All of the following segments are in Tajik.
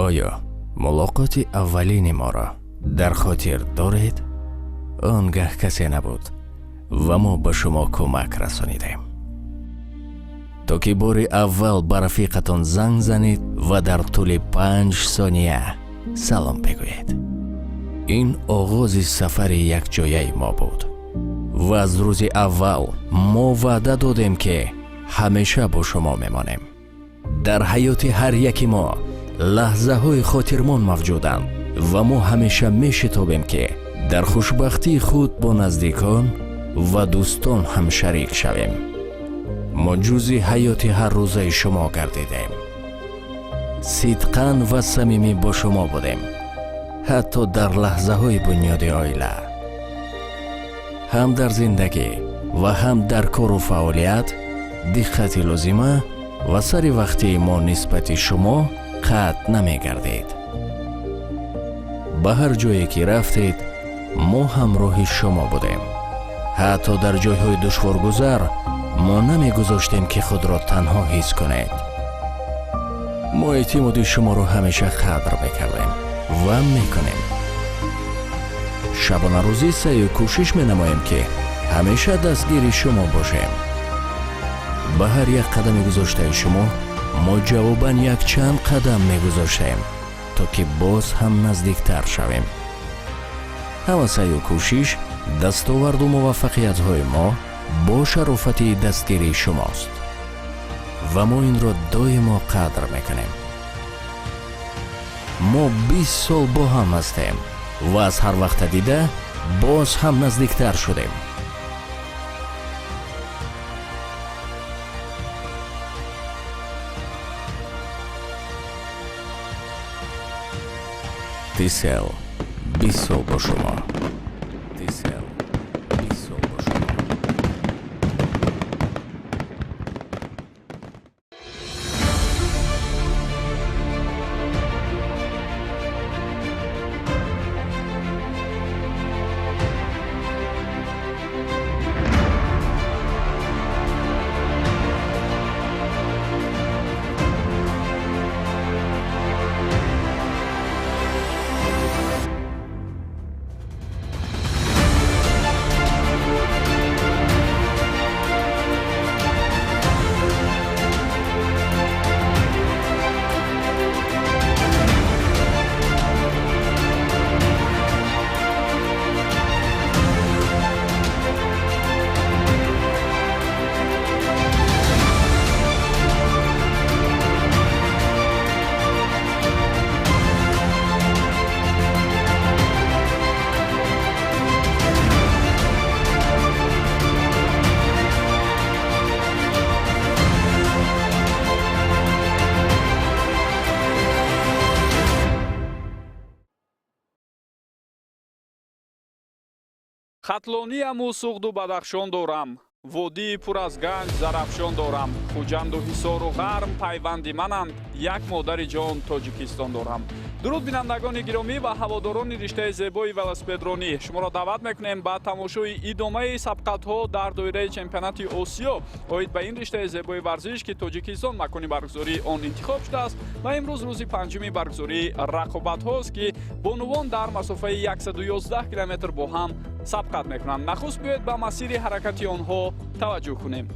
Оё мулоқоти аввалини моро дар хотир доред? Он гаҳ касе набуд ва мо ба шумо кӯмак расонидем. То ки бори аввал ба рафиқатон занг занед ва дар тӯли 5 сония салом бигӯед. Ин оғози сафари якҷояи мо буд ва аз рӯзи аввал мо ваъда додем, ки ҳамеша бо шумо мемонем. Дар ҳаёти ҳар яки мо лаҳзаҳои хотирмон мавҷуданд ва мо ҳамеша мешитобем, ки дар хушбахтии худ бо наздикон ва дӯстон ҳамшарик шавем. Мо ҷузъи ҳаёти ҳаррӯзаи шумо гардидем, сидқан ва самимӣ бо шумо будем, ҳатто дар лаҳзаҳои бунёди оила. Ҳам дар зиндагӣ ва ҳам дар кору фаъолият диққати лозима ва сари вақтии мо нисбати шумо қатъ намегардид. Ба ҳар ҷое ки рафтед, мо ҳамроҳи шумо будем. Ҳатто дар ҷойҳои душворгузар мо намегузоштем, ки худро танҳо ҳис кунед. Мо эътимоди шуморо ҳамеша қадр мекардем ва мекунем. Шабонарӯзӣ саъю кӯшиш менамоем, ки ҳамеша дастгири шумо бошем. Ба ҳар як қадами гузоштаи шумо мо ҷавобан якчанд қадам мегузоштем, то ки боз ҳам наздиктар шавем. Ҳама саъю кӯшиш, дастоварду муваффақиятҳои мо бо шарофати дастгирии шумост ва мо инро доимо қадр мекунем. Мо 20 сол бо ҳам ҳастем ва аз ҳар вақта дида боз ҳам наздиктар шудем. Tcell, 20 сол бо шумо. Tcell, 20 сол бо шумо. Хатлонияму Суғду Бадахшон дорам, водии пур аз ганҷ Зарафшон дорам, Хуҷанду Ҳисору Ғарм пайванди мананд, як модари ҷон Тоҷикистон дорам. Дуруд, бинандагони гиромӣ ва ҳаводорони риштаи зебои велосипедронӣ! Шуморо даъват мекунем ба тамошои идомаи сабқатҳо дар доираи чемпионати Осиё оид ба ин риштаи зебои варзиш, ки Тоҷикистон макони баргузории он интихоб шудааст. Ва имрӯз рӯзи панҷуми баргузории рақобатҳост, ки бонувон дар масофаи 111 километр бо ҳам сабқат мекунанд. Нахуст биёед, ба масири ҳаракати онҳо таваҷҷӯҳ кунем.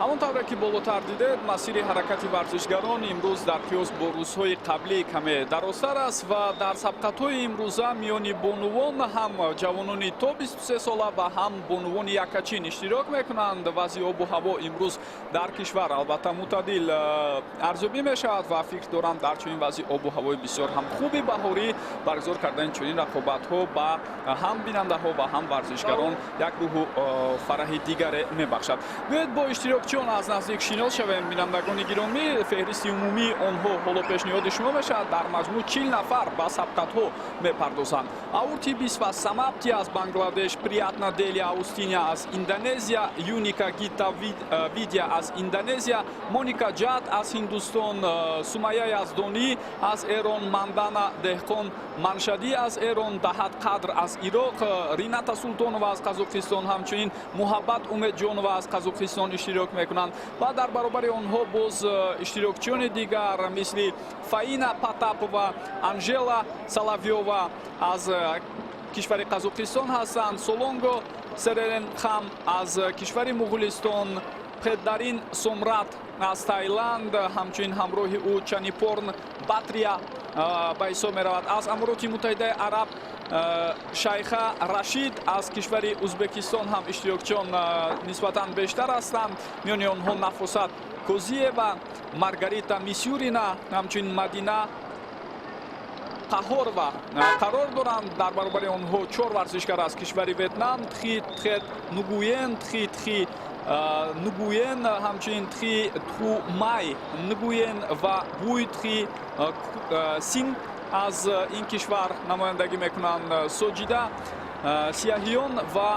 Ҳамон тавре ки болотар дидед, масири ҳаракати варзишгарон имрӯз дар қиёс бо рӯзҳои қаблӣ каме дарозтар аст ва дар сабқатҳои имрӯза миёни бонувон ҳам ҷавонони то 23 сола ва ҳам бонувони якачин иштирок мекунанд. Вазъи обу ҳаво имрӯз дар кишвар албатта мӯътадил арзёбӣ мешавад ва фикр дорам, дар чунин вазъи обу ҳавои бисёр ҳам хуби баҳорӣ баргузор кардани чунин рақобатҳо ба ҳам бинандаҳо ва ҳам варзишгарон як рӯҳу фараҳи дигаре мебахшад. Биёед, бо иштирокчиён аз наздик шинос шавем. Бинандагони гиромӣ, феҳристи умумии онҳо ҳоло пешниҳоди шумо мешавад. Дар маҷмӯъ 40 нафар ба сабқатҳо мепардозанд. Аурти Бисва Самапти аз Бангладеш, Приятна Делия Аустиня аз Индонезия, Юника Гита Видя аз Индонезия, Моника Ҷад аз Ҳиндустон, Сумая Яздонӣ аз Эрон, Мандана Деҳқон Маншадӣ аз Эрон, Даҳат Қадр аз Ироқ, Рината Султонова аз Қазоқистон, ҳамчунин Муҳаббат Умедҷонова аз Қазоқистон иштирок мекунанд. Ва дар баробари онҳо боз иштирокчиёни дигар, мисли Фаина Потапова, Анжела Соловьёва аз кишвари Қазоқистон ҳастанд, Солонго Серенхам аз кишвари Муғулистон, Педарин Сомрат аз Таиланд, ҳамчунин ҳамроҳи ӯ Чанипорн Батрия ба ҳисоб меравад. Аз Амороти Муттаҳидаи Араб Шайха Рашид, аз кишвари Узбекистон ҳам иштирокчиён нисбатан бештар ҳастанд. Миёни онҳо Нафосат Козиева, Маргарита Мисюрина, ҳамчунин Мадина Қаҳорова қарор доранд. Дар баробари онҳо чор варзишгар аз кишвари Ветнам: Тхи Тхет Нугуен, Тхи Тхи Нугуен, ҳамчунин Тхи Тху Май Нугуен ва Буй Тхи Син аз ин кишвар намояндагӣ мекунанд. Соҷида Сияҳиён ва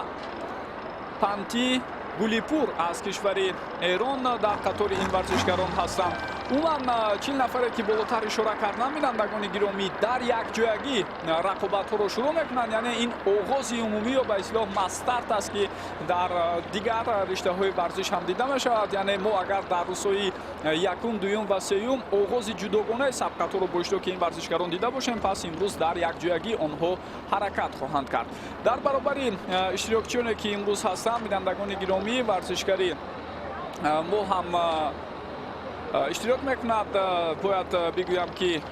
Панти Гулипур аз кишвари Эрон дар қатори ин варзишгарон ҳастанд. Умуман, 40 нафаре ки болотар ишора кардам, бинандагони гиромӣ, дар якҷоягӣ рақобатҳоро шурӯъ мекунанд. Яъне ин оғози умумӣ ё ба истилоҳ масс-старт аст, ки дар дигар риштаҳои варзиш ҳам дида мешавад. Яъне мо агар дар рӯзҳои якум, дуюм ва сеюм оғози ҷудогонаи сабқатҳоро бо иштироки ин варзишгарон дида бошем, пас имрӯз дар якҷоягӣ онҳо ҳаракат хоҳанд кард. Дар баробари иштирокчиёне ки имрӯз ҳастанд, бинандагони гиромӣ, варзишгари мо ҳам иштирок мекунад. Бояд бигӯям, ки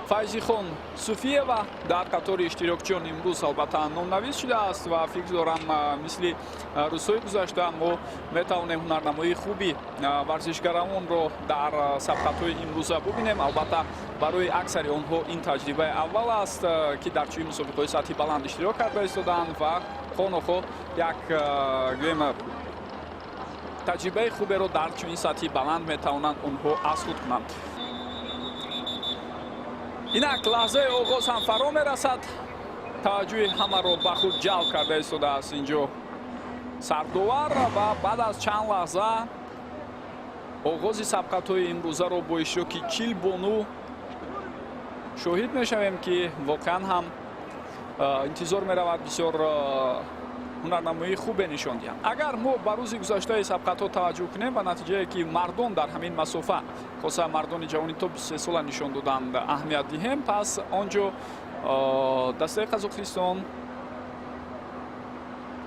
Файзихон Суфиева дар қатори иштирокчиён имрӯз албатта номнавис шудааст ва фикр дорам, мисли рӯзҳои гузашта мо метавонем ҳунарнамоии хуби варзишгаронро дар сабқатҳои имрӯза бубинем. Албатта, барои аксари онҳо ин таҷрибаи аввал аст, ки дар чунин мусобиқаҳои сатҳи баланд иштирок карда истоданд ва хонохо як, гӯем, таҷрибаи хуберо дар чунин сатҳи баланд метавонанд онҳо аз худ кунанд. Инак лаҳзаи оғоз ҳам фаро мерасад. Таваҷҷӯҳи ҳамаро ба худ ҷалб карда истодааст инҷо сардовар ва баъд аз чанд лаҳза оғози сабқатҳои имрӯзаро бо иштироки 40 бону шоҳид мешавем, ки воқеан ҳам интизор меравад бисёр ҳунарнамоии хубе нишон диҳанд. Агар мо ба рӯзи гузаштаи сабқатҳо таваҷҷӯҳ кунем ва натиҷае ки мардон дар ҳамин масофа, хоса мардони ҷавони то 23 сола нишон доданд, аҳамият диҳем, пас он ҷо дастаи Қазоқистон,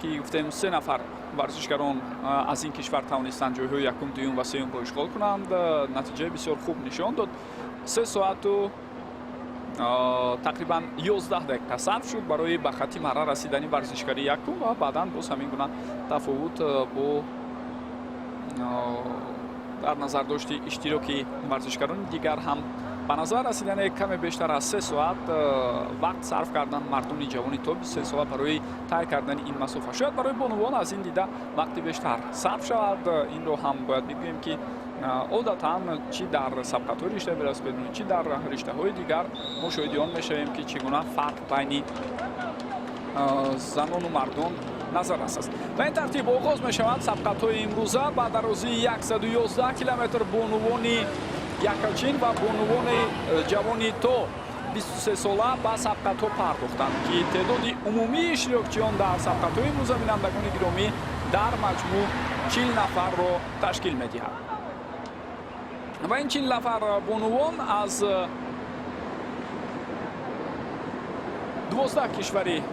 ки гуфтем, се нафар варзишгарон аз ин кишвар тавонистанд ҷойҳои якум, дуюм ва сеюмро ишғол кунанд, натиҷаи бисёр хуб нишон дод. 3 соату тақрибан 11 дақиқа сарф шуд барои ба хатти марра расидани варзишгари якум ва баъдан боз ҳамин гуна тафовут бо дар назар дошти иштироки варзишгарони дигар ҳам ба назар расидане каме бештар аз 3 соат вақт сарф кардан мардони ҷавони то 23 сола барои тай кардани ин масофа. Шояд барои бонувон аз ин дида вақти бештар сарф шавад. Инро ҳам бояд бигӯем, ки одатан чӣ дар сабқатҳои риштаи велосипедронӣ, чӣ дар риштаҳои дигар мо шоҳиди он мешавем, ки чӣ гуна фарқ байни занону мардон назаррас аст. Ба ин тартиб оғоз мешаванд сабқатҳои имрӯза ба дарозии 111 километр бонувони якачин ва бонувони ҷавони то 23 сола ба сабқатҳо пардохтанд, ки теъдоди умумии иштирокчиён дар сабқатҳои имрӯза, бинандагони гиромӣ, дар маҷмӯъ 40 нафарро ташкил медиҳад. Ва ин 40 нафар бонувон аз 12 кишвари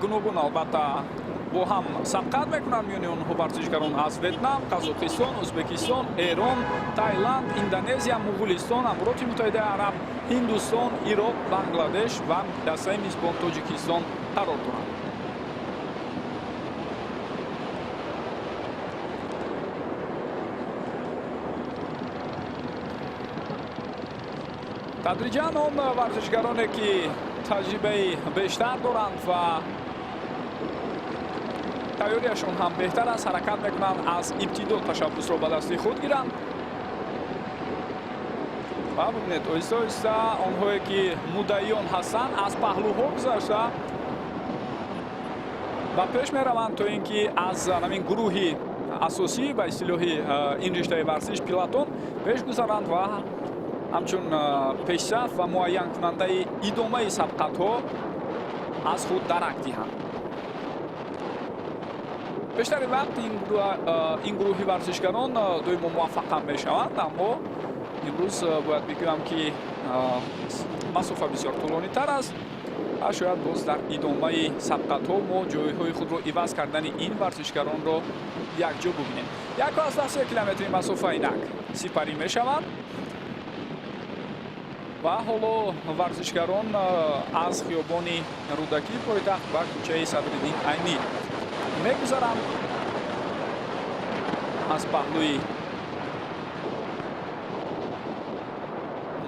гуногун албатта бо ҳам сабқат мекунанд. Миёни онҳо варзишгарон аз Ветнам, Қазоқистон, Ӯзбекистон, Эрон, Таиланд, Индонезия, Муғулистон, Амороти Муттаҳидаи Араб, Ҳиндустон, Ироқ, Бангладеш ва дастаи мизбон Тоҷикистон қарор доранд. Тадриҷан он варзишгароне, ки таҷрибаи бештар доранд ва тайёрияшон ҳам беҳтар аст, ҳаракат мекунанд аз ибтидо ташаббусро ба дасти худ гиранд. Ва бибинед, оҳиста оҳиста онҳое, ки муддаиён ҳастанд, аз паҳлӯҳо гузашта ба пеш мераванд, то ин ки аз ҳамин гурӯҳи асосӣ, ба истилоҳи ин риштаи варзиш пилотон, пеш гузаранд ва ҳамчун пешсаф ва муайянкунандаи идомаи сабқатҳо аз худ дарак диҳанд. Бештари вақт ин гурӯҳи варзишгарон доимо муваффақам мешаванд, аммо имрӯз бояд бигӯям, ки масофа бисёр тӯлонитар аст ва шояд боз дар идомаи сабқатҳо мо ҷойҳои худро иваз кардани ин варзишгаронро якҷо бубинем. 1,3 километри масофа инак сипарӣ мешавад ва ҳоло варзишгарон аз хиёбони Рӯдакии пойтахт ба кӯчаи Садриддин Айнӣ мегузаранд. Аз паҳлӯи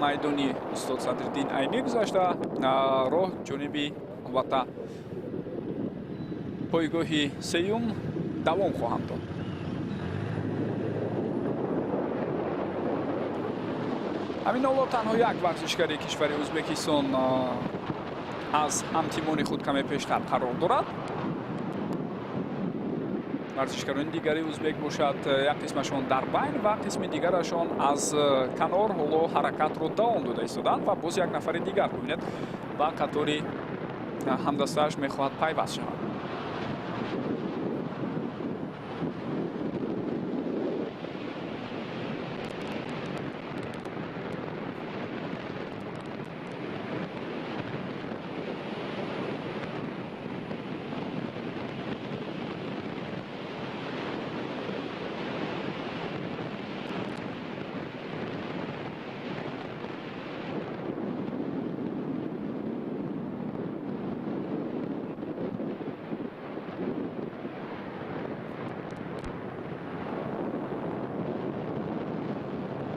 майдони устод Садриддин Айнӣ гузашта, роҳ ҷониби албатта пойгоҳи сеюм давом хоҳанд дод. Ҳамин ҳоло танҳо як варзишгари кишвари Ӯзбекистон аз ҳамтимони худ каме пештар қарор дорад. Варзишгарони дигари ӯзбек бошад, як қисмашон дар байн ва қисми дигарашон аз канор ҳоло ҳаракатро давом дода истоданд. Ва боз як нафари дигар, бибинед, ба қатори ҳамдастааш мехоҳад пайваст шавад.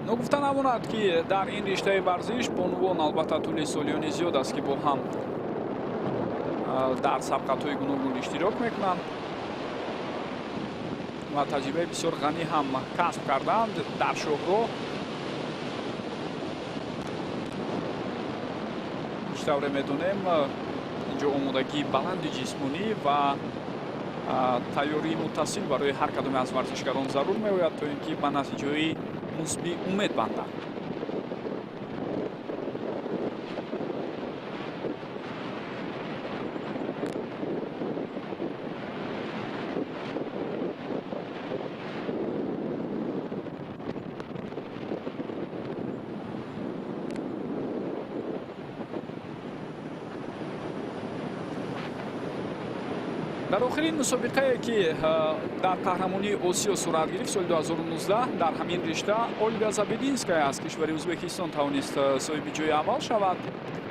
Ногуфта намонад, ки дар ин риштаи варзиш бонувон албатта тӯли солиёни зиёд аст, ки бо ҳам дар сабқатҳои гуногун иштирок мекунанд ва таҷрибаи бисёр ғанӣ ҳам касб кардаанд дар шоҳроҳ. Чӣ тавре медонем, инҷо омодагии баланди ҷисмонӣ ва тайёрии муттасил барои ҳар кадоме аз варзишгарон зарур меояд, то ин ки ба натиҷаҳои мусбӣ умед банданд. Дар охирин мусобиқае, ки дар қаҳрамонии Осиё сурат гирифт соли 2019, дар ҳамин ришта Ольга Забединская аз кишвари Ӯзбекистон тавонист соҳиби ҷои аввал шавад.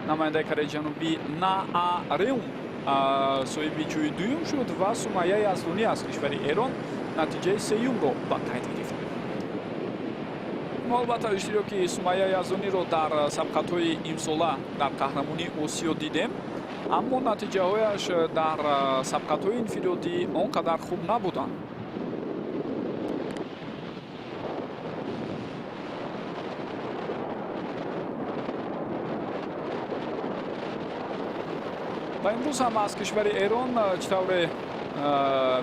Намояндаи Кореяи Ҷанубӣ Наа Реум соҳиби ҷои дуюм шуд ва Сумайя Яздонӣ аз кишвари Эрон натиҷаи сеюмро ба қайд гирифт. Мо албатта иштироки Сумайя Яздониро дар сабқатҳои имсола дар қаҳрамонии Осиё дидем, аммо натиҷаҳояш дар сабқатҳои инфиродӣ он қадар хуб набуданд. Ва имрӯз ҳам аз кишвари Эрон, чӣ тавре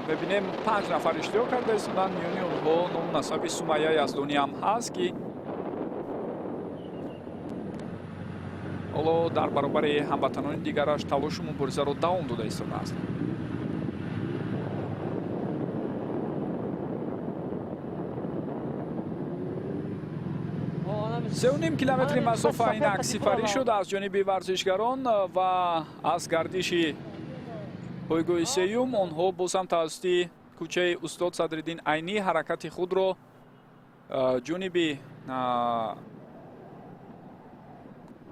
мебинем, панҷ нафар иштирок карда истоданд. Миёни онҳо ному насаби Сумайя Яздонӣ ҳам ҳаст, ки ҳоло дар баробари ҳамватанони дигараш талошу муборизаро давом дода истодааст. 3,5 километри масофа инак сипарӣ шуд аз ҷониби варзишгарон ва аз гардиши Пойгоҳи сеюм онҳо боз ҳам тавассути кӯчаи устод Садриддин Айнӣ ҳаракати худро ҷониби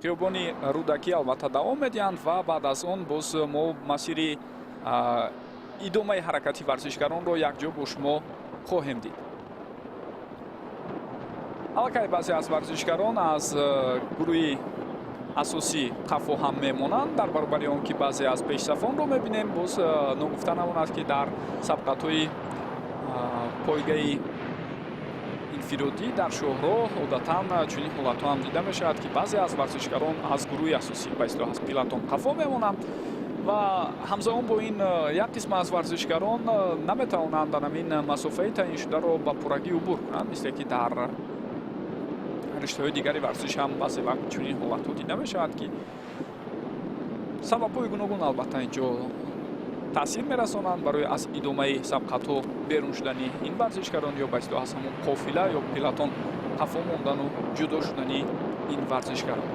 хиёбони Рӯдакӣ албатта давом медиҳанд ва баъд аз он боз мо масири идомаи ҳаракати варзишгаронро якҷо бо шумо хоҳем дид. Аллакай баъзе аз варзишгарон аз гурӯҳи асосӣ қафо ҳам мемонанд. Дар баробари он ки баъзе аз пешсафонро мебинем, боз ногуфта намонад, ки дар сабқатҳои пойгаи инфиродӣ дар шоҳроҳ одатан чунин ҳолатҳо ҳам дида мешавад, ки баъзе аз варзишгарон аз гурӯҳи асосӣ, ба истилоҳ аз пилатон, қафо мемонанд ва ҳамзамон бо ин як қисм аз варзишгарон наметавонанд дар ҳамин масофаи таъиншударо ба пуррагӣ убур кунанд, мисле ки дар риштаҳои дигари варзиш ҳам баъзе вақт чунин ҳолатҳо дида мешавад, ки сабабҳои гуногун албатта инҷо таъсир мерасонанд барои аз идомаи сабқатҳо берун шудани ин варзишгарон ё ба истилоҳ аз ҳамон қофила ё пилатон қафо мондану ҷудо шудани ин варзишгарон.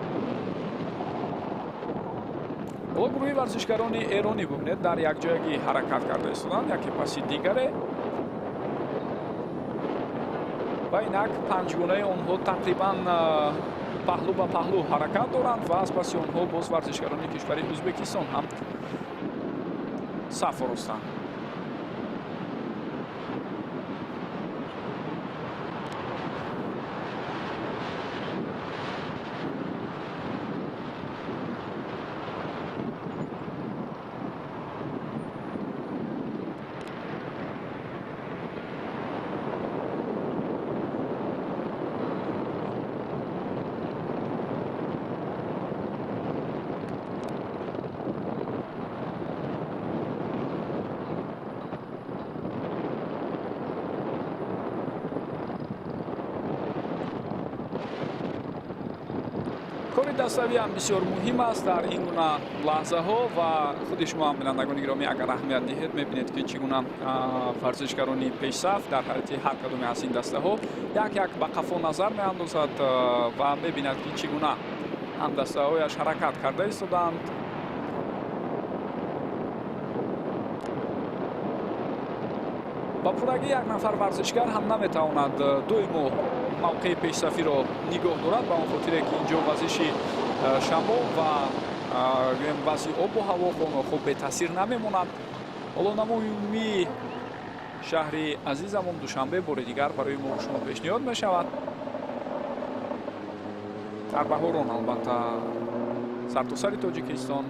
Ҳоло гурӯҳи варзишгарони эронӣ бубинед, дар якҷоягӣ ҳаракат карда истоданд, яке паси дигаре, ва инак панҷгунаи онҳо тақрибан паҳлӯ ба паҳлӯ ҳаракат доранд ва аз паси онҳо боз варзишгарони кишвари Ӯзбекистон ҳам саф оростанд. Кори даставӣ ҳам бисёр муҳим аст дар ин гуна лаҳзаҳо ва худи шумо ҳам, бинандагони гиромӣ, агар аҳамият диҳед, мебинед, ки чӣ гуна варзишгарони пешсаф дар ҳайати ҳар кадоме аз ин дастаҳо як як ба қафо назар меандозад ва мебинад, ки чӣ гуна ҳамдастаҳояш ҳаракат карда истодаанд. Ба пуррагӣ як нафар варзишгар ҳам наметавонад доимо мавқеи пешсафиро нигоҳ дорад, ба он хотире ки инҷо вазиши шамол ва гӯем вазъи обу ҳаво хоб бетаъсир намемонад. Ҳоло намои умумии шаҳри азизамон Душанбе бори дигар барои мо шумо пешниҳод мешавад. Дар баҳорон албатта сартосари Тоҷикистон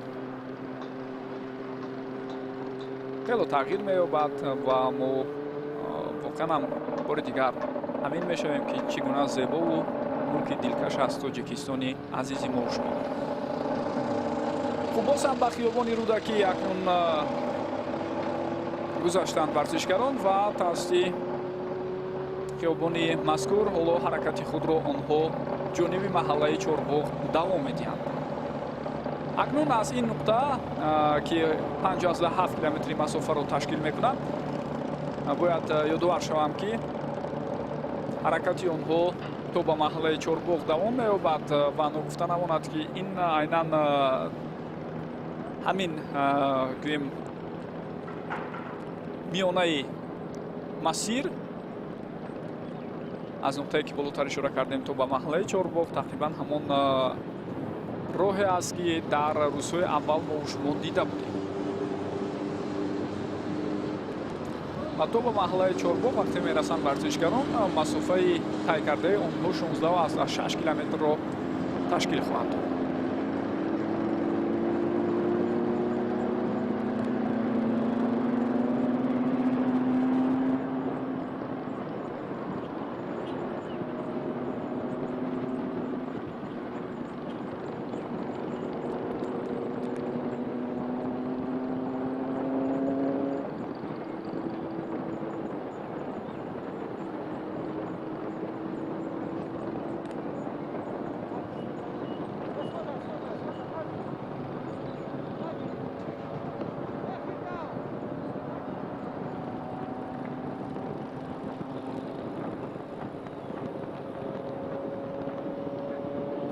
хело тағйир меёбад ва мо воқеан ҳам бори дигар амин мешавем, ки чӣ гуна зебову мулки дилкаш аст Тоҷикистони азизи мо шумо. Хуб, боз ҳам ба хиёбони Рӯдакӣ акнун гузаштанд варзишгарон ва тавассути хиёбони мазкур ҳоло ҳаракати худро онҳо ҷониби маҳаллаи Чорбоғ давом медиҳанд. Акнун аз ин нуқта, ки 5,7 километри масофаро ташкил мекунад, бояд ёдовар шавам, ки ҳаракати онҳо то ба маҳаллаи Чорбоғ давом меёбад ва ногуфта намонад, ки ин айнан ҳамин гӯем миёнаи масир аз нуқтае ки болотар ишора кардем то ба маҳаллаи Чорбоғ тақрибан ҳамон роҳе аст, ки дар рӯзҳои аввал мо шумо дида будем. Ва то ба маҳаллаи Чорбоғ вақте мерасанд варзишгарон, масофаи тай кардаи онҳо 16,6 километрро ташкил хоҳанд дод.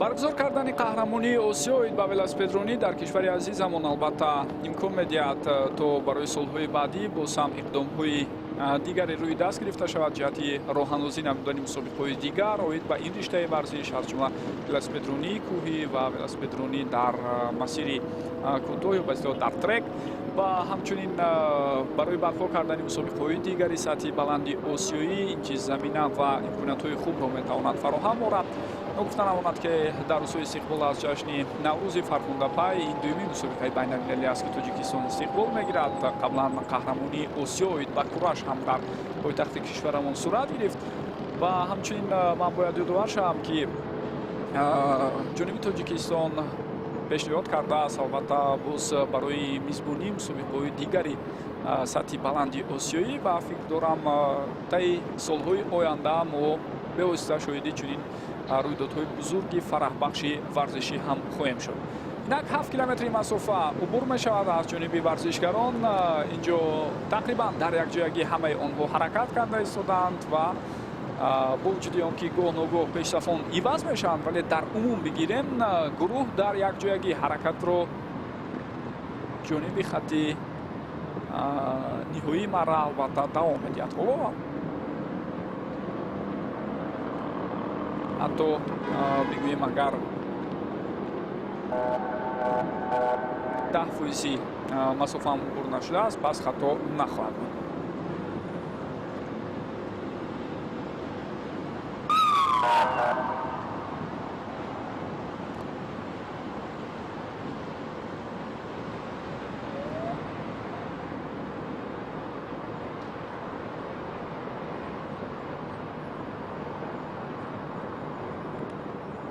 Баргузор кардани қаҳрамонии Осиё оид ба велосипедронӣ дар кишвари азизамон албатта имкон медиҳад, то барои солҳои баъдӣ боз ҳам иқдомҳои дигаре рӯи даст гирифта шавад ҷиҳати роҳандозӣ намудани мусобиқаҳои дигар оид ба ин риштаи варзиш, аз ҷумла велосипедронии кӯҳӣ ва велосипедронӣ дар масири кӯтоҳ ё ба истилоҳ дар трек, ва ҳамчунин барои барпо кардани мусобиқаҳои дигари сатҳи баланди осиёӣ ин чиз замина ва имкониятҳои хубро метавонад фароҳам орад. Ногуфта намонад, ки дар рӯзҳои истиқбол аз ҷашни Наврӯзи фархундапай ин дуюмин мусобиқаи байналмилалӣ аст, ки Тоҷикистон истиқбол мегирад. Қаблан қаҳрамонии Осиё оид ба кураш ҳам дар пойтахти кишварамон сурат гирифт. Ва ҳамчунин ман бояд ёдовар шавам, ки ҷониби Тоҷикистон пешниҳод кардааст албатта боз барои мизбонии мусобиқаҳои дигари сатҳи баланди осиёӣ, ва фикр дорам, таи солҳои оянда мо бевосита шоҳиди чунин рӯйдодҳои бузурги фараҳбахши варзишӣ ҳам хоҳем шуд. Инак, 7 километри масофа убур мешавад аз ҷониби варзишгарон. Инҷо тақрибан дар якҷоягӣ ҳамаи онҳо ҳаракат карда истодаанд ва бо вуҷуди он ки гоҳ ногоҳ пешсафон иваз мешаванд, вале дар умум бигирем, гурӯҳ дар якҷоягӣ ҳаракатро ҷониби хатти ниҳоии марра албатта давом медиҳад. Ҳоло ҳатто бигӯем, агар 10 фоизи масофаам убур нашудааст, пас хато нахоҳад буд.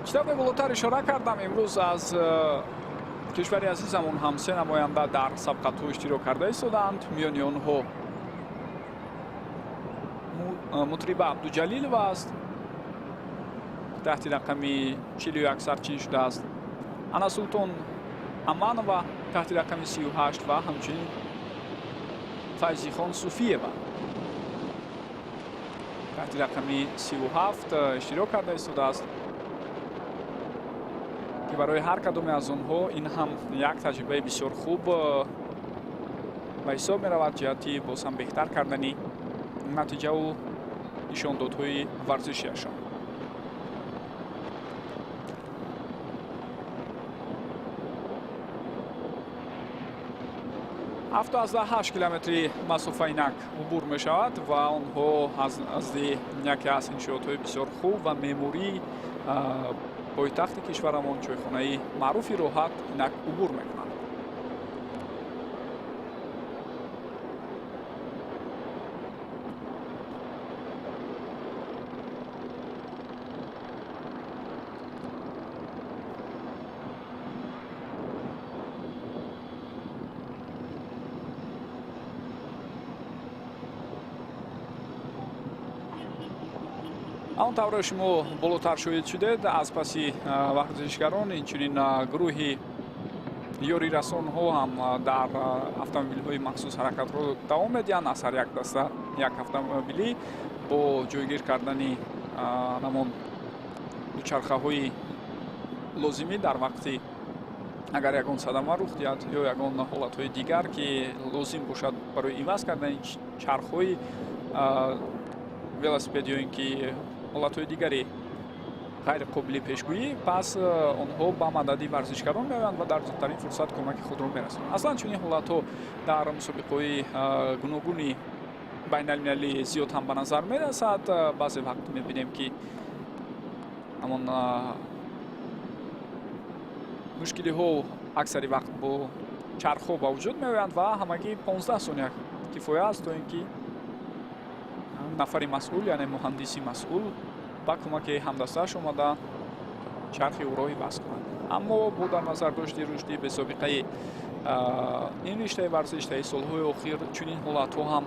Чӣ тавре болотар ишора кардам, имрӯз аз кишвари азизамон ҳам се намоянда дар сабқатҳо иштирок карда истодаанд. Миёни онҳо Мутриба Абдуҷалилова аст, таҳти рақами 41 сарчин шудааст, Ана Султон Аманова таҳти рақами 38 ва ҳамчунин Файзихон Суфиева таҳти рақами 37 иштирок карда истодааст, ки барои ҳар кадоме аз онҳо ин ҳам як таҷрибаи бисёр хуб ба ҳисоб меравад ҷиҳати боз ҳам беҳтар кардани натиҷаву нишондодҳои варзишиашон. 7,8 километри масофа инак убур мешавад ва онҳо аз назди яке аз иншоотҳои бисёр хуб ва меъмории пойтахти кишварамон, чойхонаи маъруфи «Роҳат», инак убур мекунанд. Он тавре шумо болотар шоҳид шудед, аз паси варзишгарон инчунин гурӯҳи ёрирасонҳо ҳам дар автомобилҳои махсус ҳаракатро давом медиҳанд. Аз ҳар як даста як автомобилӣ бо ҷойгир кардани ҳамон дучархаҳои лозимӣ дар вақти агар ягон садама рух диҳад ё ягон ҳолатҳои дигар, ки лозим бошад барои иваз кардани чархҳои велосипед ё ин ки ҳолатҳои дигари ғайриқобили пешгӯӣ, пас онҳо ба мадади варзишгарон меоянд ва дар зудтарин фурсат кӯмаки худро мерасонанд. Аслан чунин ҳолатҳо дар мусобиқаҳои гуногуни байналмилалӣ зиёд ҳам ба назар мерасад. Баъзе вақт мебинем, ки ҳамон мушкилиҳо аксари вақт бо чархҳо ба вуҷуд меоянд ва ҳамагӣ 15 сония кифоя аст, то ин ки нафари масъул, яъне муҳандиси масъул, ба кӯмаки ҳамдастааш омада чархи ӯро иваз кунад. Аммо бо дар назардошти рушди бесобиқаи ин риштаи варзиш таи солҳои охир, чунин ҳолатҳо ҳам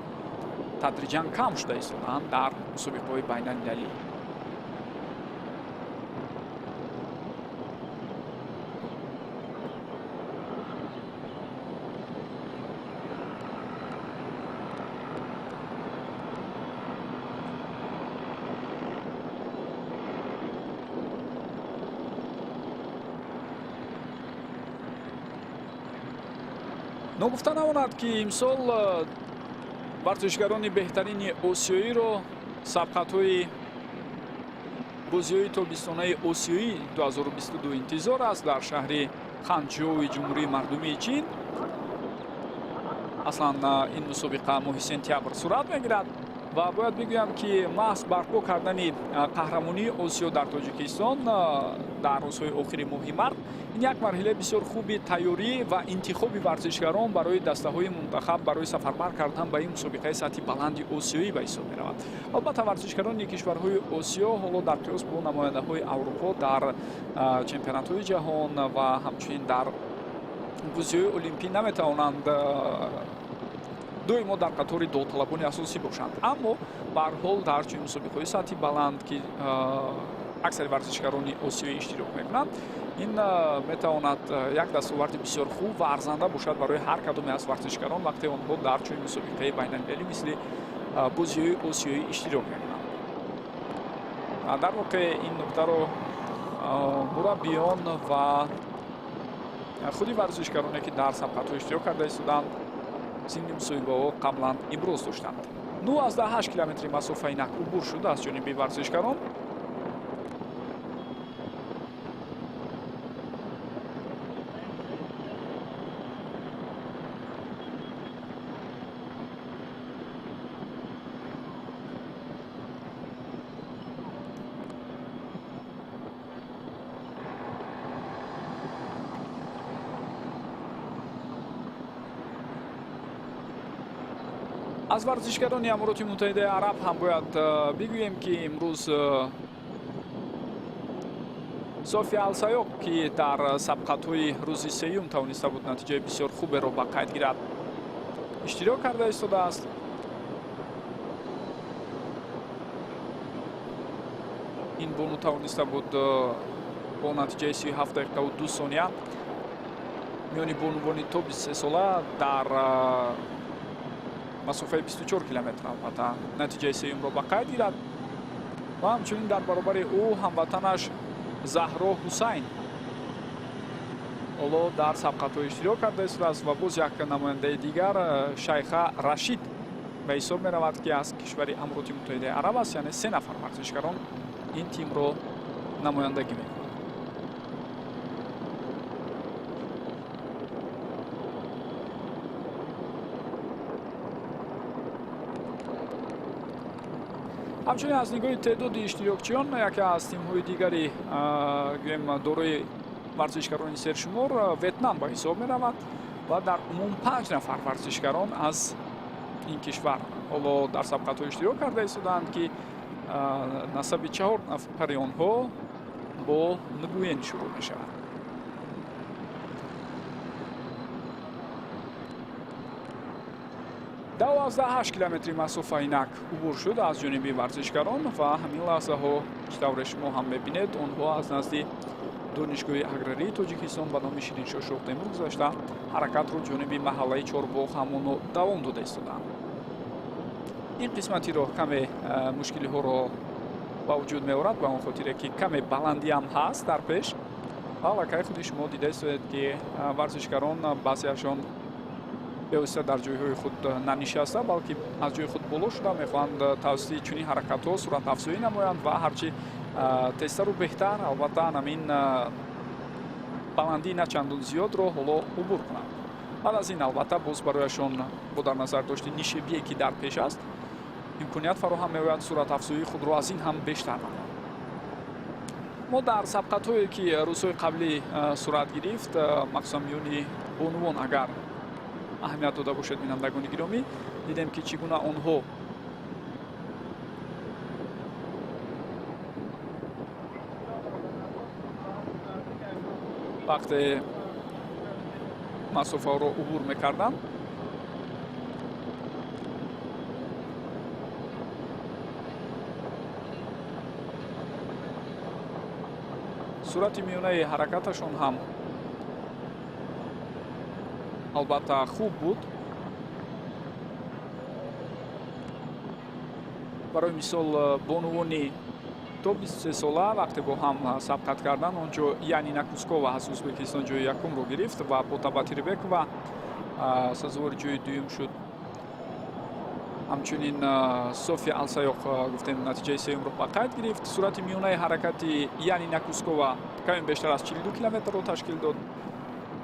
тадриҷан кам шуда истодаанд дар мусобиқаҳои байналмилалӣ. Ногуфта намонад, ки имсол варзишгарони беҳтарини осиёиро сабқатҳои бозиҳои тобистонаи осиёӣ 2022 интизор аст дар шаҳри Ханчжоуи Ҷумҳурии Мардумии Чин. Аслан ин мусобиқа моҳи сентябр сурат мегирад ва бояд бигӯям, ки маҳз барпо кардани қаҳрамонии Осиё дар Тоҷикистон дар рӯзҳои охири моҳи март ин як марҳилаи бисёр хуби тайёрӣ ва интихоби варзишгарон барои дастаҳои мунтахаб барои сафарбар кардан ба ин мусобиқаи сатҳи баланди осиёӣ ба ҳисоб меравад. Албатта, варзишгарони кишварҳои Осиё ҳоло дар қиёс бо намояндаҳои Аврупо дар чемпионатҳои ҷаҳон ва ҳамчунин дар бозиҳои олимпӣ наметавонанд доимо дар қатори довталабони асосӣ бошанд, аммо ба ҳар ҳол дар чунин мусобиқаҳои сатҳи баланд, ки аксари варзишгарони осиёӣ иштирок мекунанд, ин метавонад як дастоварди бисёр хуб ва арзанда бошад барои ҳар кадоме аз варзишгарон, вақте онҳо дар чунин мусобиқаи байналмилалӣ мисли бозиҳои осиёӣ иштирок мекунанд. Дар воқеъ, ин нуктаро мураббиён ва худи варзишгароне, ки дар сабқатҳо иштирок карда истоданд, зимни мусоҳибаҳо қаблан иброз доштанд. 9,8 километри масофа инак убур шуд аз ҷониби варзишгарон. Аз варзишгарони Амороти Муттаҳидаи Араб ҳам бояд бигӯем, ки имрӯз София Алсаёқ, ки дар сабқатҳои рӯзи сеюм тавониста буд натиҷаи бисёр хуберо ба қайд гирад, иштирок карда истодааст. Ин бону тавониста буд бо натиҷаи 37 дақиқаву 2 сония миёни бонувони то 23 сола дар масофаи 24 километр албатта натиҷаи сеюмро ба қайд гирад ва ҳамчунин дар баробари ӯ ҳамватанаш Заҳро Ҳусайн ҳоло дар сабқатҳо иштирок карда истодааст ва боз як намояндаи дигар, Шайха Рашид ба ҳисоб меравад, ки аз кишвари Амороти Муттаҳидаи Араб аст. Яъне се нафар варзишгарон ин тимро намояндагӣ мекунанд. Ҳамчунин аз нигоҳи теъдоди иштирокчиён яке аз тимҳои дигари, гӯем, дорои варзишгарони сершумор Ветнам ба ҳисоб меравад ва дар умум панҷ нафар варзишгарон аз ин кишвар ҳоло дар сабқатҳо иштирок карда истодаанд, ки насаби чаҳор нафари онҳо бо Нгуен шурӯъ мешавад. 12,8 километри масофа инак убур шуд аз ҷониби варзишгарон ва ҳамин лаҳзаҳо, чӣ тавре шумо ҳам мебинед, онҳо аз назди Донишгоҳи аграрии Тоҷикистон ба номи Шириншоҳ Шоҳтемур гузашта, ҳаракатро ҷониби маҳаллаи Чорбоғ ҳамоно давом дода истодаанд. Ин қисмати роҳ каме мушкилиҳоро ба вуҷуд меорад, ба он хотире ки каме баландиам ҳаст дар пеш ва аллакай худи шумо дида истоед, ки варзишгарон баъзеашон бевосита дар ҷойҳои худ нанишаста, балки аз ҷои худ боло шуда, мехоҳанд тавассути чунин ҳаракатҳо суръатафзоӣ намоянд ва ҳарчи тезтару беҳтар албатта ҳамин баландии начандон зиёдро ҳоло убур кунанд. Баъд аз ин албатта боз барояшон бо дар назар дошти нишебие, ки дар пеш аст, имконият фароҳам меояд суръатафзоии худро аз ин ҳам бештар намоянд. Мо дар сабқатҳое, ки рӯзҳои қаблӣ сурат гирифт, махсусан миёни бонувон, агар аҳамият дода бошед, бинандагони гиромӣ, дидем, ки чӣ гуна онҳо вақте масофаро убур мекарданд, суръати миёнаи ҳаракаташон ҳам албатта хуб буд. Барои мисол, бонувони то 23 сола вақте бо ҳам сабқат кардан, он ҷо Янина Кускова аз Ӯзбекистон ҷои якумро гирифт ва Бота Батирбекова Сазовори ҷои дуюм шуд. Ҳамчунин София Алсайоқ, гуфтем, натиҷаи сеюмро ба қайд гирифт. Суръати миёнаи ҳаракати Янина Кускова каме бештар аз 42 километрро ташкил дод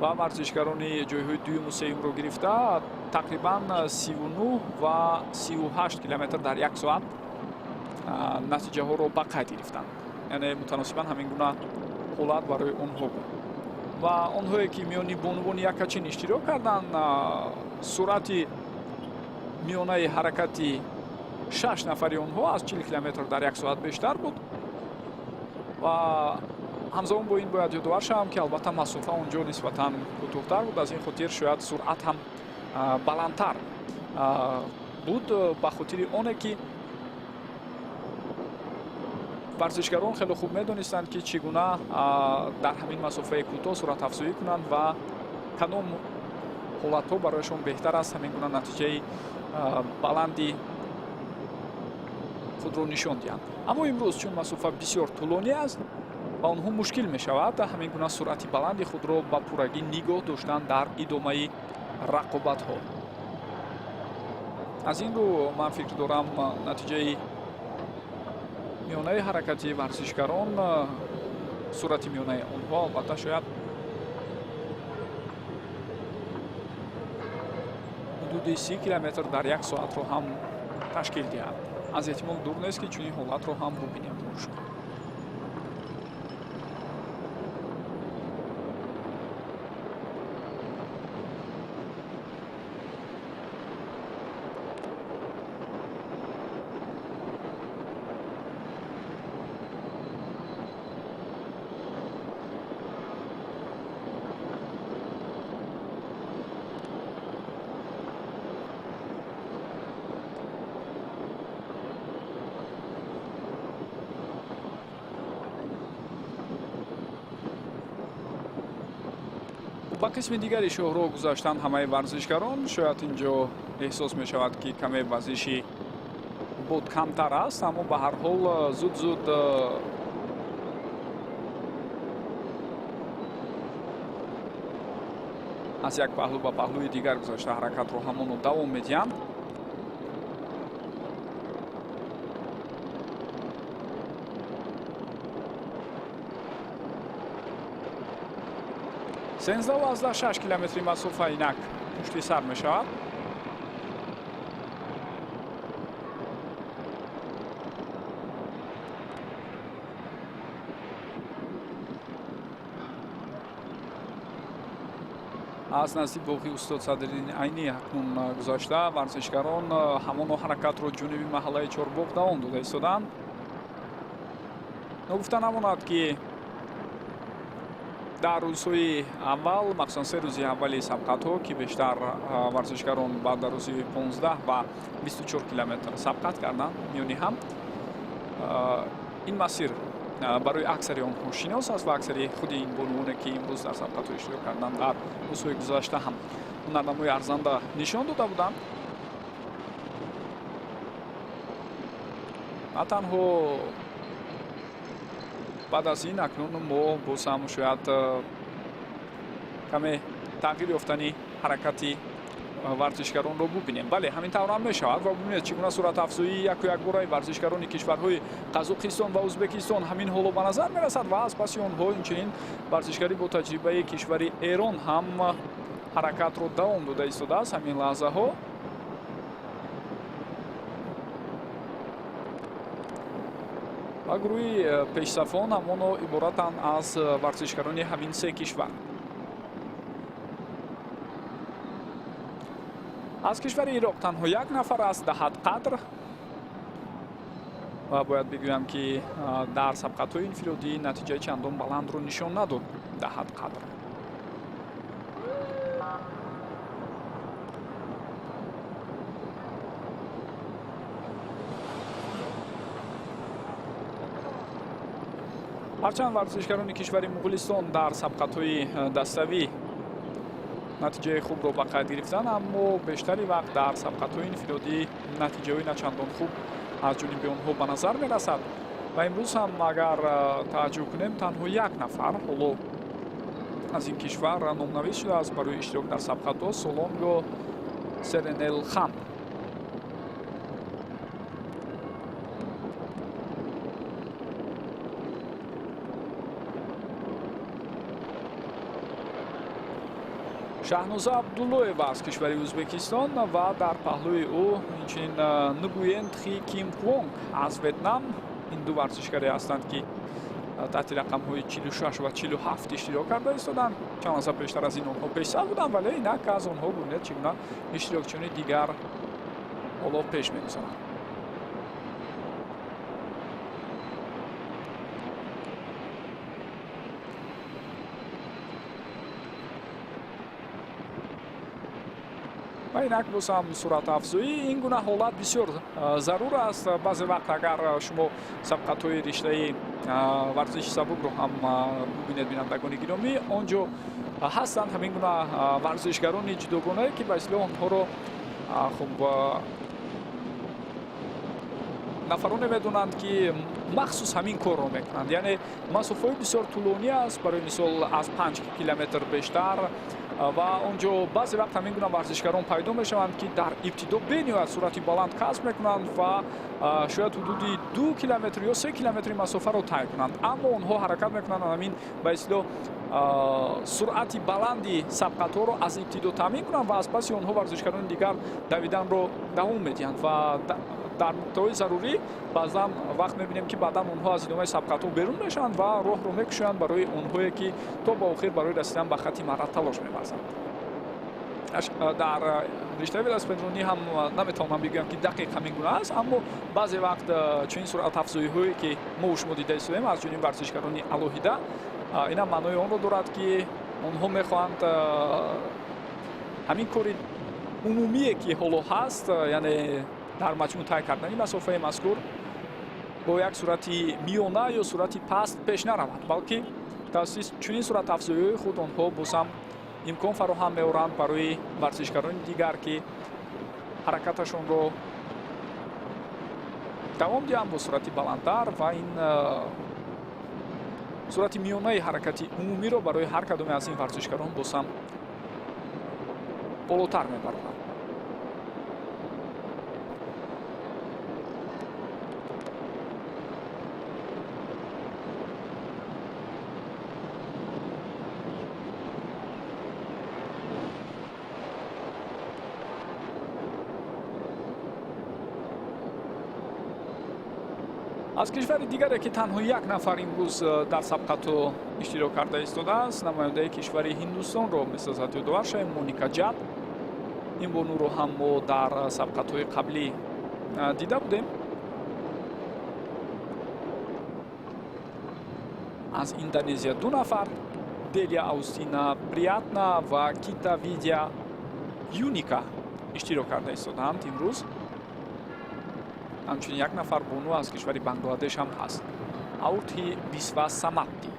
ва варзишгарони ҷойҳои дуюму сеюмро гирифта тақрибан 39 ва 38 километр дар як соат натиҷаҳоро ба қайд гирифтанд. Яъне мутаносибан ҳамин гуна ҳолат барои онҳо буд. Ва онҳое ки миёни бонувони яккачин иштирок карданд, суръати миёнаи ҳаракати 6 нафари онҳо аз 40 километр дар як соат бештар буд. Ва ҳамзамон бо ин бояд ёдовар шавам, ки албатта масофа он ҷо нисбатан кӯтоҳтар буд, аз ин хотир шояд суръат ҳам баландтар буд, ба хотири оне ки варзишгарон хеле хуб медонистанд, ки чӣ гуна дар ҳамин масофаи кӯтоҳ суръатафзоӣ кунанд ва кадом ҳолатҳо барояшон беҳтар аст ҳамин гуна натиҷаи баланди худро нишон диҳанд. Аммо имрӯз, чун масофа бисёр тӯлонӣ аст, ба онҳо мушкил мешавад ҳамин гуна суръати баланди худро ба пуррагӣ нигоҳ доштан дар идомаи рақобатҳо. Аз ин рӯ ман фикр дорам, натиҷаи миёнаи ҳаракати варзишгарон, суръати миёнаи онҳо албатта шояд ҳудуди 30 километр дар як соатро ҳам ташкил диҳад. Аз эҳтимол дур нест, ки чунин ҳолатро ҳам бубинем. Ба қисми дигари шоҳроҳ гузаштанд ҳамаи варзишгарон. Шояд ин ҷо эҳсос мешавад, ки каме вазиши бод камтар аст, аммо ба ҳар ҳол зуд зуд аз як паҳлӯ ба паҳлӯи дигар гузашта ҳаракатро ҳамоно давом медиҳанд. 13,6 километри масофа инак пушти сар мешавад. Аз назди боғи устод Садриддини Айнӣ акнун гузашта варзишгарон ҳамоно ҳаракатро ҷониби маҳаллаи Чорбоғ давом дода истоданд. Ногуфта намонад, ки дар рӯзҳои аввал, махсусан 3 рӯзи аввали сабқатҳо, ки бештар варзишгарон баъд дар рӯзи 15 ва 24 километр сабқат карданд миёни ҳам, ин масир барои аксари онҳо шинос аст ва аксари худи ин бонувоне, ки имрӯз дар сабқатҳо иштирок карданд, дар рӯзҳои гузашта ҳам ҳунарнамои арзанда нишон дода буданд. На танҳо баъд аз ин акнун мо боз ҳам шояд каме тағйир ёфтани ҳаракати варзишгаронро бубинем. Бале, ҳамин тавр ҳам мешавад ва бубинед, чӣ гуна суръатафзоии яку якбораи варзишгарони кишварҳои Қазоқистон ва Ӯзбекистон ҳамин ҳоло ба назар мерасад ва аз паси онҳо инчунин варзишгари бо таҷрибаи кишвари Эрон ҳам ҳаракатро давом дода истодааст ҳамин лаҳзаҳо. Ва гурӯҳи пешсафон ҳамоно иборатанд аз варзишгарони ҳамин се кишвар. Аз кишвари Ироқ танҳо як нафар аст, Даҳат Қадр. Ва бояд бигӯям, ки дар сабқатҳои инфиродӣ натиҷаи чандон баландро нишон надод Даҳат Қадр. Ҳарчанд варзишгарони кишвари Муғулистон дар сабқатҳои даставӣ натиҷаи хубро ба қайд гирифтанд, аммо бештари вақт дар сабқатҳои инфиродӣ натиҷаҳои начандон хуб аз ҷониби онҳо ба назар мерасад. Ва имрӯз ҳам агар таваҷҷӯҳ кунем, танҳо як нафар ҳоло Аз ин кишвар номнавис шудааст барои иштирок дар сабқатҳо Солонго Серенелхан. Шаҳноза Абдуллоева аз кишвари Ӯзбекистон ва дар паҳлӯи ӯ инчунин Нгуен Тхи Ким Квонг аз Ветнам. Ин ду варзишгаре ҳастанд, ки таҳти рақамҳои 46 ва 47 иштирок карда истоданд. Чанд лаҳза пештар аз ин онҳо пешсаф буданд, вале инак аз онҳо бубинед, чӣ гуна иштирокчиёни дигар ҳоло пеш мегузаранд. Ва инак боз ҳам суръатафзоӣ. Ин гуна ҳолат бисёр зарур аст. Баъзе вақт агар шумо сабқатҳои риштаи варзиши сабукро ҳам бубинед, бинандагони гиромӣ, он ҷо ҳастанд ҳамин гуна варзишгарони ҷудогонае, ки ба истилоҳ онҳоро хуб нафароне медонанд, ки махсус ҳамин корро мекунанд. Яъне масофаҳои бисёр тӯлонӣ аст, барои мисол аз 5 километр бештар, ва он ҷо баъзе вақт ҳамин гуна варзишгарон пайдо мешаванд, ки дар ибтидо бениҳоят суръати баланд касб мекунанд ва шояд ҳудуди 2 километр ё 3 километри масофаро тай кунанд, аммо онҳо ҳаракат мекунанд ҳамин ба истилоҳ суръати баланди сабқатҳоро аз ибтидо таъмин кунанд ва аз паси онҳо варзишгарони дигар давиданро давом медиҳанд ва дар нуқтаҳои зарурӣ баъзан вақт мебинем, ки баъдан онҳо аз идомаи сабқатҳо берун мешаванд ва роҳро мекушоянд барои онҳое, ки то ба охир барои расидан ба хатти марра талош меварзанд. Дар риштаи велосипедронӣ ҳам наметавонам бигӯям, ки дақиқ ҳамин гуна аст, аммо баъзе вақт чунин суръатафзоиҳое, ки мо шумо дида истодаем аз ҷониби варзишгарони алоҳида, инам маънои онро дорад, ки онҳо мехоҳанд ҳамин кори умумие, ки ҳоло ҳаст, яъне дар маҷмӯъ тай кардани масофаи мазкур бо як суръати миёна ё суръати паст пеш наравад, балки тавассути чунин суръатафзоиҳои худ онҳо боз ҳам имкон фароҳам меоранд барои варзишгарони дигар, ки ҳаракаташонро давом диҳанд бо суръати баландтар ва ин суръати миёнаи ҳаракати умумиро барои ҳар кадоме аз ин варзишгарон боз ҳам болотар мебароранд. Аз кишвари дигаре, ки танҳо як нафар имрӯз дар сабқатҳо иштирок карда истодааст, намояндаи кишвари Ҳиндустонро месозад ёдовар шавем, Моника Ҷад. Ин бонуро ҳам мо дар сабқатҳои қаблӣ дида будем. Аз Индонезия 2 нафар, Делия Аустина Приятна ва Кита Видя Юника иштирок карда истодаанд имрӯз. Ҳамчунин як нафар бону аз кишвари Бангладеш ҳам ҳаст, Ауртхи Бисва Саматти.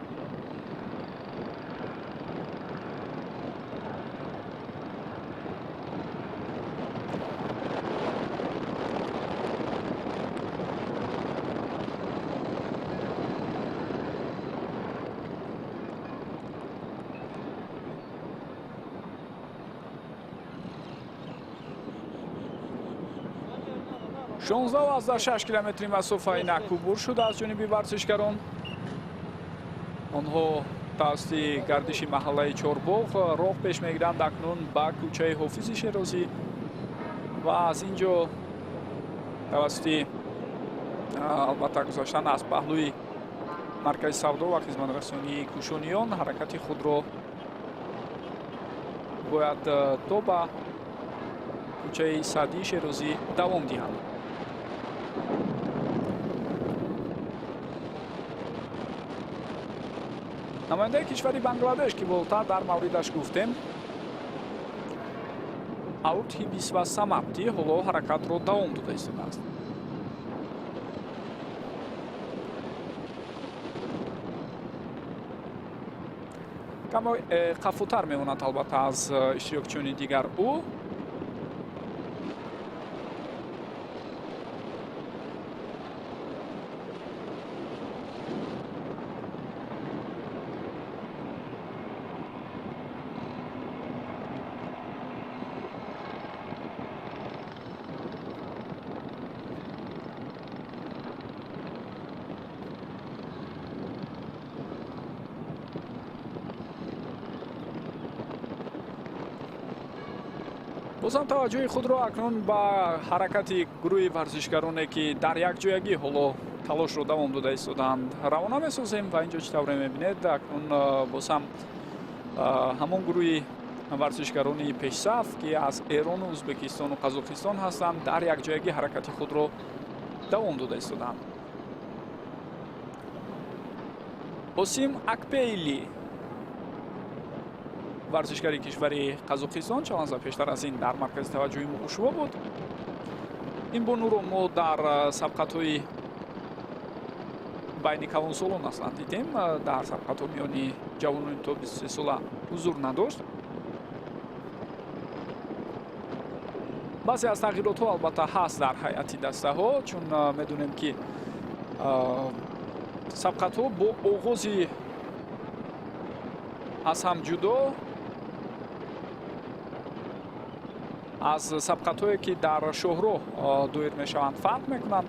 16,6 километри масофа инак убур шуда аз ҷониби варзишгарон. Онҳо тавассути гардиши маҳаллаи Чорбоғ роҳ пеш мегиранд акнун ба кӯчаи Ҳофизи Шерозӣ ва аз ин ҷо тавассути албатта гузаштан аз паҳлӯи маркази савдо ва хизматрасонии Кӯшониён ҳаракати худро бояд то ба кӯчаи Саъдии Шерозӣ давом диҳанд. Намояндаи кишвари Бангладеш, ки болотар дар мавридаш гуфтем, Ауртхи Бисва Самапти ҳоло ҳаракатро давом дода истодааст. Камо қафотар мемонад албатта аз иштирокчиёни дигар ӯ. Бозам таваҷҷӯҳи худро акнун ба ҳаракати гурӯҳи варзишгароне, ки дар якҷоягӣ ҳоло талошро давом дода истодаанд, равона месозем. Ва инҷо чӣ тавре мебинед, акнун боз ҳам ҳамон гурӯҳи варзишгарони пешсаф, ки аз Эрону Ӯзбекистону Қазоқистон ҳастанд, дар якҷоягӣ ҳаракати худро давом дода истодаанд. Осим Акпейли, варзишгари кишвари Қазоқистон, чанд лаҳза пештар аз ин дар маркази таваҷҷӯҳи мо шумо буд. Ин бонуро мо дар сабқатҳои байни калонсолон аслан дидем. Дар сабқатҳо миёни ҷавонони то 23 сола ҳузур надошт. Баъзе аз тағйиротҳо албатта ҳаст дар ҳайати дастаҳо, чун медонем, ки сабқатҳо бо оғози аз ҳам ҷудо аз сабқатҳое, ки дар шоҳроҳ доир мешаванд, фарқ мекунанд.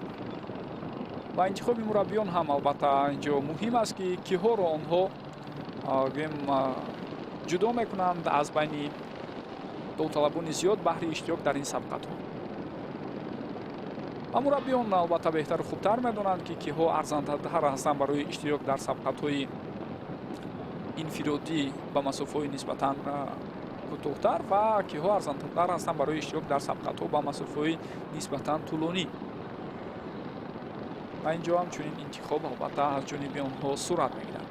Ва интихоби мураббиён ҳам албатта инҷо муҳим аст, ки киҳоро онҳо, гӯем, ҷудо мекунанд аз байни довталабони зиёд баҳри иштирок дар ин сабқатҳо. Ва мураббиён албатта беҳтару хубтар медонанд, ки киҳо арзандатар ҳастанд барои иштирок дар сабқатҳои инфиродӣ ба масофаҳои нисбатан кӯтоҳтар ва киҳо арзандатар ҳастанд барои иштирок дар сабқатҳо ба масофаҳои нисбатан тӯлонӣ. Ва инҷо ҳам чунин интихоб албатта аз ҷониби онҳо сурат мегирад.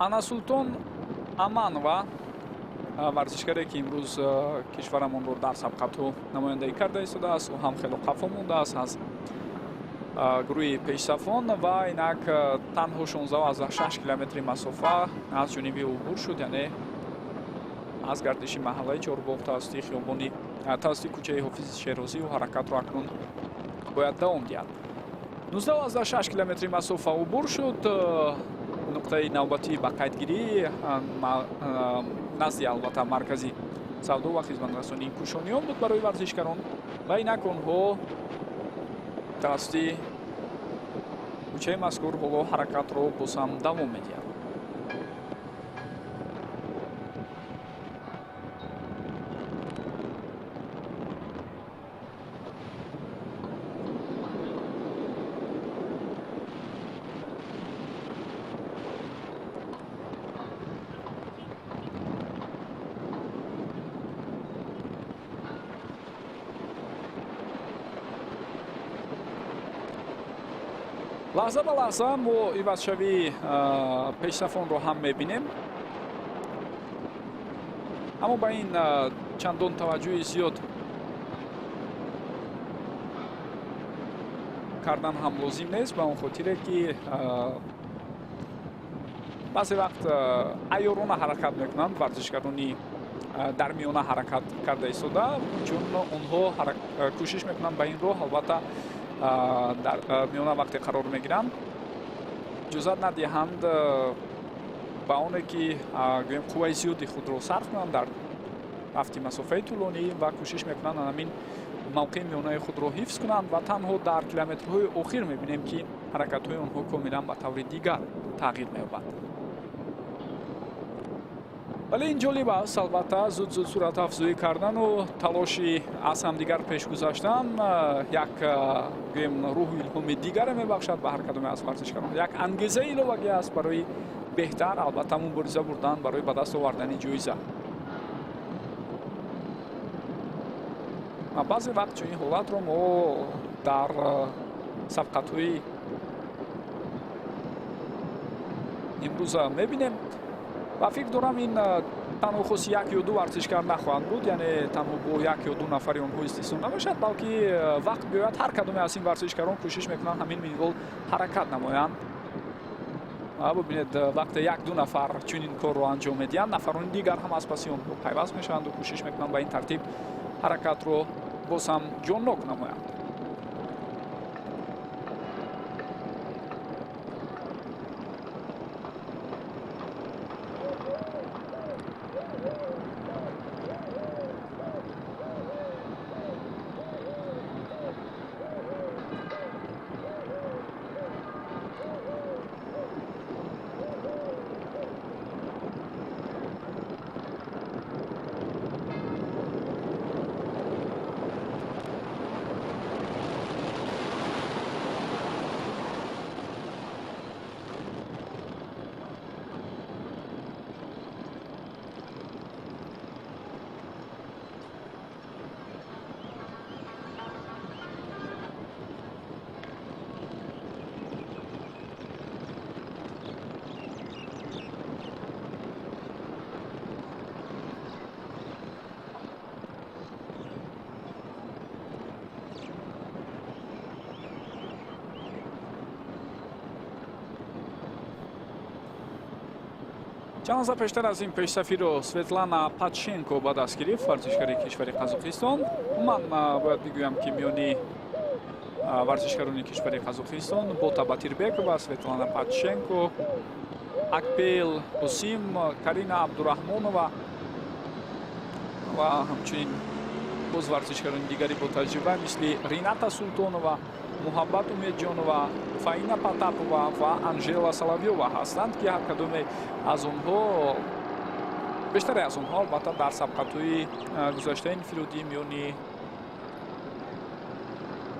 Анасултон Аманова, варзишгаре, ки имрӯз кишварамонро дар сабқатҳо намояндагӣ карда истодааст, ӯ ҳам хело қафо мондааст аз гурӯҳи пешсафон. Ва инак танҳо 16,6 километри масофа аз ҷониби ӯ убур шуд, яъне аз гардиши маҳаллаи Чорбоғ тавассути хиёбони, тавассути кӯчаи Ҳофизи Шерозӣ ӯ ҳаракатро акнун бояд давом диҳад. 19,6 километри масофа убур шуд. Нуқтаи навбатӣ ба қайдгирӣ назди албатта маркази савдо ва хизматрасонии Кӯшониён буд барои варзишгарон. Ва инак онҳо тавассути кӯчаи мазкур ҳоло ҳаракатро боз ҳам давом медиҳанд. Лаҳза ба лаҳза мо ивазшавии пешсафонро ҳам мебинем, аммо ба ин чандон таваҷҷӯҳи зиёд кардан ҳам лозим нест, ба он хотире, ки баъзе вақт айёрона ҳаракат мекунанд варзишгарони дар миёна ҳаракат карда истода, чун онҳо кӯшиш мекунанд ба ин роҳ албатта дар миёна вақте қарор мегиранд, иҷозат надиҳанд ба оне, ки, гӯем, қувваи зиёди худро сарф кунанд дар рафти масофаи тӯлонӣ ва кӯшиш мекунанд ҳамин мавқеи миёнаи худро ҳифз кунанд. Ва танҳо дар километрҳои охир мебинем, ки ҳаракатҳои онҳо комилан ба таври дигар тағйир меёбад. Вале ин ҷолиб аст албатта, зуд зуд суръатафзоӣ кардану талоши аз ҳамдигар пеш гузаштан як, гӯем, рӯҳу илҳоми дигаре мебахшад ба ҳар кадоме аз варзишгарон, як ангезаи иловагӣ аст барои беҳтар албатта мубориза бурдан барои ба даст овардани ҷоиза. Баъзе вақт чунин ҳолатро мо дар сабқатҳои имрӯза мебинем. Ва фикр дорам, ин танҳо хоси як ё ду варзишгар нахоҳанд буд, яъне танҳо бо як ё ду нафари онҳо истисно намешавад, балки вақт биёяд, ҳар кадоме аз ин варзишгарон кӯшиш мекунанд ҳамин минвол ҳаракат намоянд. Бубинед, вақте як ду нафар чунин корро анҷом медиҳанд, нафарони дигар ҳам аз паси онҳо пайваст мешаванду кӯшиш мекунанд ба ин тартиб ҳаракатро боз ҳам ҷоннок намоянд. Чанд лаҳза пештар аз ин пешсафиро Светлана Патшенко ба даст гирифт, варзишгари кишвари Қазоқистон. Ман бояд бигӯям, ки миёни варзишгарони кишвари Қазоқистон Бота Батирбекова, Светлана Патшенко, Акпел Қосим, Карина Абдураҳмонова ва ҳамчунин боз варзишгарони дигари бо таҷриба мисли Рината Султонова, Муҳаббат Умедҷонова, Фаина Потапова ва Анжела Соловьёва ҳастанд, ки ҳар кадоме аз онҳо, бештаре аз онҳо албатта, дар сабқатҳои гузаштаи инфиродӣ миёни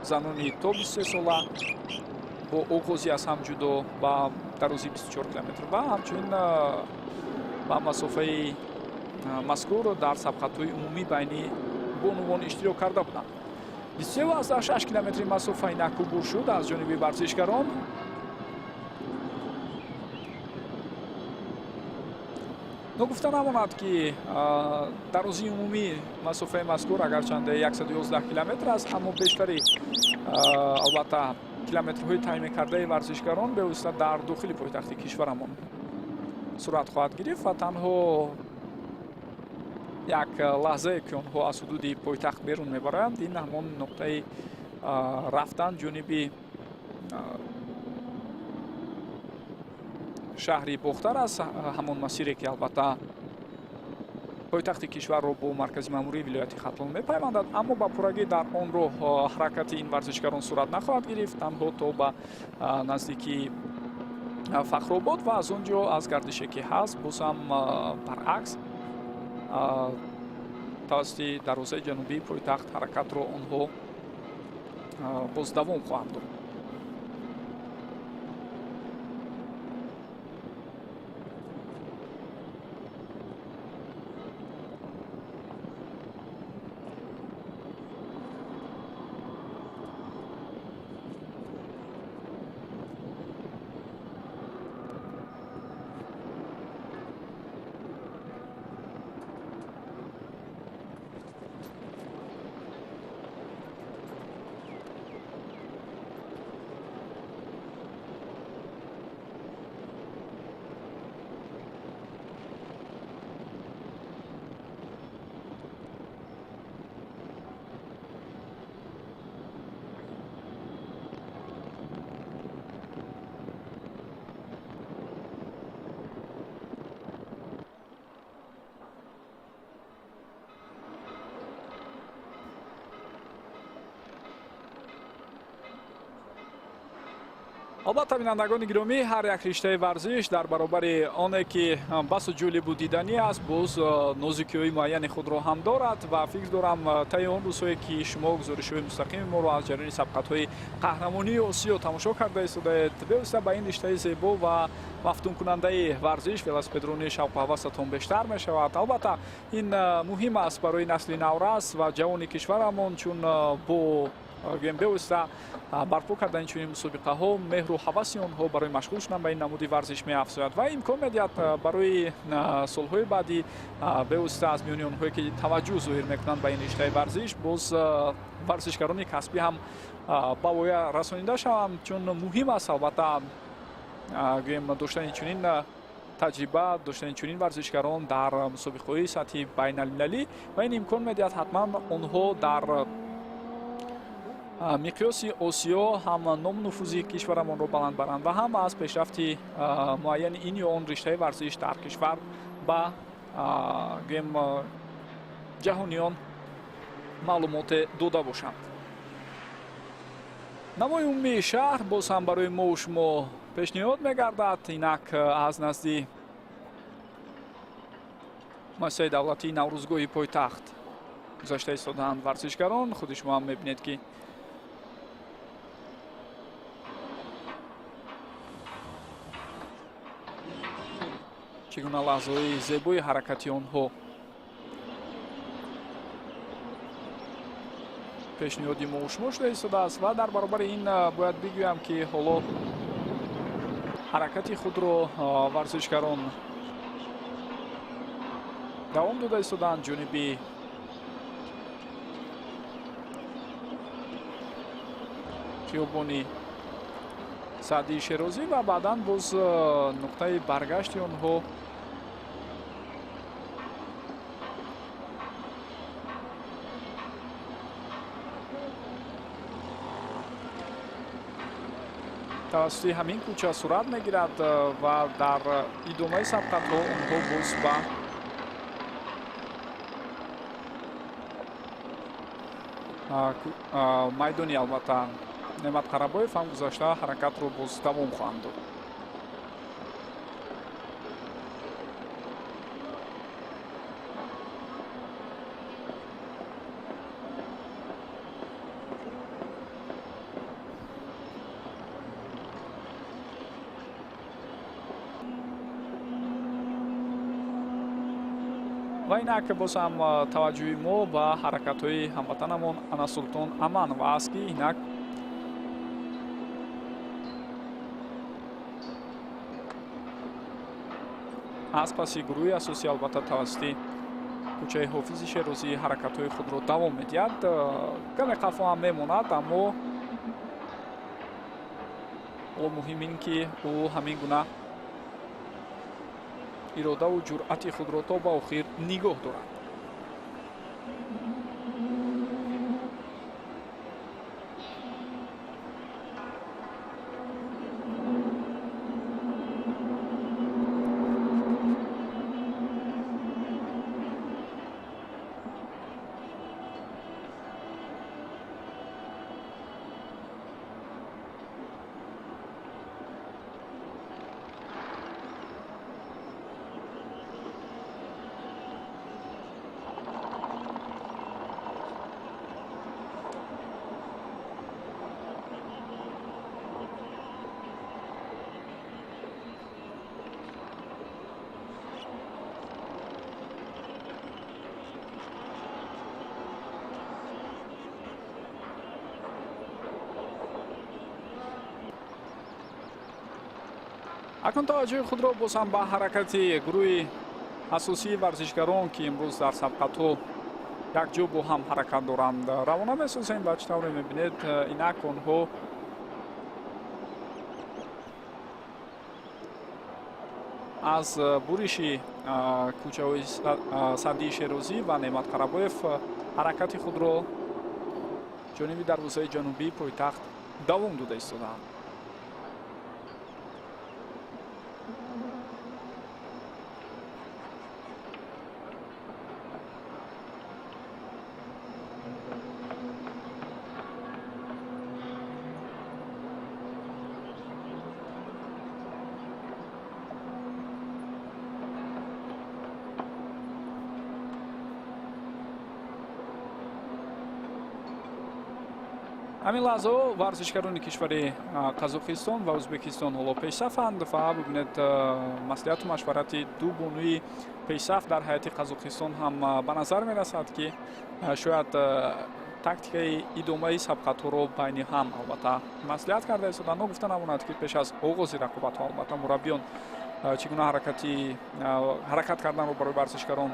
занони то 23 сола бо оғози аз ҳам ҷудо ба дарозии 24 километр ва ҳамчунин ба масофаи мазкур дар сабқатҳои умумӣ байни бонувон иштирок карда буданд. 23,6 километри масофа инак убур шуд аз ҷониби варзишгарон. Ногуфта намонад, ки дарозии умумии масофаи мазкур агарчанде 111 километр аст, аммо бештари албатта километрҳои тай мекардаи варзишгарон бевосита дар дохили пойтахти кишварамон сурат хоҳад гирифт ва танҳо як лаҳзае, ки онҳо аз ҳудуди пойтахт берун мебароянд, ин ҳамон нуқтаи рафтан ҷониби шаҳри Бохтар аст, ҳамон масире, ки албатта пойтахти кишварро бо маркази маъмурии вилояти Хатлон мепайвандад, аммо ба пуррагӣ дар он роҳ ҳаракати ин варзишгарон сурат нахоҳад гирифт, танҳо то ба наздикии Фахробод ва аз он ҷо аз гардише, ки ҳаст, боз ҳам баръакс тавассути дарвозаи ҷанубии пойтахт ҳаракатро онҳо боз давом хоҳанд дод. Албатта, бинандагони гиромӣ, ҳар як риштаи варзиш дар баробари оне, ки басу ҷолибу диданӣ аст, боз нозукиҳои муайяни худро ҳам дорад ва фикр дорам, таи он рӯзҳое, ки шумо гузоришҳои мустақими моро аз ҷараёни сабқатҳои қаҳрамонии Осиё тамошо карда истодаед, бевосита ба ин риштаи зебо ва мафтункунандаи варзиш, велосипедронии, шавқу ҳавасатон бештар мешавад. Албатта, ин муҳим аст барои насли наврас ва ҷавони кишварамон, чун бо гӯем бевосита барпо кардани чунин мусобиқаҳо меҳру ҳаваси онҳо барои машғул шудан ба ин намуди варзиш меафзояд ва имкон медиҳад барои солҳои баъдӣ бевосита аз миёни онҳое, ки таваҷҷӯҳ зоҳир мекунанд ба ин риштаи варзиш, боз варзишгарони касбӣ ҳам ба воя расонида шаванд, чун муҳим аст албатта, гӯем, доштани чунин таҷриба, доштани чунин варзишгарон дар мусобиқаҳои сатҳи байналмилалӣ ва ин имкон медиҳад ҳатман онҳо дар миқёси Осиё ҳам ному нуфузи кишварамонро баланд баранд ва ҳам аз пешрафти муайяни ин ё он риштаи варзиш дар кишвар ба, гӯем, ҷаҳониён маълумоте дода бошанд. Намои умумии шаҳр боз ҳам барои мову шумо пешниҳод мегардад. Инак аз назди муассисаи давлатии Наврӯзгоҳи пойтахт гузашта истодаанд варзишгарон. Худи шумо ҳам мебинед, ки чӣ гуна лаҳзаҳои зебои ҳаракати онҳо пешниҳоди мову шумо шуда истодааст. Ва дар баробари ин бояд бигӯям, ки ҳоло ҳаракати худро варзишгарон давом дода истодаанд ҷониби хиёбони Саъдии Шерозӣ ва баъдан боз нуқтаи баргашти онҳо Тавассути ҳамин кӯча сурат мегирад ва дар идомаи сабқатҳо онҳо боз ба майдони албатта Неъмат Қарабоев ҳам гузашта ҳаракатро боз давом хоҳанд дод. Ва инак боз ҳам таваҷҷӯҳи мо ба ҳаракатҳои ҳамватанамон Анасултон Аманова аст, ки инак аз паси гурӯҳи асосӣ албатта тавассути кӯчаи Ҳофизи Шерозӣ ҳаракатҳои худро давом медиҳад. Каме қафо ҳам мемонад, аммо ҳоло муҳим ин ки ӯ ҳамин гуна иродаву ҷуръати худро то ба охир нигоҳ дорад. Акнун таваҷҷӯҳи худро боз ҳам ба ҳаракати гурӯҳи асосии варзишгарон, ки имрӯз дар сабқатҳо якҷо бо ҳам ҳаракат доранд, равона месозем ва чӣ тавре мебинед, инак онҳо аз буриши кӯчаҳои Саъдии Шерозӣ ва Неъмат Қарабоев ҳаракати худро ҷониби дарвозаи ҷанубии пойтахт давом дода истодаанд. Ҳамин лаҳзаҳо варзишгарони кишвари Қазоқистон ва Ӯзбекистон ҳоло пешсафанд ва бибинед, маслиҳату машварати ду бонуи пешсаф дар ҳайати Қазоқистон ҳам ба назар мерасад, ки шояд тактикаи идомаи сабқатҳоро байни ҳам албатта маслиҳат карда истоданд. Ногуфта намонад, ки пеш аз оғози рақобатҳо албатта мураббиён чӣ гуна ҳаракат карданро барои варзишгарон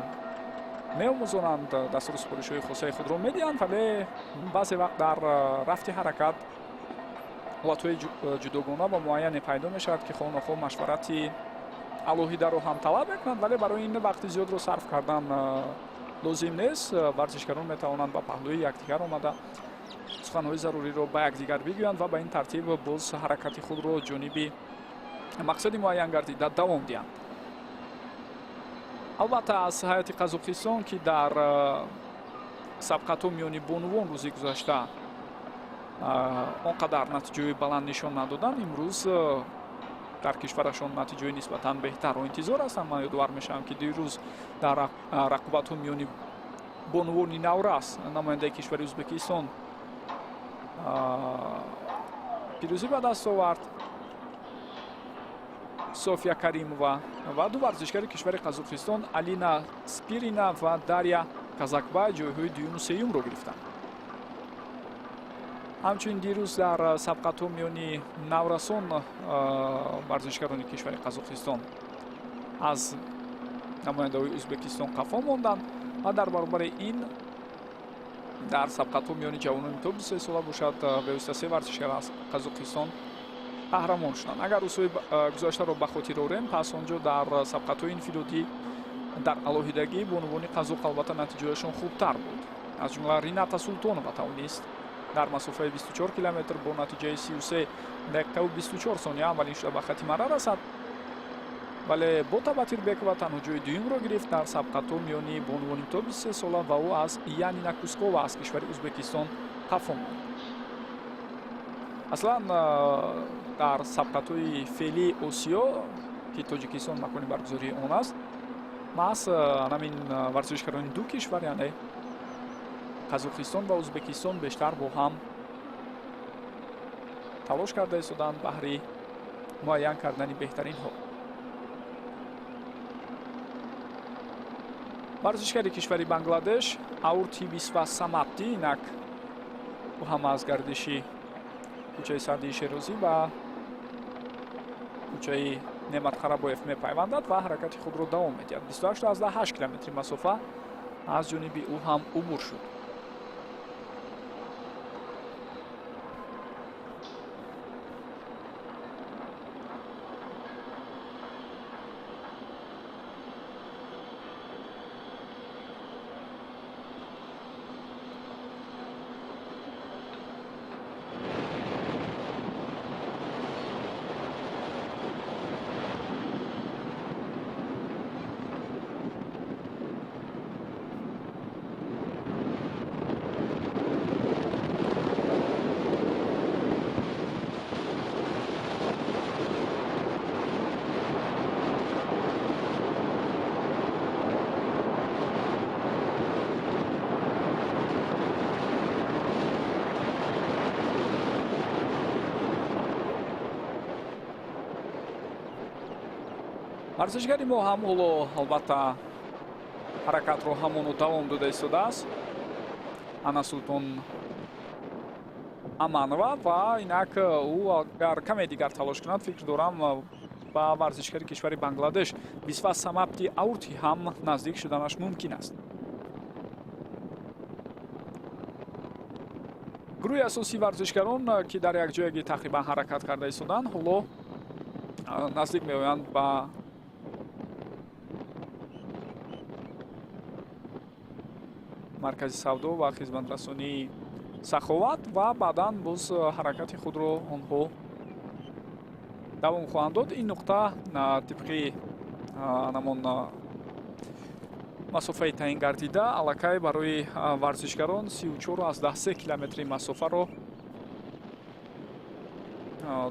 меомӯзонанд, дастуру супоришҳои хосаи худро медиҳанд, вале баъзе вақт дар рафти ҳаракат ҳолатҳои ҷудогона ва муайяне пайдо мешавад, ки хоҳ нохоҳ машварати алоҳидаро ҳам талаб мекунанд, вале барои ин вақти зиёдро сарф кардан лозим нест. Варзишгарон метавонанд ба паҳлӯи якдигар омада суханҳои заруриро ба якдигар бигӯянд ва ба ин тартиб боз ҳаракати худро ҷониби мақсади муайян гардида давом диҳанд. Албатта аз ҳайати Қазоқистон, ки дар сабқатҳо миёни бонувон рӯзи гузашта он қадар натиҷаҳои баланд нишон надоданд, имрӯз дар кишварашон натиҷаҳои нисбатан беҳтарро интизор ҳастанд. Ман ёдовар мешавам, ки дирӯз дар рақобатҳо миёни бонувони наврас намояндаи кишвари Ӯзбекистон пирӯзӣ ба даст овард, София Каримова, ва ду варзишгари кишвари Қазоқистон Алина Спирина ва Дарья Казакбай ҷойҳои дуюму сеюмро гирифтанд. Ҳамчунин дирӯз дар сабқатҳо миёни наврасон варзишгарони кишвари Қазоқистон аз намояндаҳои Ӯзбекистон қафо монданд ва дар баробари ин дар сабқатҳо миёни ҷавонони то 23 сола бошад, бевосита се варзишгар аз Қазоқистон қаҳрамон шуданд. Агар рӯзҳои гузаштаро ба хотир орем, пас он ҷо дар сабқатҳои инфиродӣ дар алоҳидагӣ бонувони қазоқ албатта натиҷаҳояшон хубтар буд. Аз ҷумла Рината Султонова тавонист Дар масофаи 24 километр бо натиҷаи 33 дақиқаву 24 сония аввалин шуда ба хати марра расад. Вале Бота Батирбекова танҳо ҷои дуюмро гирифт дар сабқатҳо миёни бонувони то 23 сола ва ӯ аз Янина Кускова аз кишвари Ӯзбекистон қафо монд. Аслан дар сабқатҳои феълии Осиё, ки Тоҷикистон макони баргузории он аст, маҳз ҳамин варзишгарони ду кишвар, яъне Қазоқистон ва Ӯзбекистон, бештар бо ҳам талош карда истоданд баҳри муайян кардани беҳтаринҳо. Варзишгари кишвари Бангладеш Аурти Бисва Самапти инак ӯ ҳам аз гардиши кӯчаи Саъдии Шерозӣ ба кӯчаи Неъмат Қарабоев мепайвандад ва ҳаракати худро давом медиҳад. 28,8 километри масофа аз ҷониби ӯ ҳам убур шуд. Варзишгари мо ҳам ҳоло албатта ҳаракатро ҳамону давом дода истодааст. Ана Султон Аманова ва инак ӯ агар каме дигар талош кунад, фикр дорам ба варзишгари кишвари Бангладеш Бисва Самапти Аурти ҳам наздик шуданаш мумкин аст. Гурӯҳи асосии варзишгарон, ки дар як ҷоягӣ тақрибан ҳаракат карда истоданд, ҳоло наздик меоянд ба маркази савдо ва хизматрасонии Саховат ва баъдан боз ҳаракати худро онҳо давом хоҳанд дод. Ин нуқта тибқи намон масофаи таъин гардида аллакай барои варзишгарон 34,3 километри масофаро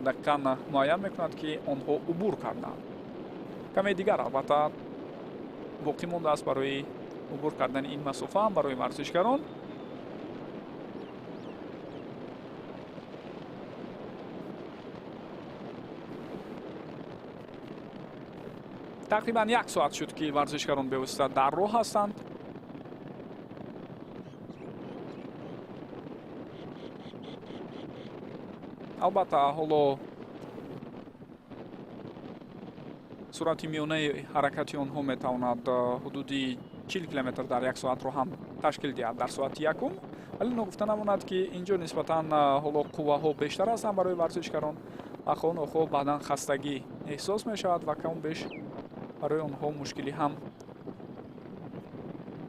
дақиқан муайян мекунад, ки онҳо убур карданд. Каме дигар албатта боқӣ мондааст барои убур кардани ин масофа ҳам барои варзишгарон. Тақрибан як соат шуд, ки варзишгарон бевосита дар роҳ ҳастанд. Албатта ҳоло суръати миёнаи ҳаракати онҳо метавонад ҳудуди 40 километр дар як соатро ҳам ташкил диҳад дар соати якум. Вале ногуфта намонад, ки инҷо нисбатан ҳоло қувваҳо бештар ҳастанд барои варзишгарон ва хоҳ нохоҳ баъдан хастагӣ эҳсос мешавад ва кам беш барои онҳо мушкилӣ ҳам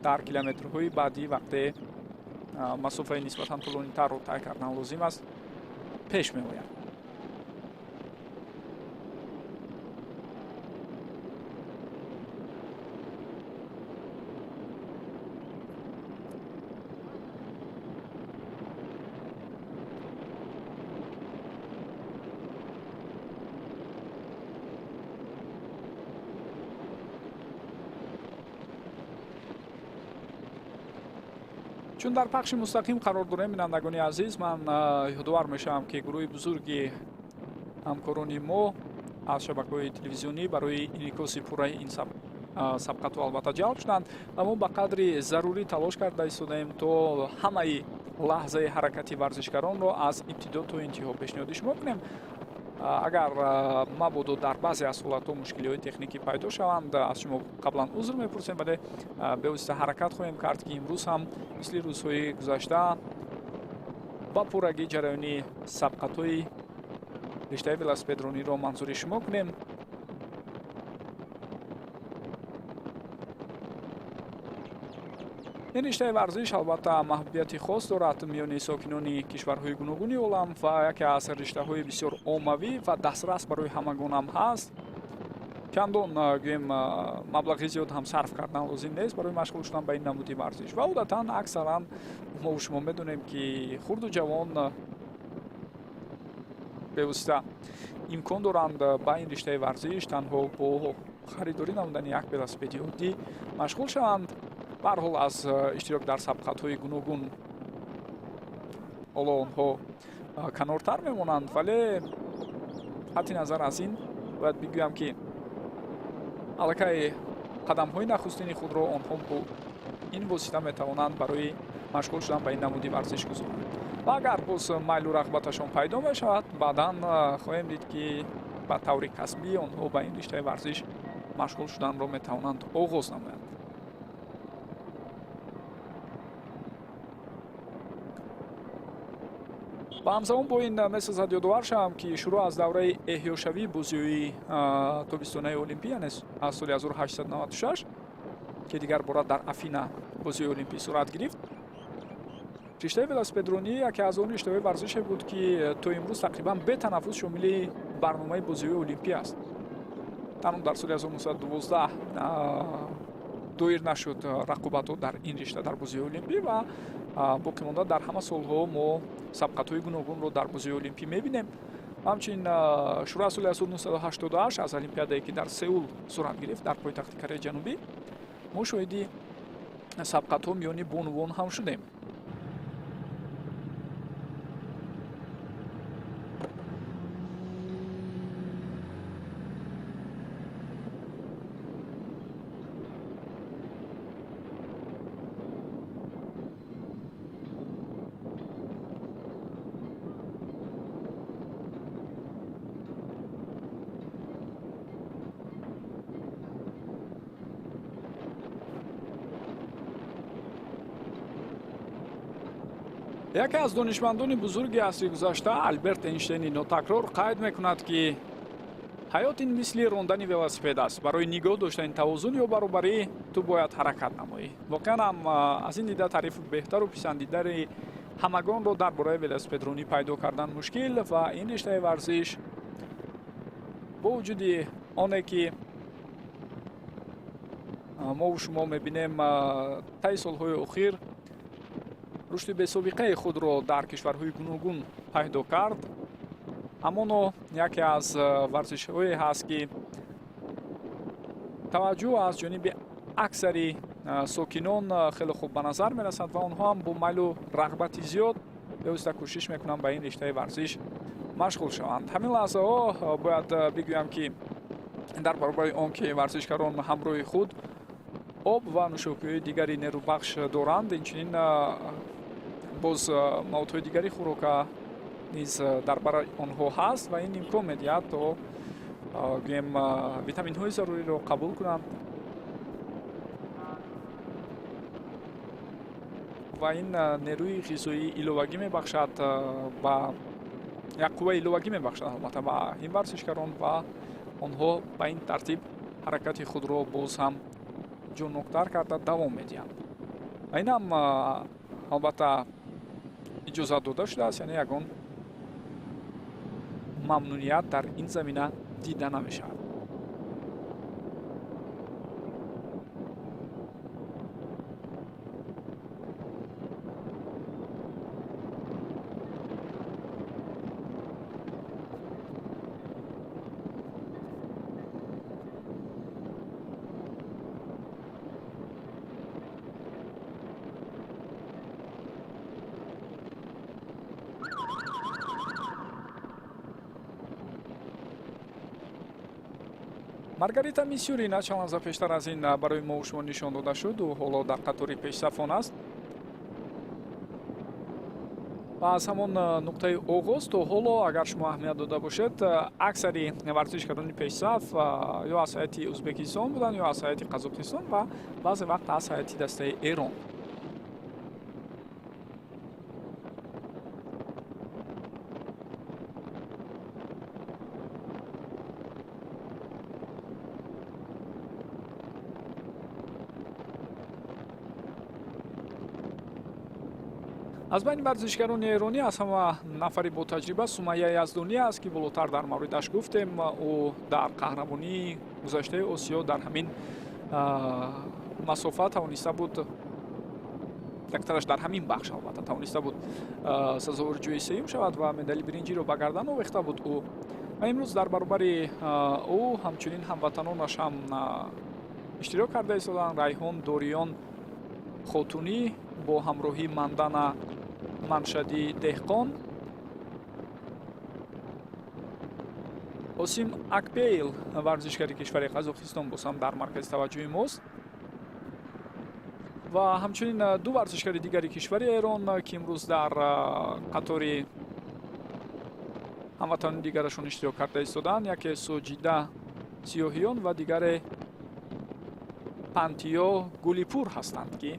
дар километрҳои баъдӣ, вақте масофаи нисбатан тӯлонитарро тай кардан лозим аст, пеш меояд. Чун дар пахши мустақим қарор дорем, бинандагони азиз, ман ёдовар мешавам, ки гурӯҳи бузурги ҳамкорони мо аз шабакаҳои телевизионӣ барои инъикоси пурраи ин сабқатҳо албатта ҷалб шуданд ва мо ба қадри зарурӣ талош карда истодаем, то ҳамаи лаҳзаи ҳаракати варзишгаронро аз ибтидо то интиҳо пешниҳоди шумо кунем. Агар мабодо дар баъзе аз ҳолатҳо мушкилиҳои техникӣ пайдо шаванд, аз шумо қаблан узр мепурсем, вале бевосита ҳаракат хоҳем кард, ки имрӯз ҳам мисли рӯзҳои гузашта ба пуррагӣ ҷараёни сабқатҳои риштаи велосипедрониро манзури шумо кунем. Ин риштаи варзиш албатта маҳбубияти хос дорад миёни сокинони кишварҳои гуногуни олам ва яке аз риштаҳои бисёр оммавӣ ва дастрас барои ҳамагон ҳам ҳаст. Чандон гӯем маблағи зиёд ҳам сарф кардан лозим нест барои машғул шудан ба ин намуди варзиш ва одатан аксаран мо шумо медонем, ки хурду ҷавон бевосита имкон доранд ба ин риштаи варзиш танҳо бо харидорӣ намудани як велосипеди оддӣ машғул шаванд. Ба ҳар ҳол аз иштирок дар сабқатҳои гуногун ҳоло онҳо канортар мемонанд, вале қатъи назар аз ин бояд бигӯям, ки аллакай қадамҳои нахустини худро онҳо бо ин восита метавонанд барои машғул шудан ба ин намуди варзиш гузоранд. Ва агар боз майлу рағбаташон пайдо мешавад, баъдан хоҳем дид, ки ба таври касбӣ онҳо ба ин риштаи варзиш машғул шуданро метавонанд оғоз намоянд. Ва ҳамзамон бо ин месозад ёдовар шавам, ки шурӯъ аз давраи эҳёшавии бозиҳои тобистонаи Олимпӣ, яъне аз соли 1896, ки дигар бора дар Афина бозиҳои Олимпӣ сурат гирифт, риштаи велосипедронӣ яке аз он риштаҳои варзише буд, ки то имрӯз тақрибан бетанаффус шомили барномаи бозиҳои Олимпӣ аст. Танҳо дар соли 1912 доир нашуд рақобатҳо дар ин ришта дар бозиҳои Олимпӣ ва боқӣ монда дар ҳама солҳо мо сабқатҳои гуногунро дар бозиҳои Олимпӣ мебинем. Ҳамчунин шурӯъ аз соли 1988, аз олимпиадае, ки дар Сеул сурат гирифт, дар пойтахти Кореяи Ҷанубӣ, мо шоҳиди сабқатҳо миёни бонувон ҳам шудем. Яке аз донишмандони бузурги асри гузашта, Алберт Эйнштейни нотакрор, қайд мекунад, ки ҳаёт ин мисли рондани велосипед аст. Барои нигоҳ доштани тавозун ё баробарӣ ту бояд ҳаракат намоӣ. Воқеан ҳам аз ин дида таърифи беҳтару писандидари ҳамагонро дар бораи велосипедронӣ пайдо кардан мушкил ва ин риштаи варзиш бо вуҷуди оне, ки мову шумо мебинем, таи солҳои охир рушди бесобиқаи худро дар кишварҳои гуногун пайдо кард, амоно яке аз варзишҳое ҳаст, ки таваҷҷӯҳ аз ҷониби аксари сокинон хеле хуб ба назар мерасад ва онҳо ҳам бо майлу рағбати зиёд бевосита кӯшиш мекунанд ба ин риштаи варзиш машғул шаванд. Ҳамин лаҳзаҳо бояд бигӯям, ки дар баробари он ки варзишгарон ҳамроҳи худ об ва нӯшокиҳои дигари нерӯбахш доранд, инчунин боз маводҳои дигари хӯрока низ дар бари онҳо ҳаст ва ин имкон медиҳад, то гӯем витаминҳои заруриро қабул кунанд ва ин нерӯи ғизоии иловагӣ мебахшад, ба як қувваи иловагӣ мебахшад албатта ба ин варзишгарон ва онҳо ба ин тартиб ҳаракати худро боз ҳам ҷонноктар карда давом медиҳанд. Ва ин ҳам албатта иҷозат дода шудааст, яъне ягон мамнуният дар ин замина дида намешавад. Маргарита Мисюрина чанд лаҳза пештар аз ин барои мо шумо нишон дода шуд. Ӯ ҳоло дар қатори пешсафон аст ва аз ҳамон нуқтаи оғоз то ҳоло, агар шумо аҳамият дода бошед, аксари варзишгарони пешсаф ё аз ҳайати Ӯзбекистон буданд, ё аз ҳайати Қазоқистон ва баъзе вақт аз ҳайати дастаи Эрон. Аз байни варзишгарони эронӣ аз ҳама нафари бо таҷриба Сумайя Яздонӣ аст, ки болотар дар мавридаш гуфтем. Ӯ дар қаҳрамонии гузаштаи Осиё дар ҳамин масофа тавониста буд, яктараш дар ҳамин бахш албатта тавониста буд сазовори ҷои сеюм шавад ва медали биринҷиро ба гардан овехта буд ӯ. Ва имрӯз дар баробари ӯ ҳамчунин ҳамватанонаш ҳам иштирок карда истоданд. Райҳон Дориён Хотунӣ бо ҳамроҳии Мандана Маншадӣ Деҳқон, Осим Акпейл, варзишгари кишвари Қазоқистон, боз ҳам дар маркази таваҷҷӯҳи мост ва ҳамчунин ду варзишгари дигари кишвари Эрон, ки имрӯз дар қатори ҳамватанони дигарашон иштирок карда истоданд, яке Соҷида Сиёҳиён ва дигаре Пантиё Гулипур ҳастанд, ки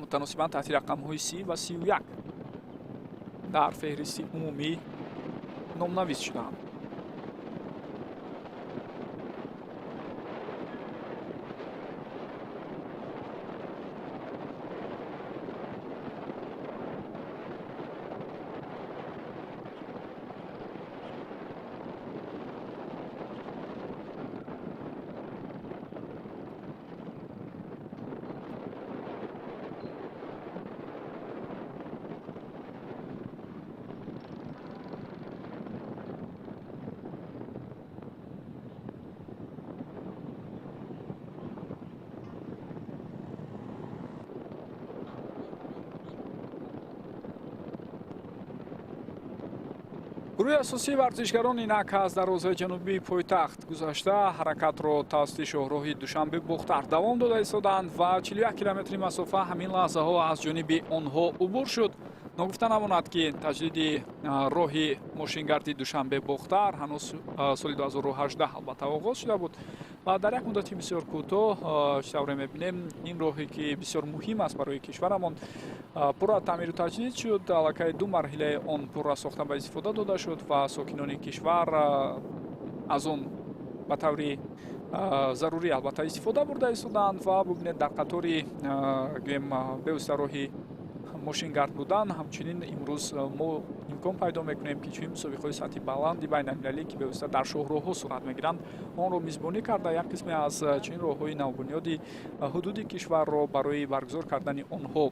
мутаносибан таҳти рақамҳои 30 ва 31 дар феҳристи умумӣ номнавис шудаанд. Гурӯҳи асосии варзишгарон инак аз дарвозаи ҷанубии пойтахт гузашта ҳаракатро тавассути шоҳроҳи Душанбе Бохтар давом дода истоданд ва 41 километри масофа ҳамин лаҳзаҳо аз ҷониби онҳо убур шуд. Ногуфта намонад, ки таҷдиди роҳи мошингарди Душанбе Бохтар ҳанӯз соли 2018 албатта оғоз шуда буд ва дар як муддати бисёр кӯтоҳ, чӣ тавре мебинем, ин роҳе ки бисёр муҳим аст барои кишварамон, пурра таъмиру таҷдид шуд. Аллакай ду марҳилаи он пурра сохта ба истифода дода шуд ва сокинони кишвар аз он ба таври зарурӣ албатта истифода бурда истоданд. Ва бубинед, дар қатори гӯем бевосита роҳи мошингард будан ҳамчунин имрӯз мо имкон пайдо мекунем, ки чунин мусобиқаҳои сатҳи баланди байналмилалӣ, ки бевосита дар шоҳроҳҳо сурат мегиранд, онро мизбонӣ карда як қисме аз чунин роҳҳои навбунёди ҳудуди кишварро барои баргузор кардани онҳо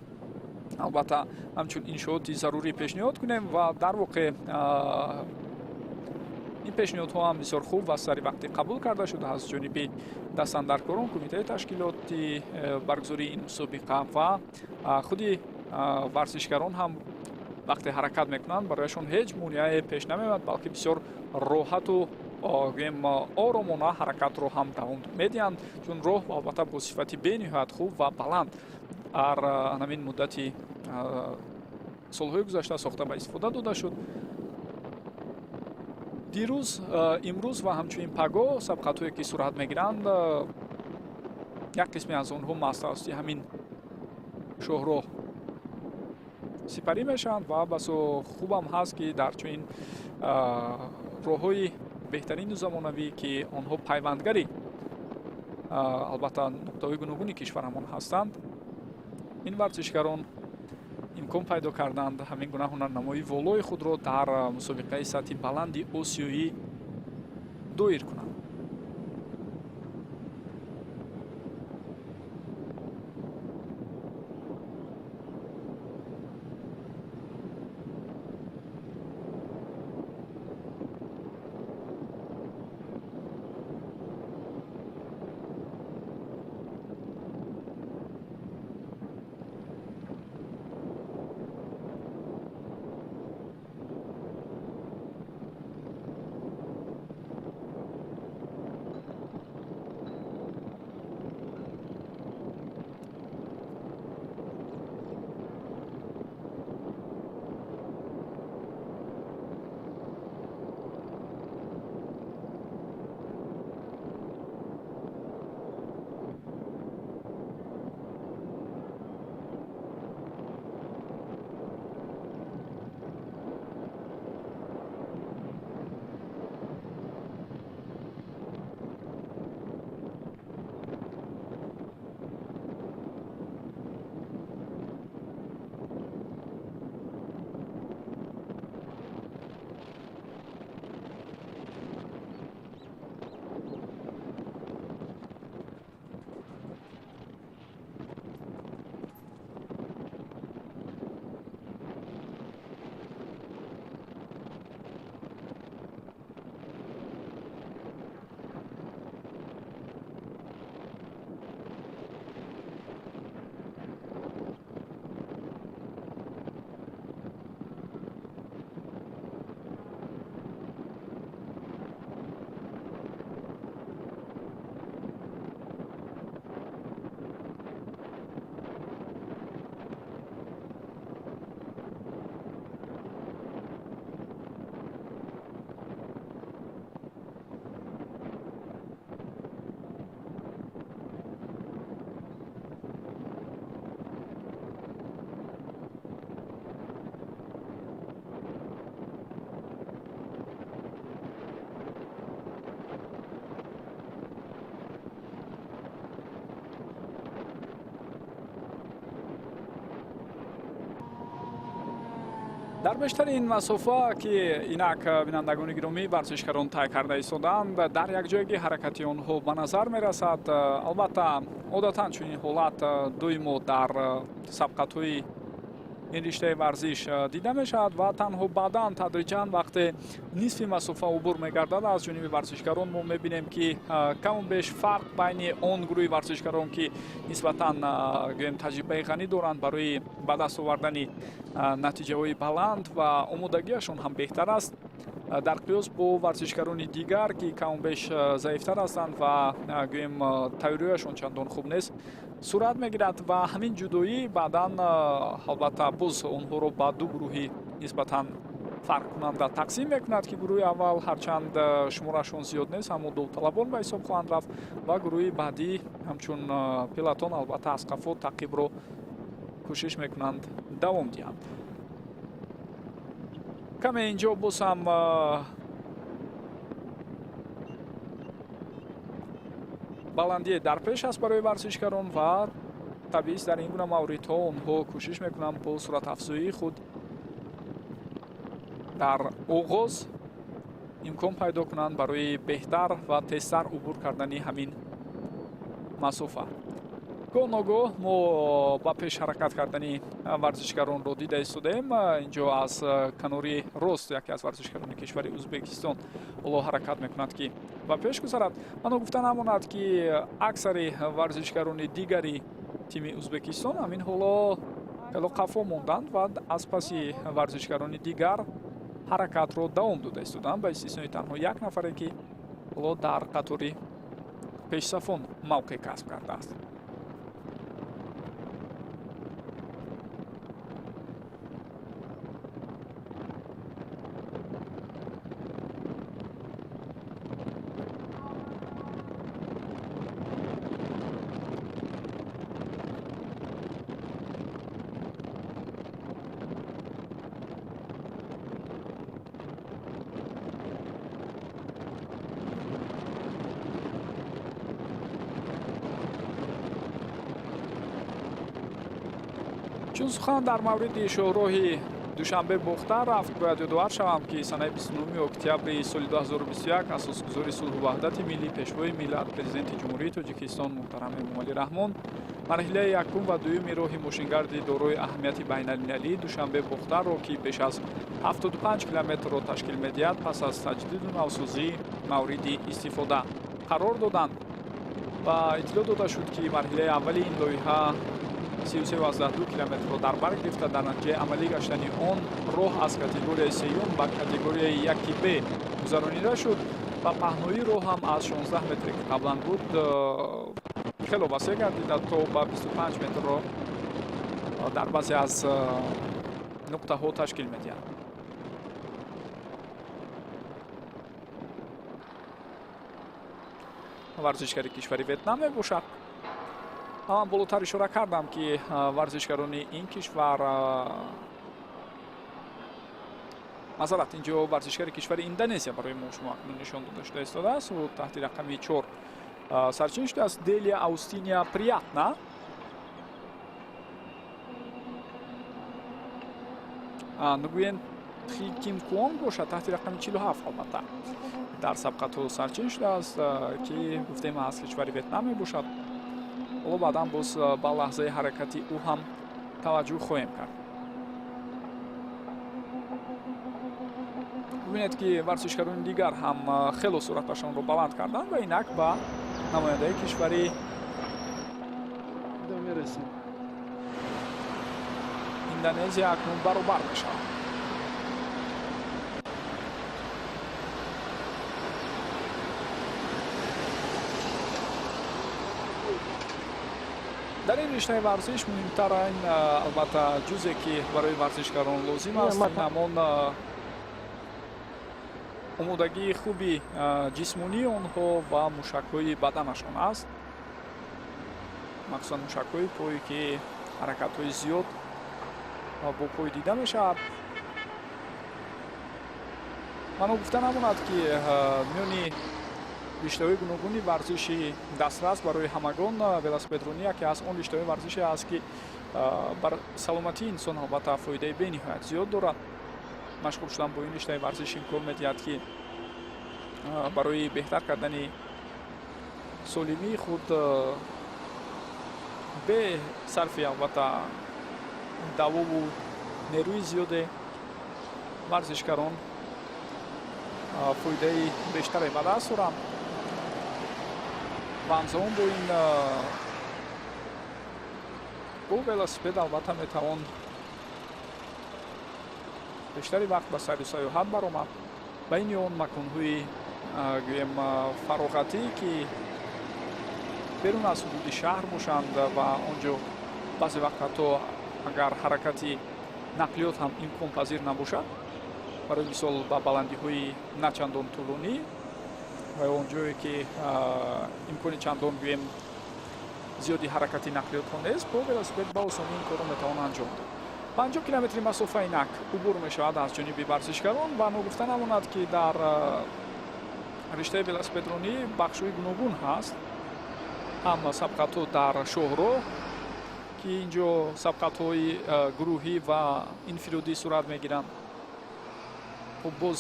албатта ҳамчун иншооти зарурӣ пешниҳод кунем. Ва дар воқеъ ин пешниҳодҳо ҳам бисёр хуб ва сари вақтӣ қабул карда шуда аз ҷониби дастандаркорон, кумитаи ташкилоти баргузории ин мусобиқа ва худи варзишгарон ҳам вақте ҳаракат мекунанд, барояшон ҳеҷ монеае пеш намеояд, балки бисёр роҳату гӯем оромона ҳаракатро ҳам давом медиҳанд, чун роҳ албатта бо сифати бениҳоят хуб ва баланд дар ҳамин муддати солҳои гузашта сохта ба истифода дода шуд. Дирӯз, имрӯз ва ҳамчунин пагоҳ сабқатҳое ки сурат мегиранд, як қисме аз онҳо маҳз тавассути ҳамин шоҳроҳ сипарӣ мешаванд ва басо хубам ҳаст, ки дар чунин роҳҳои беҳтарину замонавӣ, ки онҳо пайвандгари албатта нуқтаҳои гуногуни кишварамон ҳастанд, ин варзишгарон имкон пайдо карданд ҳамин гуна ҳунарнамоии волои худро дар мусобиқаи сатҳи баланди осиёӣ доир кунанд. Дар бештари ин масофа, ки инак бинандагони гиромӣ, варзишгарон тай карда истоданд, дар якҷоягӣ ҳаракати онҳо ба назар мерасад. Албатта, одатан чунин ҳолат доимо дар сабқатҳои ин риштаи варзиш дида мешавад ва танҳо баъдан тадриҷан, вақте нисфи масофа убур мегардад, аз ҷониби варзишгарон мо мебинем, ки каму беш фарқ байни он гурӯҳи варзишгарон, ки нисбатан, гӯем, таҷрибаи ғанӣ доранд барои ба даст овардани натиҷаҳои баланд ва омодагиашон ҳам беҳтар аст, дар қиёс бо варзишгарони дигар, ки каму беш заифтар ҳастанд ва, гӯем, тайёриашон чандон хуб нест, сурат мегирад. Ва ҳамин ҷудоӣ баъдан, албатта, боз онҳоро ба ду гурӯҳи нисбатан фарқкунанда тақсим мекунад, ки гурӯҳи аввал, ҳарчанд шуморашон зиёд нест, аммо довталабон ба ҳисоб хоҳанд рафт ва гурӯҳи баъдӣ ҳамчун пелотон, албатта, аз қафо таъқибро кӯшиш мекунанд давом диҳанд. Каме инҷо боз ҳам баландие дар пеш аст барои варзишгарон ва табиист, дар ин гуна мавридҳо онҳо кӯшиш мекунанд бо суръатафзоии худ дар оғоз имкон пайдо кунанд барои беҳтар ва тезтар убур кардани ҳамин масофа. Гоҳ ногоҳ мо ба пеш ҳаракат кардани варзишгаронро дида истодаем. Инҷо аз канори рост яке аз варзишгарони кишвари Ӯзбекистон ҳоло ҳаракат мекунад, ки ба пеш гузарад. Ва ногуфта намонад, ки аксари варзишгарони дигари тими Ӯзбекистон ҳамин ҳоло хело қафо монданд ва аз паси варзишгарони дигар ҳаракатро давом дода истоданд, ба истиснои танҳо як нафаре, ки ҳоло дар қатори пешсафон мавқеъ касб кардааст. Чун сухан дар мавриди шоҳроҳи Душанбе Бохтар рафт, бояд ёдовар шавам, ки санаи 29 октябри соли 2021 асосгузори сулҳу ваҳдати миллӣ, пешвои миллат, Президенти Ҷумҳурии Тоҷикистон муҳтарам Эмомалӣ Раҳмон марҳилаи якум ва дуюми роҳи мошингарди дорои аҳамияти байналмилалии Душанбе Бохтарро, ки беш аз 75 километрро ташкил медиҳад, пас аз таҷдиду навсозӣ мавриди истифода қарор доданд. Ва иттилоъ дода шуд, ки марҳилаи аввали ин лоиҳа 33,2 километрро дар бар гирифта, дар натиҷаи амалӣ гаштани он роҳ аз категорияи сеюм ба категорияи яки б гузаронида шуд ва паҳноии роҳ ҳам аз 16 метре, ки қаблан буд, хело васеъ гардида, то ба 25 метрро дар баъзе аз нуқтаҳо ташкил медиҳад. Варзишгари кишвари Ветнам мебошад. Ман болотар ишора кардам, ки варзишгарони ин кишвар, масалан, инҷо варзишгари кишвари Индонезия барои мо шумо акнун нишон дода шуда истодааст. Ӯ таҳти рақами 4 сарчин шудааст, Делия Аустиния Приятна. Нгуен Ким Куонг бошад, таҳти рақами 47, албатта, дар сабқатҳо сарчин шудааст, ки гуфтем, аз кишвари Ветнам мебошад. Ҳоло баъдан боз ба лаҳзаи ҳаракати ӯ ҳам таваҷҷӯҳ хоҳем кард. Бибинед, ки варзишгарони дигар ҳам хело суръаташонро баланд карданд ва инак ба намояндаи кишвари Индонезия акнун баробар мешавад. Дар ин риштаи варзиш муҳимтарин, албатта, ҷузе, ки барои варзишгарон лозим аст, ин ҳамон омодагии хуби ҷисмонии онҳо ва мушакҳои баданашон аст, махсусан мушакҳои пой, ки ҳаракатҳои зиёд бо пой дида мешавад. Маъно гуфта намонад, ки миёни риштаҳои гуногуни варзиши дастрас барои ҳамагон велосипедронӣ яке аз он риштаҳои варзише аст, ки бар саломатии инсон, албатта, фоидаи бениҳоят зиёд дорад. Машғул шудан бо ин риштаи варзиш имкон медиҳад, ки барои беҳтар кардани солимии худ бе сарфи, албатта, давову нерӯи зиёде варзишгарон фоидаи бештаре ба даст оранд ва ҳамзамон бо ин, бо велосипед, албатта, метавон бештари вақт ба сайру саёҳат баромад, байни он маконҳои, гӯем, фароғатӣ, ки берун аз ҳудуди шаҳр бошанд ва он ҷо баъзе вақт ҳатто агар ҳаракати нақлиёт ҳам имконпазир набошад, барои мисол, ба баландиҳои начандон тӯлонӣ ва он ҷое ки имкони чандон, гӯем, зиёди ҳаракати нақлиётҳо нест, бо велосипед ба осонӣ ин корро метавон анҷом дод. 50 километри масофа инак убур мешавад аз ҷониби варзишгарон ва ногуфта намонад, ки дар риштаи велосипедронӣ бахшҳои гуногун ҳаст: ҳам сабқатҳо дар шоҳроҳ, ки ин ҷо сабқатҳои гурӯҳӣ ва инфиродӣ сурат мегиранд, хуб, боз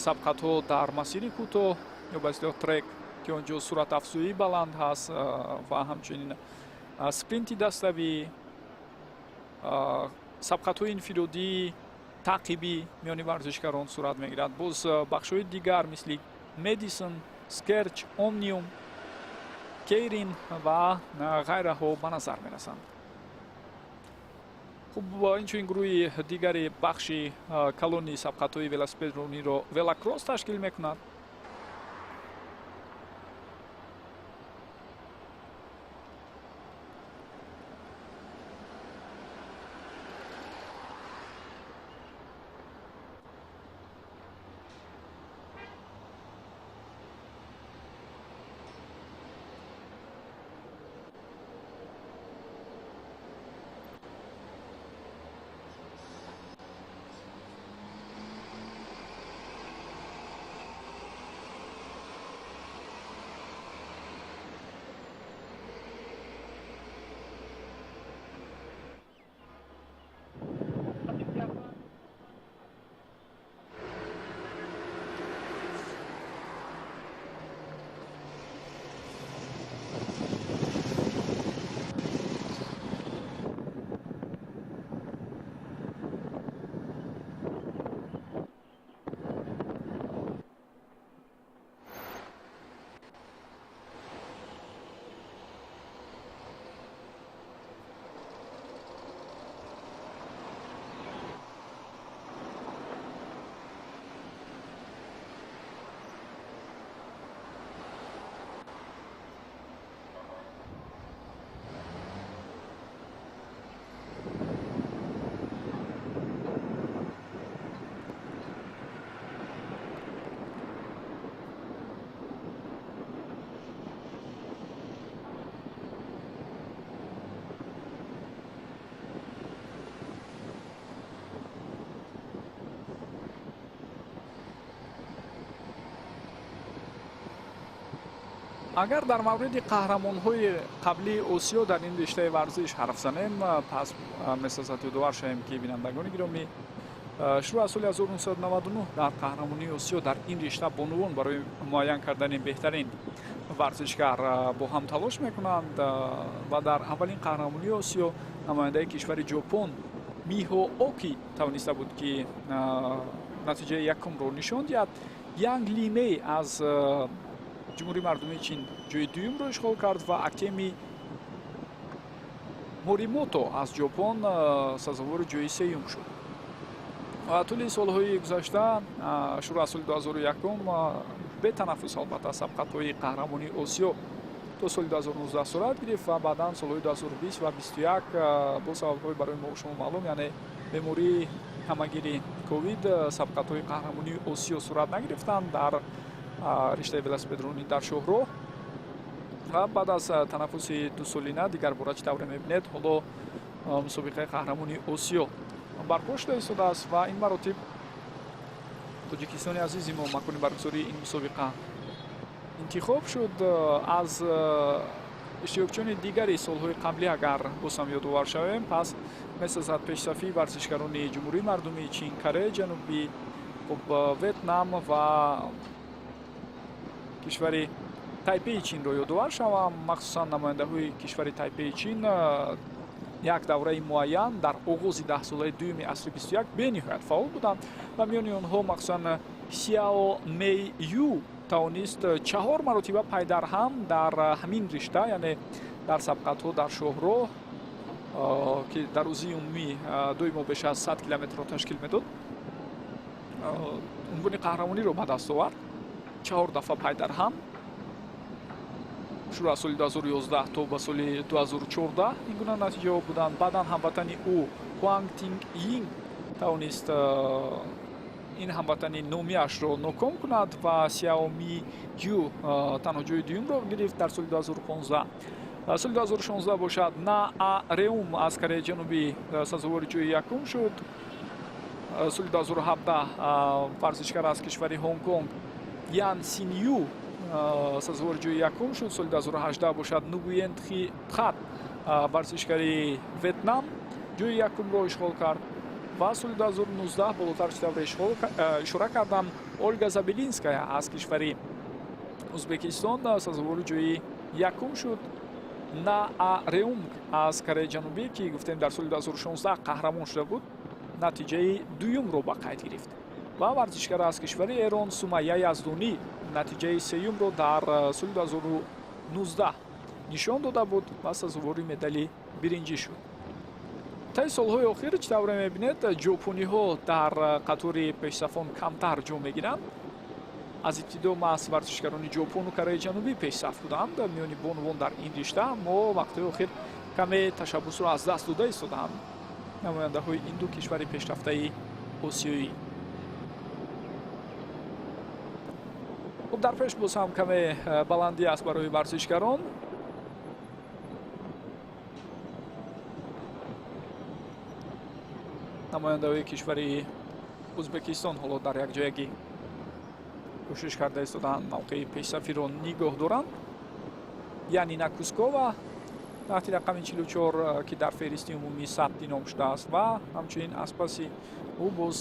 сабқатҳо дар масири кӯтоҳ ё ба истилоҳ трек, ки он ҷо суръатафзоӣ баланд ҳаст, ва ҳамчунин спринти даставӣ, сабқатҳои инфиродии таъқибӣ миёни варзишгарон сурат мегирад. Боз бахшҳои дигар, мисли мэдисон, скерч, омниум, кейрин ва ғайраҳо ба назар мерасанд. Хуб, инчунин гурӯҳи дигари бахши калони сабқатҳои велосипедрониро велокросс ташкил мекунад. Агар дар мавриди қаҳрамонҳои қаблии Осиё дар ин риштаи варзиш ҳарф занем, пас месазад ёдовар шавем, ки, бинандагони гиромӣ, шурӯъ аз соли 1999 дар қаҳрамонии Осиё дар ин ришта бонувон барои муайян кардани беҳтарин варзишгар бо ҳам талош мекунанд ва дар аввалин қаҳрамонии Осиё намояндаи кишвари Ҷопон Миҳо Оки тавониста буд, ки натиҷаи якумро нишон диҳад. Янг Лимей аз Ҷумҳурии Мардумии Чин ҷои дуюмро ишғол кард ва Акеми Моримото аз Ҷопон сазовори ҷои сеюм шуд. Ва тӯли солҳои гузашта, шурӯъ аз соли 2001, бетанаффус, албатта, сабқатҳои қаҳрамонии Осиё то соли 2019 сурат гирифт ва баъдан солҳои 2020 ва 21 бо сабабҳои барои мо шумо маълум, яъне бемории ҳамагири ковид, сабқатҳои қаҳрамонии Осиё сурат нагирифтанд дар риштаи велосипедронӣ дар шоҳроҳ. Ва баъд аз танаффуси дусолина дигар бора, чӣ тавре мебинед, ҳоло мусобиқаи қаҳрамонии Осиё барпо шуда истодааст ва ин маротиб Тоҷикистони азизи мо макони баргузории ин мусобиқа интихоб шуд. Аз Иштирокчиёни дигари солҳои қаблӣ агар боз ҳам ёдовар шавем, пас месазад пешсафии варзишгарони Ҷумҳурии Мардумии Чин, Кореяи Ҷанубӣ, хуб, Ветнам ва кишвари Тайпеи Чинро ёдовар шавам. Махсусан намояндаҳои кишвари Тайпеи Чин як давраи муайян дар оғози даҳсолаи дуюми асри 21 бениҳоят фаъол буданд ва миёни онҳо махсусан Сяо Мэй Ю тавонист 4 маротиба пайдарҳам дар ҳамин ришта, яъне дар сабқатҳо дар шоҳроҳ, ки дар рӯзии умумӣ доимо беш аз 100 километрро ташкил медод, унвони қаҳрамониро ба даст овард. 4 дафъа пайдарҳам, шурӯъ аз соли 2011 то ба соли 2014 ин гуна натиҷаҳо буданд. Баъдан ҳамватани ӯ Хуанг Тинг Йинг тавонист ин ҳамватани номиашро ноком кунад ва Сяо Ми Ю танҳо ҷои дуюмро гирифт дар соли 2015. Соли 2016 бошад, На А Реум аз Кореяи Ҷанубӣ сазовори ҷои якум шуд. Соли 2017 варзишгар аз кишвари Ҳонгконг Ян Син Ю сазовори ҷои якум шуд. Соли 2018 бошад, Нугуен Тхи Тхат варзишгари Ветнам ҷои якумро ишғол кард ва соли 2019 болотар чӣ тавре ишора кардам, Ольга Забелинская аз кишвари Ӯзбекистон сазовори ҷои якум шуд. На А Реунг аз Кореяи Ҷанубӣ, ки гуфтем дар соли 2016 қаҳрамон шуда буд, натиҷаи дуюмро ба қайд гирифт ва варзишгар аз кишвари Эрон Сумайя Яздонӣ натиҷаи сеюмро дар соли 2019 нишон дода буд ва сазовори медали биринҷӣ шуд. Таи солҳои охир, чӣ тавре мебинед, ҷопониҳо дар қатори пешсафон камтар ҷо мегиранд. Аз ибтидо маҳз варзишгарони Ҷопону Кореяи Ҷанубӣ пешсаф буданд миёни бонувон дар ин ришта, аммо вақтҳои охир каме ташаббусро аз даст дода истодаанд намояндаҳои ин ду кишвари пешрафтаи осиёӣ. Хуб, дар пеш боз ҳам каме баландӣ аст барои варзишгарон. Намояндаҳои кишвари Ӯзбекистон ҳоло дар якҷоягӣ кӯшиш карда истодаанд мавқеи пешсафиро нигоҳ доранд. Янина Кускова таҳти рақами 44, ки дар феҳристи умумӣ сабти ном шудааст, ва ҳамчунин аз паси ӯ боз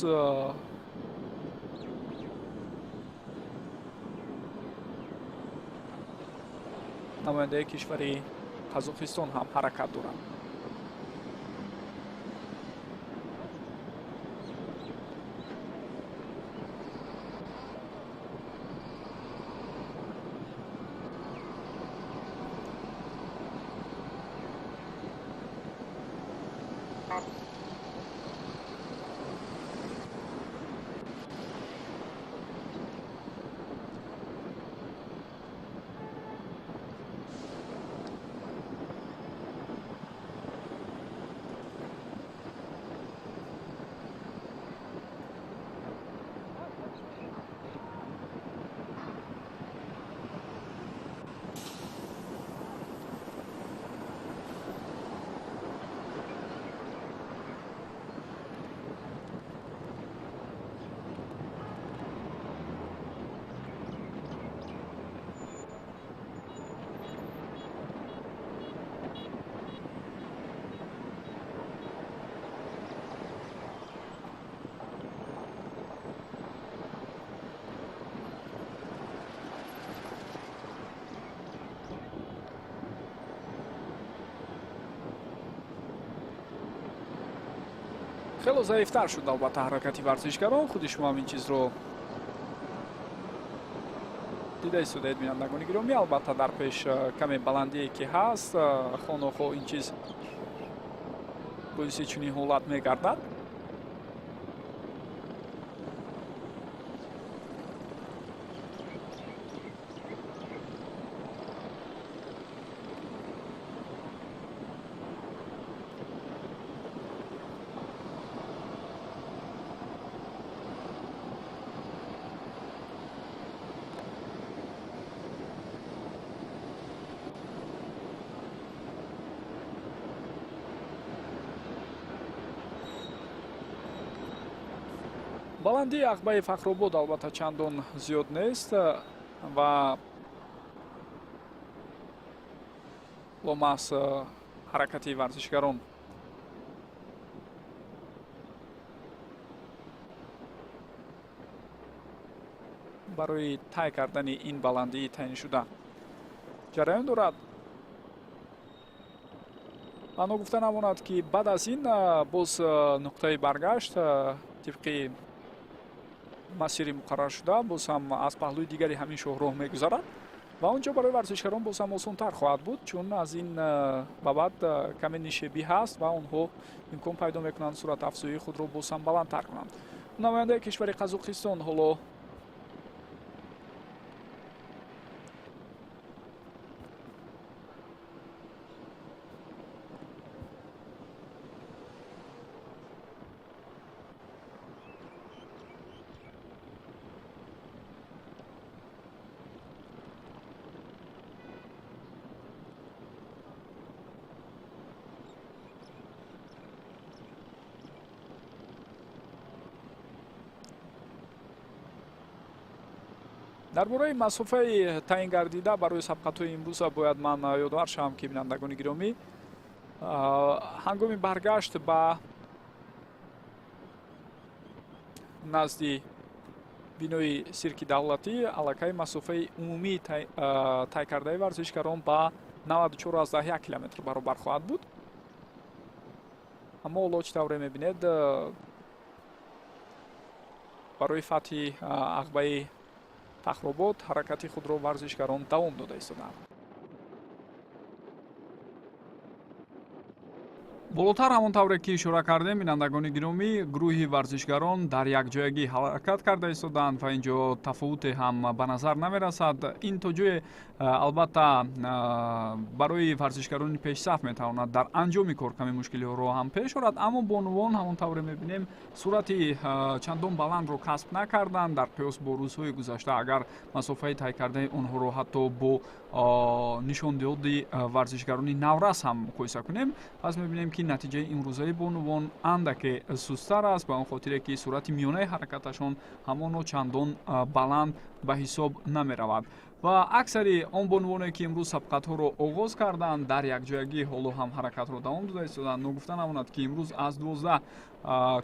намояндаи кишвари Қазоқистон ҳам ҳаракат доранд. Хело заифтар шуд албатта ҳаракати варзишгарон. Худи шумо ҳам ин чизро дида истодаед, бинандагони гиромӣ. Албатта дар пеш каме баландие ки ҳаст, хонохо ин чиз боиси чунин ҳолат мегардад. Баландии Ағбаи Фахробод албатта чандон зиёд нест ва Ломас ҳаракати варзишгарон барои тай кардани ин баландии таъиншуда ҷараён дорад. Ва ногуфта намонад, ки баъд аз ин боз нуқтаи баргашт тибқи масири муқарраршуда боз ҳам аз паҳлӯи дигари ҳамин шоҳроҳ мегузарад ва он ҷо барои варзишгарон боз ҳам осонтар хоҳад буд, чун аз ин ба баъд каме нишебӣ ҳаст ва онҳо имкон пайдо мекунанд суръатафзоии худро боз ҳам баландтар кунанд. Намояндаи кишвари Қазоқистон ҳоло дар бораи масофаи таъин гардида барои сабқатҳои имрӯза бояд ман ёдовар шавам, ки бинандагони гиромӣ, ҳангоми баргашт ба назди бинои сирки давлатӣ аллакай масофаи умумии тай кардаи варзишгарон ба 94,1 километр баробар хоҳад буд. Аммо ҳоло чӣ тавре мебинед, барои фатҳи ағбаи Фахробод ҳаракати худро варзишгарон давом дода истоданд. Болотар ҳамон тавре ки ишора кардем, бинандагони гиромӣ, гурӯҳи варзишгарон дар якҷоягӣ ҳаракат карда истоданд ва ин ҷо тафовуте ҳам ба назар намерасад. Ин то ҷое албатта барои варзишгарони пешсаф метавонад дар анҷоми кор каме мушкилиҳоро ҳам пеш орад, аммо бонувон ҳамон тавре мебинем суръати чандон баландро касб накарданд дар қиёс бо рӯзҳои гузашта. Агар масофаи тай кардаи онҳоро ҳатто бо нишондиҳоди варзишгарони наврас ҳам муқоиса кунем, пас мебинем, ки натиҷаи имрӯзаи бонувон андаке сустар аст, ба он хотире ки суръати миёнаи ҳаракаташон ҳамоно чандон баланд ба ҳисоб намеравад. Ва аксари он бонувоне, ки имрӯз сабқатҳоро оғоз карданд, дар якҷоягӣ ҳоло ҳам ҳаракатро давом дода истоданд. Ногуфта намонад, ки имрӯз аз 12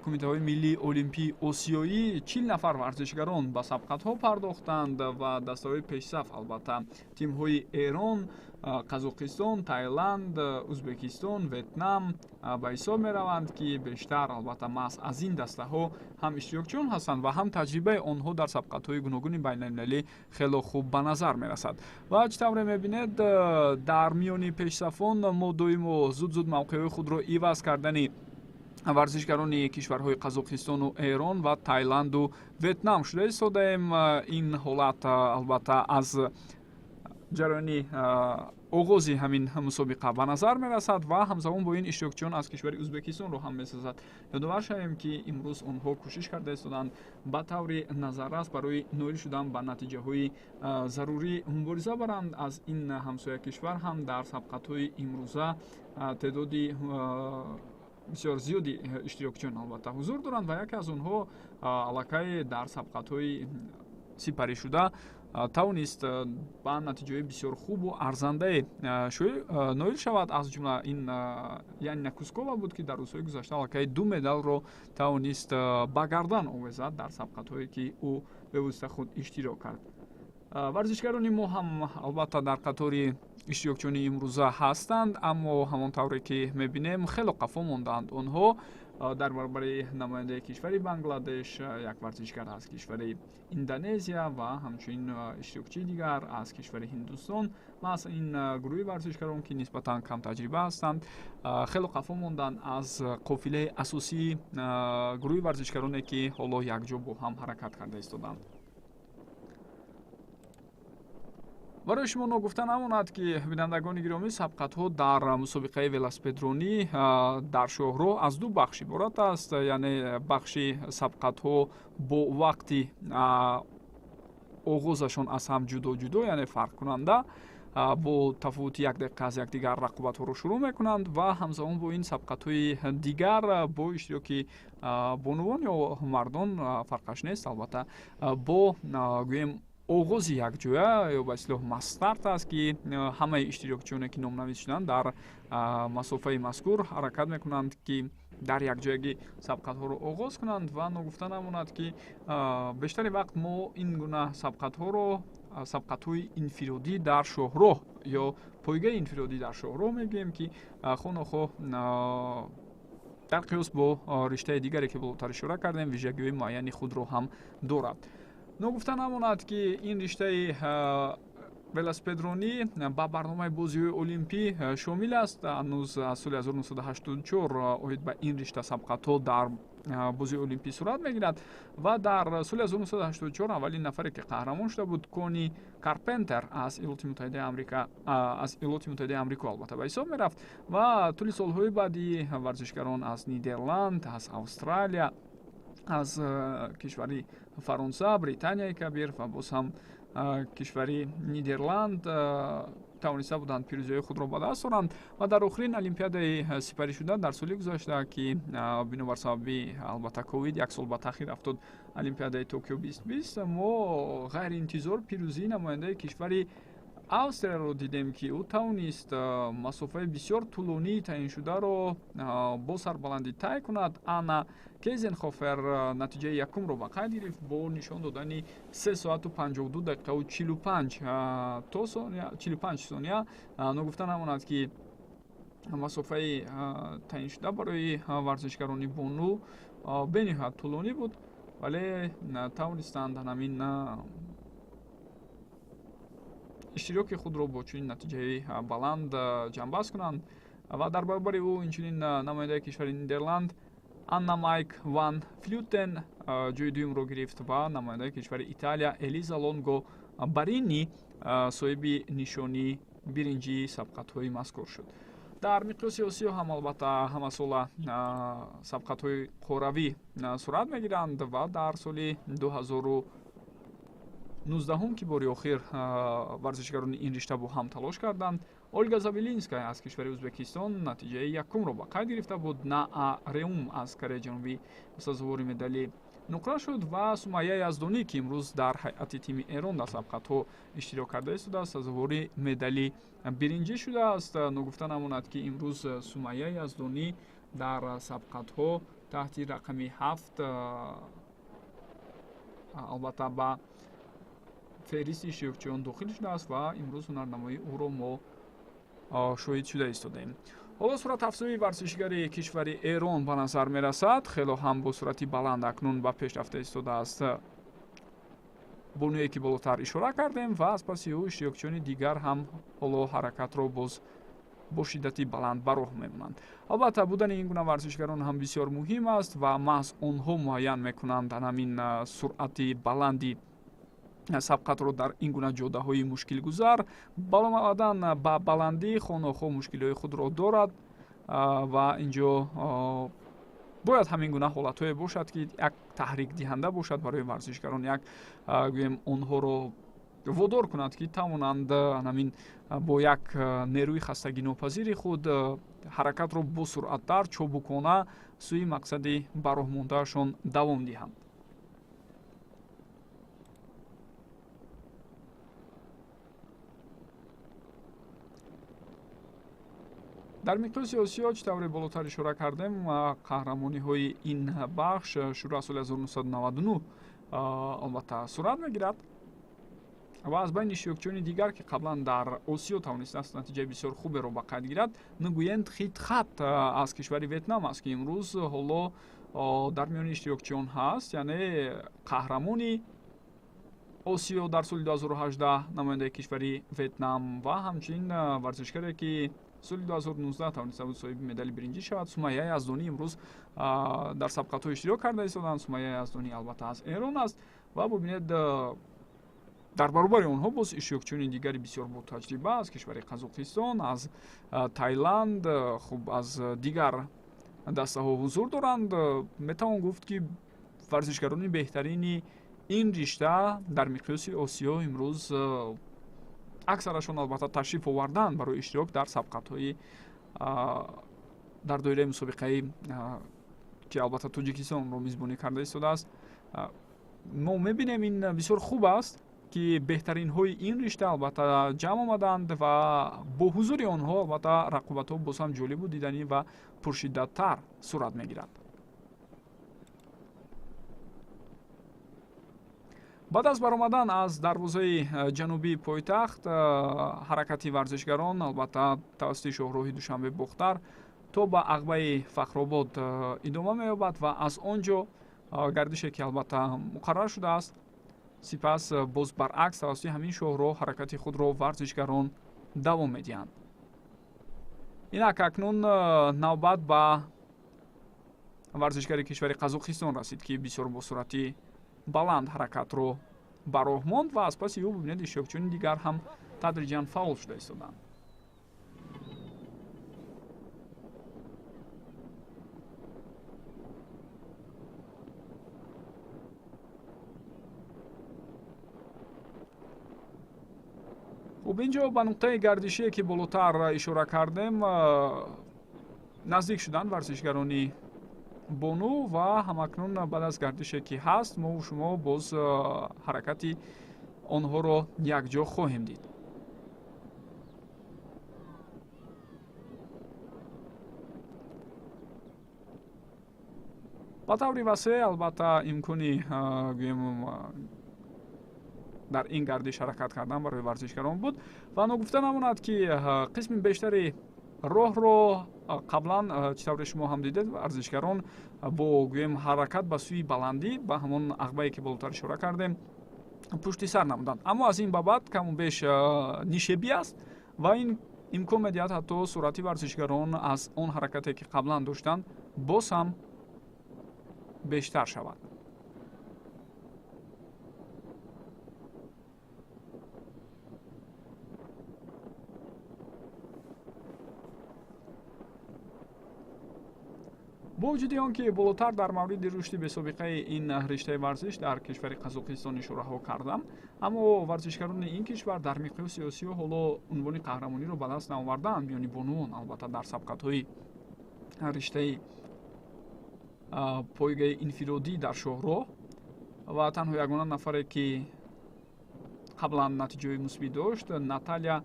кумитаҳои миллии олимпии осиёӣ 40 нафар варзишгарон ба сабқатҳо пардохтанд ва дастаҳои пешсаф албатта тимҳои Эрон, Қазоқистон, Таиланд, Ӯзбекистон, Ветнам ба ҳисоб мераванд, ки бештар албатта маҳз аз ин дастаҳо ҳам иштирокчиён ҳастанд ва ҳам таҷрибаи онҳо дар сабқатҳои гуногуни байналмилалӣ хело хуб ба назар мерасад. Ва чӣ тавре мебинед, дар миёни пешсафон мо доимо зуд-зуд мавқеъҳои худро иваз кардани варзишгарони кишварҳои Қазоқистону Эрон ва Таиланду Ветнам шуда истодаем. Ин ҳолат албатта аз ҷараёни оғози ҳамин мусобиқа ба назар мерасад ва ҳамзамон бо ин иштирокчиён аз кишвари Ӯзбекистонро ҳам месозад. Ёдовар шавем, ки имрӯз онҳо кӯшиш карда истоданд ба таври назаррас барои ноил шудан ба натиҷаҳои зарурӣ мубориза баранд. Аз ин ҳамсоя кишвар ҳам дар сабқатҳои имрӯза теъдоди бисёр зиёди иштирокчиён албатта ҳузур доранд ва яке аз онҳо аллакай дар сабқатҳои сипаришуда тавонист ба натиҷаҳои бисёр хубу арзандае ноил шавад. Аз ҷумла ин Янина Кускова буд, ки дар рӯзҳои гузашта аллакай ду медалро тавонист ба гардан овезад дар сабқатҳое, ки ӯ бевосита худ иштирок кард. Варзишгарони мо ҳам албатта дар қатори иштирокчиёни имрӯза ҳастанд, аммо ҳамон тавре ки мебинем, хело қафо мондаанд онҳо дар баробари намояндаи кишвари Бангладеш, як варзишгар аз кишвари Индонезия ва ҳамчунин иштирокчии дигар аз кишвари Ҳиндустон. Маҳз ин гурӯҳи варзишгарон, ки нисбатан камтаҷриба ҳастанд, хело қафо монданд аз қофилаи асосии гурӯҳи варзишгароне, ки ҳоло якҷо бо ҳам ҳаракат карда истоданд. Барои шумо ногуфта намонад, ки бинандагони гиромӣ, сабқатҳо дар мусобиқаи велосипедронӣ дар шоҳроҳ аз ду бахш иборат аст, яъне бахши сабқатҳо бо вақти оғозашон аз ҳам ҷудо ҷудо, яъне фарқкунанда, бо тафовути як дақиқа аз якдигар рақобатҳоро шурӯъ мекунанд ва ҳамзамон бо ин сабқатҳои дигар бо иштироки бонувон ё мардон, фарқаш нест албатта, бо гӯем Оғози якҷоя ё ба истилоҳ масстарт аст, ки ҳамаи иштирокчиёне, ки номнавис шуданд, дар масофаи мазкур ҳаракат мекунанд, ки дар якҷоягӣ сабқатҳоро оғоз кунанд. Ва ногуфта намонад, ки бештари вақт мо ин гуна сабқатҳоро сабқатҳои инфиродӣ дар шоҳроҳ ё пойгаи инфиродӣ дар шоҳроҳ мегӯем, ки хонохоҳ дар қиёс бо риштаи дигаре, ки болотар ишора кардем, вижагиҳои муайяни худро ҳам дорад. Ногуфта намонад, ки ин риштаи велосипедронӣ ба барномаи бозиҳои олимпӣ шомил аст. Ҳанӯз аз соли 1984 оид ба ин ришта сабқатҳо дар бозиҳои олимпӣ сурат мегирад ва дар соли 1984 аввалин нафаре, ки қаҳрамон шуда буд, Кони Карпентер аз Иёлоти Муттаҳидаи Амрика, аз Иёлоти Муттаҳидаи Амрико албатта ба ҳисоб мерафт. Ва тӯли солҳои баъдӣ варзишгарон аз Нидерланд, аз Австралия, аз кишвари Фаронса, Британияи Кабир ва боз ҳам кишвари Нидерланд тавониста буданд пирӯзиҳои худро ба даст оранд. Ва дар охирин олимпиадаи сипаришуда дар соли гузашта, ки бинобар сабаби албатта ковид як сол ба таъхир афтод, олимпиадаи Токио 2020, мо ғайриинтизор пирӯзии намояндаи кишвари Австрияро дидем, ки ӯ тавонист масофаи бисёр тӯлонии таъиншударо бо сарбаландӣ тай кунад. Анна Кезенхофер натиҷаи якумро ба қайд гирифт бо нишон додани 3 соату 52 дақиқаву 45 то 45 сония. Ногуфта намонад, ки масофаи таъиншуда барои варзишгарони бону бениҳоят тӯлонӣ буд, вале тавонистанд ҳамин иштироки худро бо чунин натиҷаи баланд ҷамъбаст кунанд. Ва дар баробари ӯ инчунин намояндаи кишвари Нидерланд Анна Майк ван Флютен ҷои дуюмро гирифт ва намояндаи кишвари Италия Элиза Лонго Барини соҳиби нишонии биринҷии сабқатҳои мазкур шуд. Дар миқёси Осиё ҳам албатта ҳамасола сабқатҳои қоравӣ сурат мегиранд ва дар соли 2019, ки бори охир варзишгарони ин ришта бо ҳам талош карданд, Ольга Забелинская аз кишвари Ӯзбекистон натиҷаи якумро ба қайд гирифта буд. Наа Реум аз Кореяи Ҷанубӣ сазовори медали нуқра шуд ва Сумайя Яздонӣ, ки имрӯз дар ҳайати тими Эрон дар сабқатҳо иштирок карда истодааст, сазовори медали биринҷӣ шудааст. Ногуфта намонад, ки имрӯз Сумайя Яздонӣ дар сабқатҳо таҳти рақами 7 албатта ба феҳристи иштирокчиён дохил шудааст ва имрӯз ҳунарнамоии ӯро мо шоҳид шуда истодаем. Ҳоло суръатафзоии варзишгари кишвари Эрон ба назар мерасад. Хело ҳам бо суръати баланд акнун ба пеш рафта истодааст бонуе, ки болотар ишора кардем, ва аз паси ӯ иштирокчиёни дигар ҳам ҳоло ҳаракатро боз бо шиддати баланд ба роҳ мемонанд. Албатта, будани ин гуна варзишгарон ҳам бисёр муҳим аст ва маҳз онҳо муайян мекунанд ҳамин суръати баланди сабқатро дар ин гуна ҷодаҳои мушкилгузар. Баломадан ба баландӣ хонохо мушкилиҳои худро дорад ва инҷо бояд ҳамин гуна ҳолатҳое бошад, ки як таҳрикдиҳанда бошад барои варзишгарон, як гӯем онҳоро водор кунад, ки тавонанд ҳамин бо як нерӯи хастагинопазири худ ҳаракатро босуръаттар, чобукона сӯи мақсади ба роҳ мондаашон давом диҳанд. Дар миқёси Осиё, чӣ тавре болотар ишора кардем, қаҳрамониҳои ин бахш шурӯъ аз соли 1999 албатта сурат мегирад ва аз байни иштирокчиёни дигар, ки қаблан дар Осиё тавонистааст натиҷаи бисёр хуберо ба қайд гирад, Нгуен Тхитхат аз кишвари Ветнам аст, ки имрӯз ҳоло дар миёни иштирокчиён ҳаст, яъне қаҳрамони Осиё дар соли 2018, намояндаи кишвари Ветнам ва ҳамчунин варзишгаре, ки соли 2019 тавониста буд соҳиби медали биринҷӣ шавад. Сумайя Яздонӣ имрӯз дар сабқатҳо иштирок карда истоданд. Сумайя Яздонӣ албатта аз Эрон аст ва бубинед, дар баробари онҳо боз иштирокчиёни дигари бисёр ботаҷриба аз кишвари Қазоқистон, аз Тайланд, хуб, аз дигар дастаҳо ҳузур доранд. Метавон гуфт, ки варзишгарони беҳтарини ин ришта дар миқёси Осиё имрӯз аксарашон албатта ташриф оварданд барои иштирок дар сабқатҳои дар доираи мусобиқаи, ки албатта Тоҷикистон онро мизбонӣ карда истодааст. Мо мебинем, ин бисёр хуб аст, ки беҳтаринҳои ин ришта албатта ҷамъ омаданд ва бо ҳузури онҳо албатта рақобатҳо боз ҳам ҷолибу диданӣ ва пуршиддаттар сурат мегирад. Баъд аз баромадан аз дарвозаи ҷанубии пойтахт, ҳаракати варзишгарон албатта тавассути шоҳроҳи Душанбе-Бохтар то ба ағбаи Фахробод идома меёбад ва аз он ҷо гардише ки албатта муқаррар шудааст, сипас боз баръакс тавассути ҳамин шоҳроҳ ҳаракати худро варзишгарон давом медиҳанд. Инак акнун навбат ба варзишгари кишвари Қазоқистон расид, ки бисёр бо суръати баланд ҳаракатро ба роҳ монд ва аз паси ӯ бибинед иштирокчиёни дигар ҳам тадриҷан фаъол шуда истоданд. Хуб, ин ҷо ба нуқтаи гардишие ки болотар ишора кардем наздик шуданд варзишгарони бону ва ҳамакнун баъд аз гардише ки ҳаст, мову шумо боз ҳаракати онҳоро якҷо хоҳем дид. Ба таври васеъ албатта имкони гӯем дар ин гардиш ҳаракат кардан барои варзишгарон буд ва ногуфта намонад ки қисми бештари роҳро қаблан чӣ тавре шумо ҳам дидед, варзишгарон бо гӯем ҳаракат ба сӯи баландӣ ба ҳамон ағбае ки болотар ишора кардем пушти сар намуданд. Аммо аз ин ба баъд каму беш нишебӣ аст ва ин имкон медиҳад ҳатто суръати варзишгарон аз он ҳаракате ки қаблан доштанд боз ҳам бештар шавад. Бо вуҷуди он ки болотар дар мавриди рушди бесобиқаи ин риштаи варзиш дар кишвари Қазоқистон ишораҳо кардам, аммо варзишгарони ин кишвар дар миқёси Осиё ҳоло унвони қаҳрамониро ба даст наовардаанд миёни бонувон, албатта дар сабқатҳои риштаи пойгаи инфиродӣ дар шоҳроҳ ва танҳо ягона нафаре ки қаблан натиҷаи мусбӣ дошт, Наталия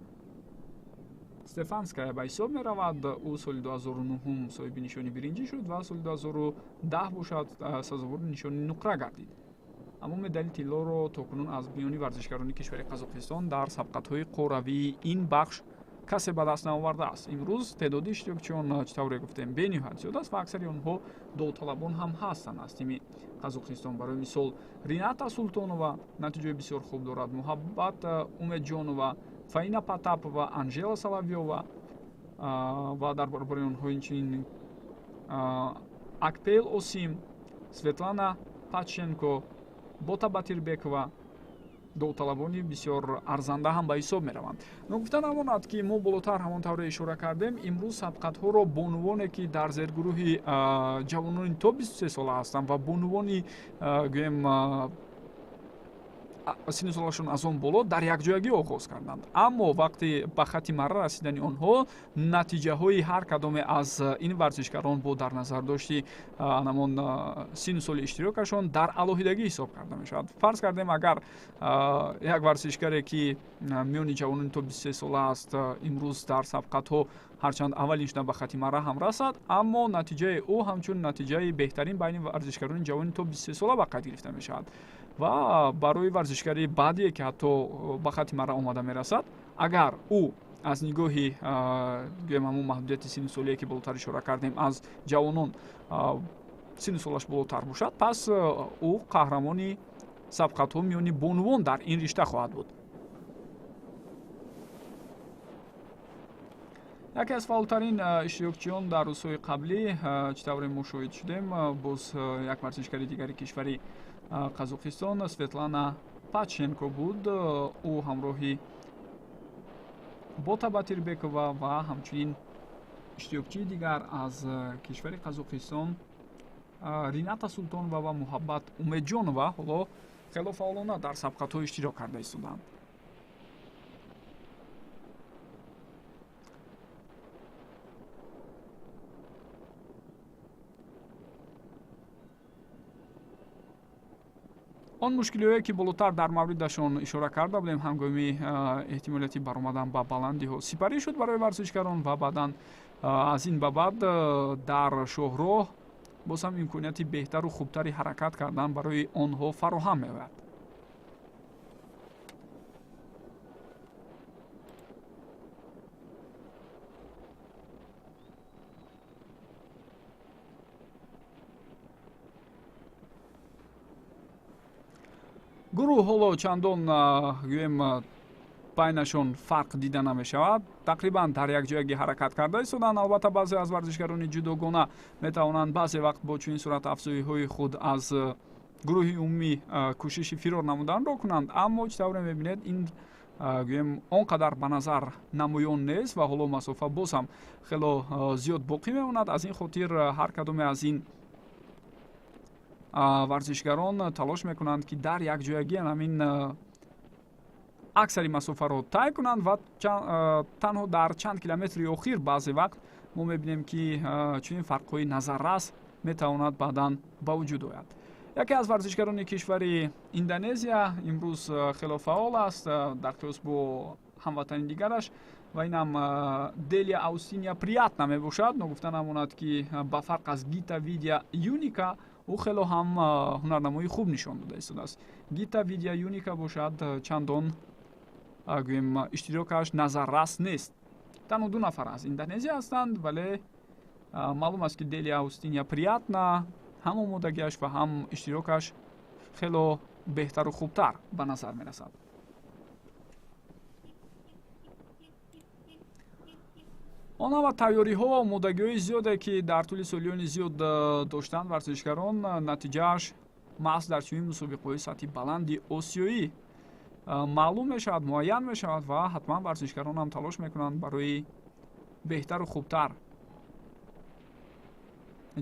Стефанская ба ҳисоб меравад. Ӯ соли 2009 соҳиби нишони биринҷӣ шуд ва соли 2010 бошад сазовори нишони нуқра гардид. Аммо медали тиллоро то кунун аз миёни варзишгарони кишвари Қазоқистон дар сабқатҳои қоравии ин бахш касе ба даст наовардааст. Имрӯз теъдоди иштирокчиён чӣ тавре гуфтем бениҳоят зиёд аст ва аксари онҳо довталабон ҳам ҳастанд аз тими Қазоқистон. Барои мисол Рината Султонова натиҷаи бисёр хуб дорад, Муҳаббат Умедҷонова, Фаина Потапова, Анжела Соловьёва ва дар баробари онҳо инчунин Акпел Осим, Светлана Патченко, Бота Батирбекова довталабони бисёр арзанда ҳам ба ҳисоб мераванд. Ногуфта намонад ки мо болотар ҳамон тавре ишора кардем, имрӯз сабқатҳоро бонувоне ки дар зергурӯҳи ҷавонони то 23 сола ҳастанд ва бонувони гӯем синну солашон аз он боло дар якҷоягӣ оғоз карданд. Аммо вақти ба хатти марра расидани онҳо натиҷаҳои ҳар кадоме аз ин варзишгарон бо дар назар дошти анамон синну соли иштирокашон дар алоҳидагӣ ҳисоб карда мешавад. Фарз кардем, агар як варзишгаре ки миёни ҷавонони то 23 сола аст имрӯз дар сабқатҳо ҳарчанд аввалин шуда ба хатти марра ҳам расад, аммо натиҷаи ӯ ҳамчун натиҷаи беҳтарин байни варзишгарони ҷавони то 23 сола ба қайд гирифта мешавад. Ва барои варзишгари баъдие ки ҳатто ба хатти марра омада мерасад, агар ӯ аз нигоҳи гӯем ҳамон маҳдудияти синну солие ки болотар ишора кардем аз ҷавонон синну солаш болотар бошад, пас ӯ қаҳрамони сабқатҳо миёни бонувон дар ин ришта хоҳад буд. Яке аз фаъолтарин иштирокчиён дар рӯзҳои қаблӣ, чӣ тавре мо шоҳид шудем, боз як варзишгари дигари кишвари Қазоқистон Светлана Патченко буд. Ӯ ҳамроҳи Бота Батирбекова ва ҳамчунин иштирокчии дигар аз кишвари Қазоқистон Рината Султонова ва Муҳаббат Умедҷонова ҳоло хело фаъолона дар сабқатҳо иштирок карда истоданд. Он мушкилиҳое, ки болотар дар мавридашон ишора карда будем, ҳангоми эҳтимолияти баромадан ба баландиҳо сипарӣ шуд барои варзишгарон ва баъдан аз ин ба баъд дар шоҳроҳ боз ҳам имконияти беҳтару хубтари ҳаракат кардан барои онҳо фароҳам меояд. Гурӯҳ ҳоло чандон, гӯем, байнашон фарқ дида намешавад, тақрибан дар як ҷоягӣ ҳаракат карда истоданд. Албатта, баъзе аз варзишгарони ҷудогона метавонанд баъзе вақт бо чунин сурат афзоиҳои худ аз гурӯҳи умумӣ кӯшиши фирор намуданро кунанд, аммо чӣ тавре мебинед, ин, гӯем, он қадар ба назар намоён нест ва ҳоло масофа боз ҳам хело зиёд боқӣ мемонад. Аз ин хотир ҳар кадоме аз ин варзишгарон талош мекунанд, ки дар якҷоягӣ ҳамин аксари масофаро тай кунанд ва танҳо дар чанд километри охир баъзе вақт мо мебинем, ки чунин фарқҳои назаррас метавонад баъдан ба вуҷуд ояд. Яке аз варзишгарони кишвари Индонезия имрӯз хело фаъол аст дар қиёс бо ҳамватани дигараш ва инам Делия Аустиния Приятна мебошад. Ногуфта намонад, ки ба фарқ аз Гита Видя Юника, ӯ хело ҳам ҳунарнамоии хуб нишон дода истодааст. Гита Видя Юника бошад, чандон, гӯем, иштирокаш назаррас нест. Танҳо ду нафар аз Индонезия ҳастанд, вале маълум аст, ки Делия Аустиния Приятна ҳам омодагиаш ва ҳам иштирокаш хело беҳтару хубтар ба назар мерасад. Он ҳама тайёриҳо ва омодагиҳои зиёде, ки дар тӯли солиёни зиёд доштанд варзишгарон, натиҷааш маҳз дар чунин мусобиқаҳои сатҳи баланди осиёӣ маълум мешавад, муайян мешавад ва ҳатман варзишгарон ҳам талош мекунанд барои беҳтару хубтар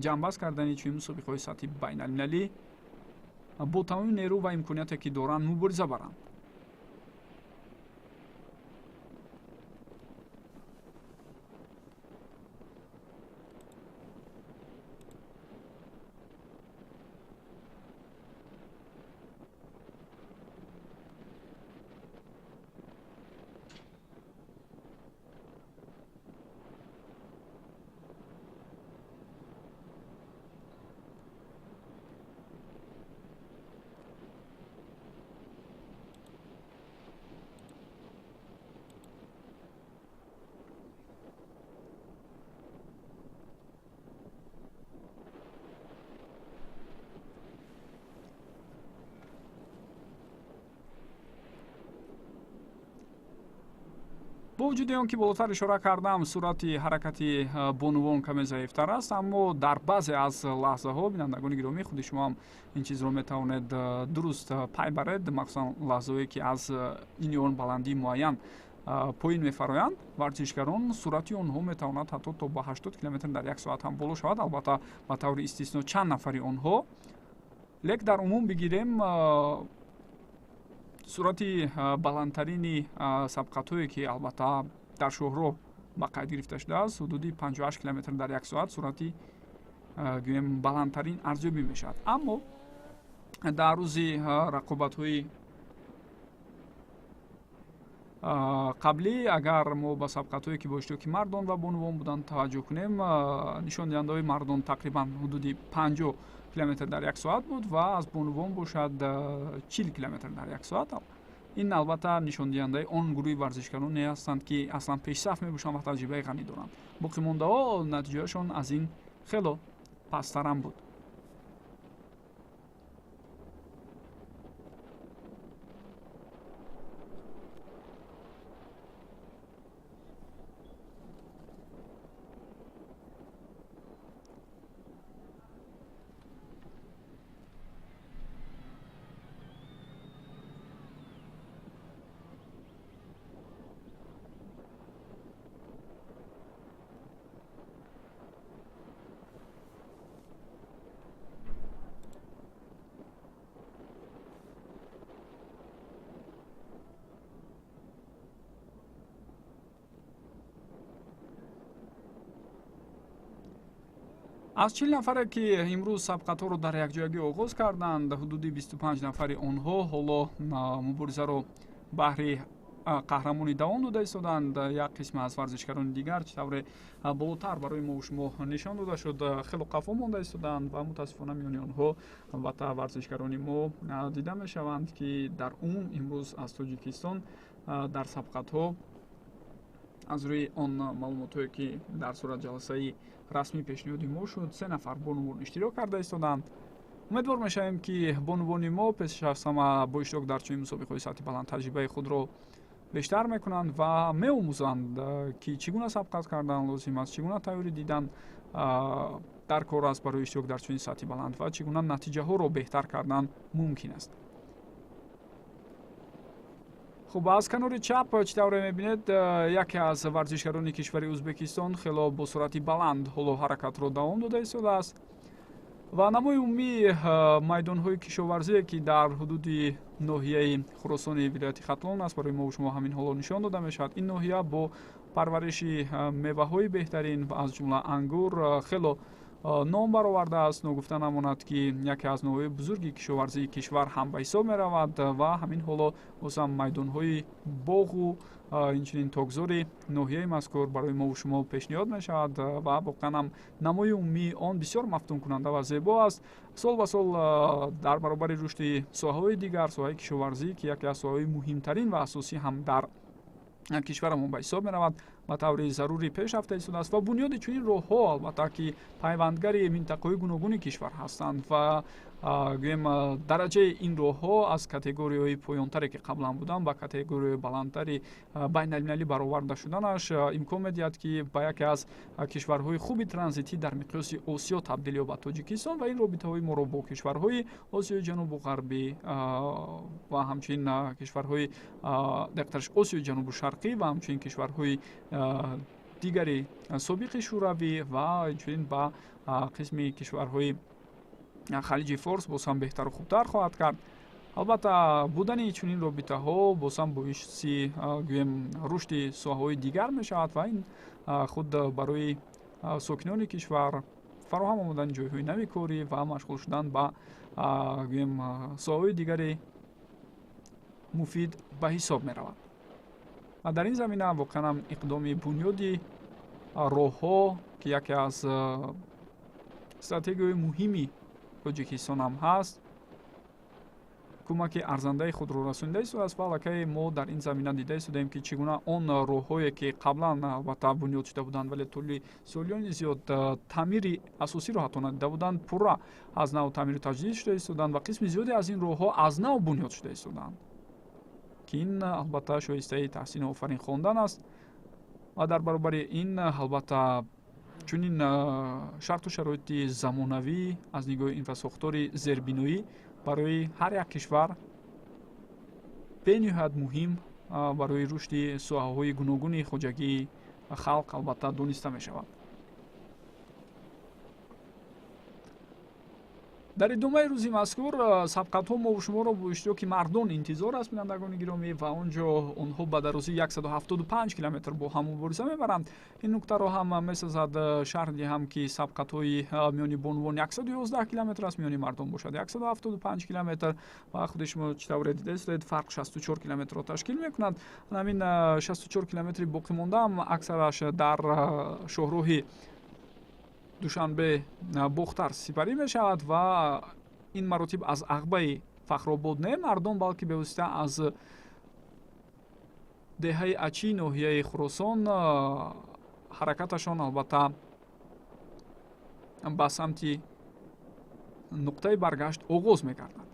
ҷамъбаст кардани чунин мусобиқаҳои сатҳи байналмилалӣ бо тамоми нерӯ ва имконияте, ки доранд, мубориза баранд. Бо вуҷуди он ки болотар ишора кардам, суръати ҳаракати бонувон каме заифтар аст, аммо дар баъзе аз лаҳзаҳо, бинандагони гиромӣ, худи шумо ҳам ин чизро метавонед дуруст пай баред, махсусан лаҳзаҳое, ки аз ин ё он баландии муайян поин мефароянд варзишгарон, суръати онҳо метавонад ҳатто то ба 80 километр дар як соат ҳам боло шавад. Албатта, ба таври истисно чанд нафари онҳо, лек дар умум бигирем, суръати баландтарини сабқатҳое, ки албатта дар шоҳроҳ ба қайд гирифта шудааст, ҳудуди 58 километр дар як соат суръати, гӯем, баландтарин арзёбӣ мешавад. Аммо дар рӯзи рақобатҳои қаблӣ, агар мо ба сабқатҳое, ки бо иштироки мардон ва бонувон буданд, таваҷҷӯҳ кунем, нишондиҳандаҳои мардон тақрибан ҳудуди 50 километр дар як соат буд ва аз бонувон бошад 40 километр дар як соат. Ин албатта нишондиҳандаи он гурӯҳи варзишгароне ҳастанд, ки аслан пешсаф мебошанд ва таҷрибаи ғанӣ доранд. Боқимондаҳо натиҷаашон аз ин хело пасттарам буд. Аз 40 нафаре, ки имрӯз сабқатҳоро дар якҷоягӣ оғоз карданд, ҳудуди 25 нафари онҳо ҳоло муборизаро баҳри қаҳрамонӣ давом дода истоданд. Як қисме аз варзишгарони дигар, чӣ тавре болотар барои мо шумо нишон дода шуд, хело қафо монда истоданд ва мутаассифона миёни онҳо албатта варзишгарони мо дида мешаванд, ки дар умум имрӯз аз Тоҷикистон дар сабқатҳо аз рӯи он маълумотҳое, ки дар суратҷаласаи расмӣ пешниҳоди мо шуд, се нафар бонувон иштирок карда истоданд. Умедвор мешавем, ки бонувони мо пеш аз ҳама бо иштирок дар чунин мусобиқаҳои сатҳи баланд таҷрибаи худро бештар мекунанд ва меомӯзанд, ки чӣ гуна сабқат кардан лозим аст, чӣ гуна тайёрӣ дидан дар кор аст барои иштирок дар чунин сатҳи баланд ва чӣ гуна натиҷаҳоро беҳтар кардан мумкин аст. Хуб, аз канори чап, чӣ тавре мебинед, яке аз варзишгарони кишвари Ӯзбекистон хело бо суръати баланд ҳоло ҳаракатро давом дода истодааст ва намои умумии майдонҳои кишоварзие, ки дар ҳудуди ноҳияи Хуросони вилояти Хатлон аст, барои мо шумо ҳамин ҳоло нишон дода мешавад. Ин ноҳия бо парвариши меваҳои беҳтарин ва аз ҷумла ангур хело ном баровардааст. Ногуфта намонад, ки яке аз ноҳияҳои бузурги кишоварзии кишвар ҳам ба ҳисоб меравад ва ҳамин ҳоло бозам майдонҳои боғу инчунин токзори ноҳияи мазкур барои мову шумо пешниҳод мешавад ва воқеан ҳам намои умумии он бисёр мафтункунанда ва зебо аст. Сол ба сол дар баробари рушди соҳаҳои дигар, соҳаи кишоварзӣ, ки яке аз соҳаҳои муҳимтарин ва асосӣ ҳам дар кишварамон ба ҳисоб меравад, ба таври зарурӣ пеш рафта истодааст ва бунёди чунин роҳҳо, албатта, ки пайвандгари минтақаҳои гуногуни кишвар ҳастанд ва гӯем, дараҷаи ин роҳҳо аз категорияҳои поёнтаре, ки қаблан буданд, ба категорияҳои баландтари байналмилалӣ бароварда шуданаш имкон медиҳад, ки ба яке аз кишварҳои хуби транзитӣ дар миқёси Осиё табдил ёбад Тоҷикистон ва ин робитаҳои моро бо кишварҳои Осиёи Ҷанубу Ғарбӣ ва ҳамчунин кишварҳои, дақиқтараш, Осиёи Ҷанубу Шарқӣ ва ҳамчунин кишварҳои дигари собиқи Шӯравӣ ва инчунин ба қисми кишварҳои Халиҷи Форс боз ҳам беҳтару хубтар хоҳад кард. Албатта, будани чунин робитаҳо боз ҳам боиси, гӯем, рушди соҳаҳои дигар мешавад ва ин худ барои сокинони кишвар фароҳам омадани ҷойҳои нави корӣ ва машғул шудан ба, гӯем, соҳаҳои дигари муфид ба ҳисоб меравад. Ва дар ин замина воқеан ҳам иқдоми бунёди роҳҳо, ки яке аз стратегияҳои муҳими Тоҷикистон ҳам ҳаст, кӯмаки арзандаи худро расонида истодааст ва аллакай мо дар ин замина дида истодаем, ки чӣ гуна он роҳҳое, ки қаблан албатта бунёд шуда буданд, вале тӯли солиёни зиёд таъмири асосиро ҳатто надида буданд, пурра аз нав таъмиру таҷдид шуда истоданд ва қисми зиёде аз ин роҳҳо аз нав бунёд шуда истоданд, ки ин албатта шоистаи таҳсину офарин хондан аст. Ва дар баробари ин, албатта, чунин шарту шароити замонавӣ аз нигоҳи инфрасохтори зербиноӣ барои ҳар як кишвар бениҳоят муҳим барои рушди соҳаҳои гуногуни хоҷагии халқ албатта дониста мешавад. Дар идомаи рӯзи мазкур сабқатҳо мову шуморо бо иштироки мардон интизор аст, бинандагони гиромӣ, ва он ҷо онҳо ба дарозии 175 километр бо ҳам мубориза мебаранд. Ин нуктаро ҳам месазад шарҳ диҳам, ки сабқатҳои миёни бонувон 111 километр аст, миёни мардон бошад 175 километр ва худи шумо чӣ тавре дидаистед, фарқ 64 километрро ташкил мекунад. Ҳамин 64 километри боқӣ мондаам аксараш дар шоҳроҳи Душанбе Бохтар сипарӣ мешавад ва ин маротиб аз ағбаи Фахробод не мардон, балки бевосита аз деҳаи Ачи ноҳияи Хуросон ҳаракаташон албатта ба самти нуқтаи баргашт оғоз мегардад.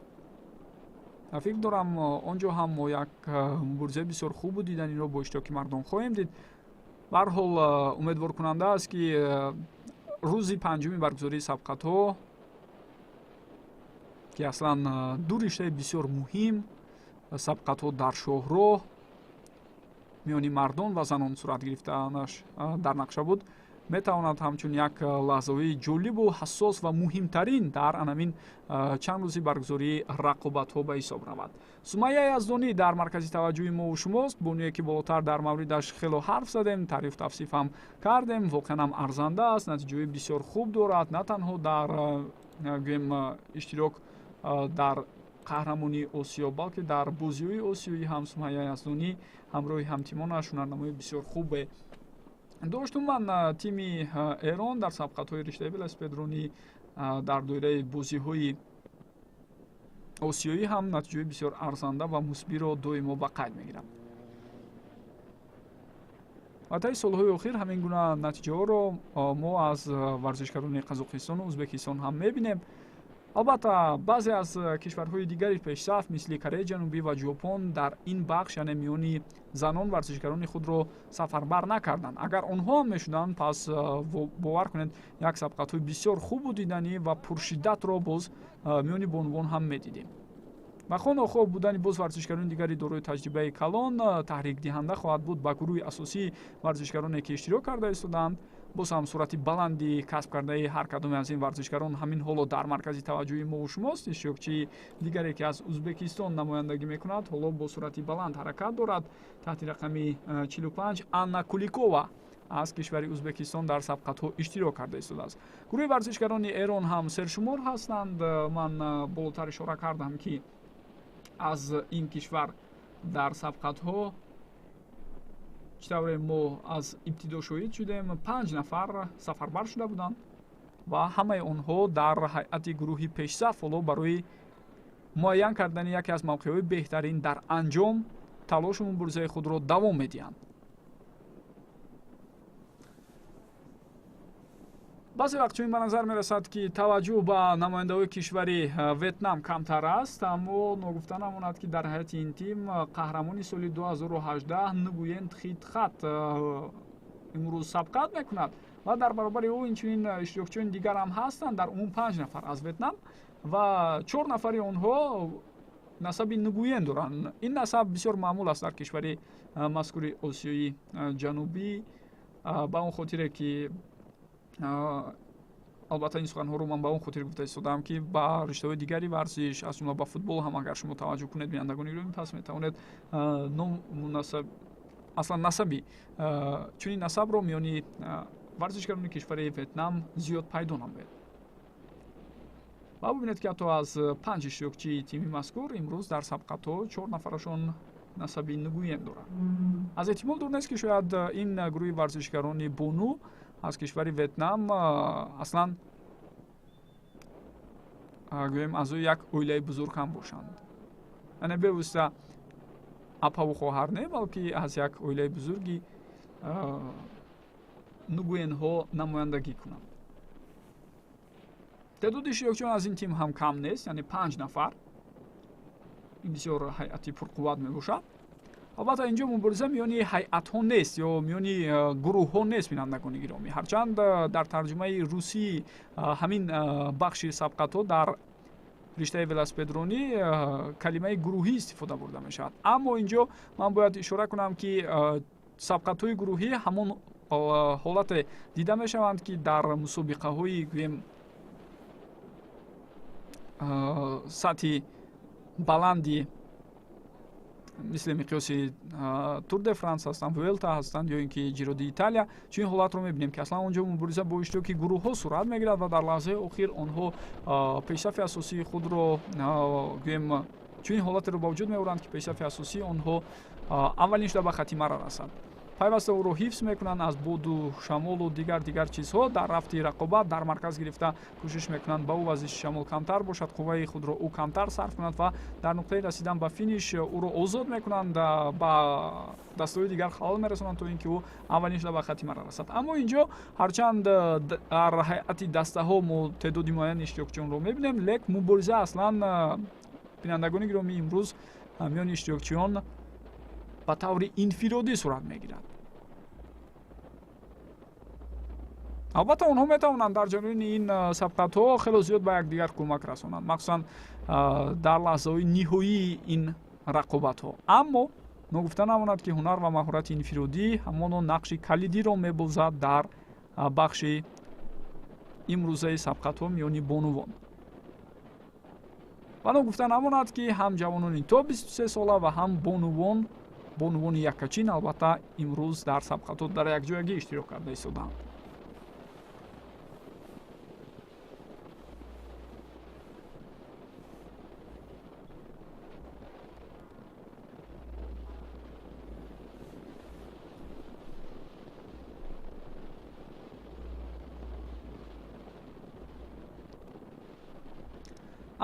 Фикр дорам, он ҷо ҳам мо як муборизаи бисёр хубу диданиро бо иштироки мардон хоҳем дид. Ба ҳар ҳол, умедворкунанда аст, ки рӯзи панҷуми баргузории сабқатҳо, ки аслан ду риштаи бисёр муҳим, сабқатҳо дар шоҳроҳ миёни мардон ва занон сурат гирифтаанаш дар нақша буд, Метавонад ҳамчун як лаҳзаҳои ҷолибу ҳассос ва муҳимтарин дар анамин чанд рӯзи баргузории рақобатҳо ба ҳисоб равад. Сумайя Яздонӣ дар маркази таваҷҷӯҳи мову шумост. Бонуе ки болотар дар мавридаш хело ҳарф задем, таъриф тавсиф ҳам кардем, воқеан ҳам арзанда аст, натиҷаҳои бисёр хуб дорад, на танҳо дар гӯем иштирок дар қаҳрамонии Осиё, балки дар бозиҳои осиёӣ ҳам Сумайя Яздонӣ ҳамроҳи ҳамтимонаш ҳунарнамои бисёр хубе дошт. Умуман тими Эрон дар сабқатҳои риштаи велосипедронӣ дар доираи бозиҳои осиёӣ ҳам натиҷаҳои бисёр арзанда ва мусбиро доимо ба қайд мегирад. Ва таи солҳои охир ҳамин гуна натиҷаҳоро мо аз варзишгарони Қазоқистону Ӯзбекистон ҳам мебинем. Албатта, баъзе аз кишварҳои дигари пешсаф, мисли Кореяи Ҷанубӣ ва Ҷопон, дар ин бахш, яъне миёни занон, варзишгарони худро сафарбар накарданд. Агар онҳо ҳам мешуданд, пас бовар кунед, як сабқатҳои бисёр хубу диданӣ ва пуршиддатро боз миёни бонувон ҳам медидем. Ва хонохоҳ будани боз варзишгарони дигари дорои таҷрибаи калон таҳрикдиҳанда хоҳад буд ба гурӯҳи асосии варзишгароне, ки иштирок карда истодаанд. Боз ҳам суръати баланди касб кардаи ҳар кадоме аз ин варзишгарон ҳамин ҳоло дар маркази таваҷҷӯҳи мову шумост. Иштирокчии дигаре, ки аз Ӯзбекистон намояндагӣ мекунад, ҳоло бо суръати баланд ҳаракат дорад. Таҳти рақами 45 Анна Куликова аз кишвари Ӯзбекистон дар сабқатҳо иштирок карда истодааст. Гурӯҳи варзишгарони Эрон ҳам сершумор ҳастанд. Ман болотар ишора кардам, ки аз ин кишвар дар сабқатҳо, чӣ тавре мо аз ибтидо шоҳид шудем, 5 нафар сафарбар шуда буданд ва ҳамаи онҳо дар ҳайати гурӯҳи пешсаф ҳоло барои муайян кардани яке аз мавқеъҳои беҳтарин дар анҷом талошу муборизаи худро давом медиҳанд. Баъзе вақт чунин ба назар мерасад, ки таваҷҷӯҳ ба намояндаҳои кишвари Ветнам камтар аст, аммо ногуфта намонад, ки дар ҳайати ин тим қаҳрамони соли 2018 Нгуен Тхитхат имрӯз сабқат мекунад ва дар баробари ӯ инчунин иштирокчиёни дигар ҳам ҳастанд. Дар умум 5 нафар аз Ветнам ва 4 нафари онҳо насаби Нгуен доранд. Ин насаб бисёр маъмул аст дар кишвари мазкури Осиёи Ҷанубӣ, ба он хотире ки албатта ин суханҳоро ман ба он хотир гуфта истодаам, ки ба риштаҳои дигари варзиш, аз ҷумла ба футбол ҳам агар шумо таваҷҷӯҳ кунед, бинандагони гиромӣ, пас метавонед ном аслан насаби чунин насабро миёни варзишгарони кишвари Ветнам зиёд пайдо намоед. Ва бубинед, ки ҳатто аз 5 иштирокчии тими мазкур имрӯз дар сабқатҳо 4 нафарашон насаби Нгуен доранд. Аз эҳтимол дур нест, ки шояд ин гурӯҳи варзишгарони бону аз кишвари Ветнам аслан гӯем аъзои як оилаи бузург ҳам бошанд, яъне бевосита апаву хоҳар не, балки аз як оилаи бузурги Нгуенҳо намояндагӣ кунанд. Теъдоди иштирокчиён аз ин тим ҳам кам нест, яъне 5 нафар. Ин бисёр ҳайати пурқувват мебошад. Албатта, инҷо мубориза миёни ҳайатҳо нест ё миёни гурӯҳҳо нест, бинандагони гиромӣ. Ҳарчанд дар тарҷумаи русии ҳамин бахши сабқатҳо дар риштаи велосипедронӣ калимаи гурӯҳӣ истифода бурда мешавад, аммо инҷо ман бояд ишора кунам, ки сабқатҳои гурӯҳӣ ҳамон ҳолате дида мешаванд, ки дар мусобиқаҳои гӯем сатҳи баланди мисли миқёси Тур де Франс ҳастанд, Вуэлта ҳастанд ё ин ки Ҷиро ди Италия, чунин ҳолатро мебинем, ки аслан онҷо мубориза бо иштироки гурӯҳҳо сурат мегирад ва дар лаҳзаи охир онҳо пешсафи асосии худро гӯем чунин ҳолатеро ба вуҷуд меоранд, ки пешсафи асосии онҳо аввалин шуда ба хатимара расад. Пайваста ӯро ҳифз мекунанд аз боду шамолу дигар чизҳо. Дар рафти рақобат дар марказ гирифта кӯшиш мекунанд, ба ӯ вазиши шамол камтар бошад, қувваи худро ӯ камтар сарф кунад ва дар нуқтаи расидан ба финиш ӯро озод мекунанд, ба дастаҳои дигар халал мерасонанд, то ин ки ӯ аввалин шуда ба хатимара расад. Аммо инҷо ҳарчанд дар ҳайати дастаҳо мо теъдоди муайяни иштирокчиёнро мебинем, лек мубориза аслан, бинандагони гиромӣ, имрӯз миёни иштирокчиён ба таври инфиродӣ сурат мегирад. Албатта, онҳо метавонанд дар ҷараёни ин сабқатҳо хело зиёд ба якдигар кӯмак расонанд, махсусан дар лаҳзаҳои ниҳоии ин рақобатҳо, аммо ногуфта намонад, ки ҳунар ва маҳорати инфиродӣ ҳамоно нақши калидиро мебозад дар бахши имрӯзаи сабқатҳо миёни бонувон. Ва ногуфта намонад, ки ҳам ҷавонони то 23 сола ва ҳам бонувони яккачин албатта имрӯз дар сабқатҳо дар якҷоягӣ иштирок карда истодаанд.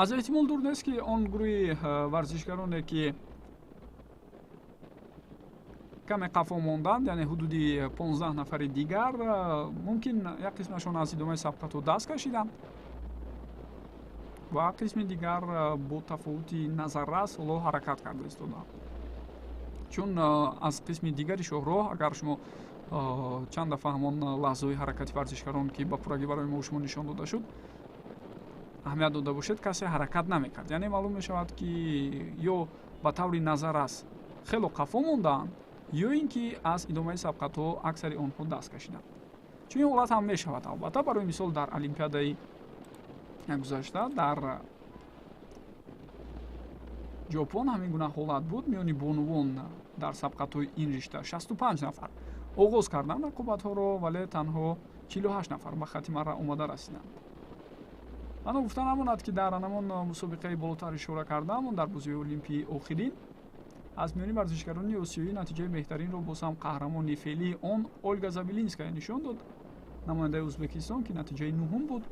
Аз эҳтимол дур нест, ки он гурӯҳи варзишгароне, ки каме қафо монданд, яъне ҳудуди 15 нафари дигар, мумкин як қисмашон аз идомаи сабқатҳо даст кашиданд ва қисми дигар бо тафовути назаррас ҳоло ҳаракат карда истодаанд. Чун аз қисми дигари шоҳроҳ, агар шумо чанд дафъа ҳамон лаҳзаҳои ҳаракати варзишгарон, ки ба пуррагӣ барои мо шумо нишон дода шуд, аҳамият дода бошед, касе ҳаракат намекард. Яъне маълум мешавад, ки ё ба таври назаррас хело қафо мондаанд, ё ин ки аз идомаи сабқатҳо аксари онҳо даст кашиданд. Чунин ҳолат ҳам мешавад албатта. Барои мисол, дар олимпиадаи гузашта дар Ҷопон ҳамин гуна ҳолат буд. Миёни бонувон дар сабқатҳои ин ришта 65 нафар оғоз карданд рақобатҳоро, вале танҳо 48 нафар ба хати марра омада расиданд. Ва ногуфта намонад, ки дар ҳамон мусобиқаи болотар ишора кардаамон дар бозиҳои олимпии охирин аз миёни варзишгарони осиёӣ натиҷаи беҳтаринро боз ҳам қаҳрамони феълии он Ольга Забелинская нишон дод, намояндаи Ӯзбекистон, ки натиҷаи нуҳум буд.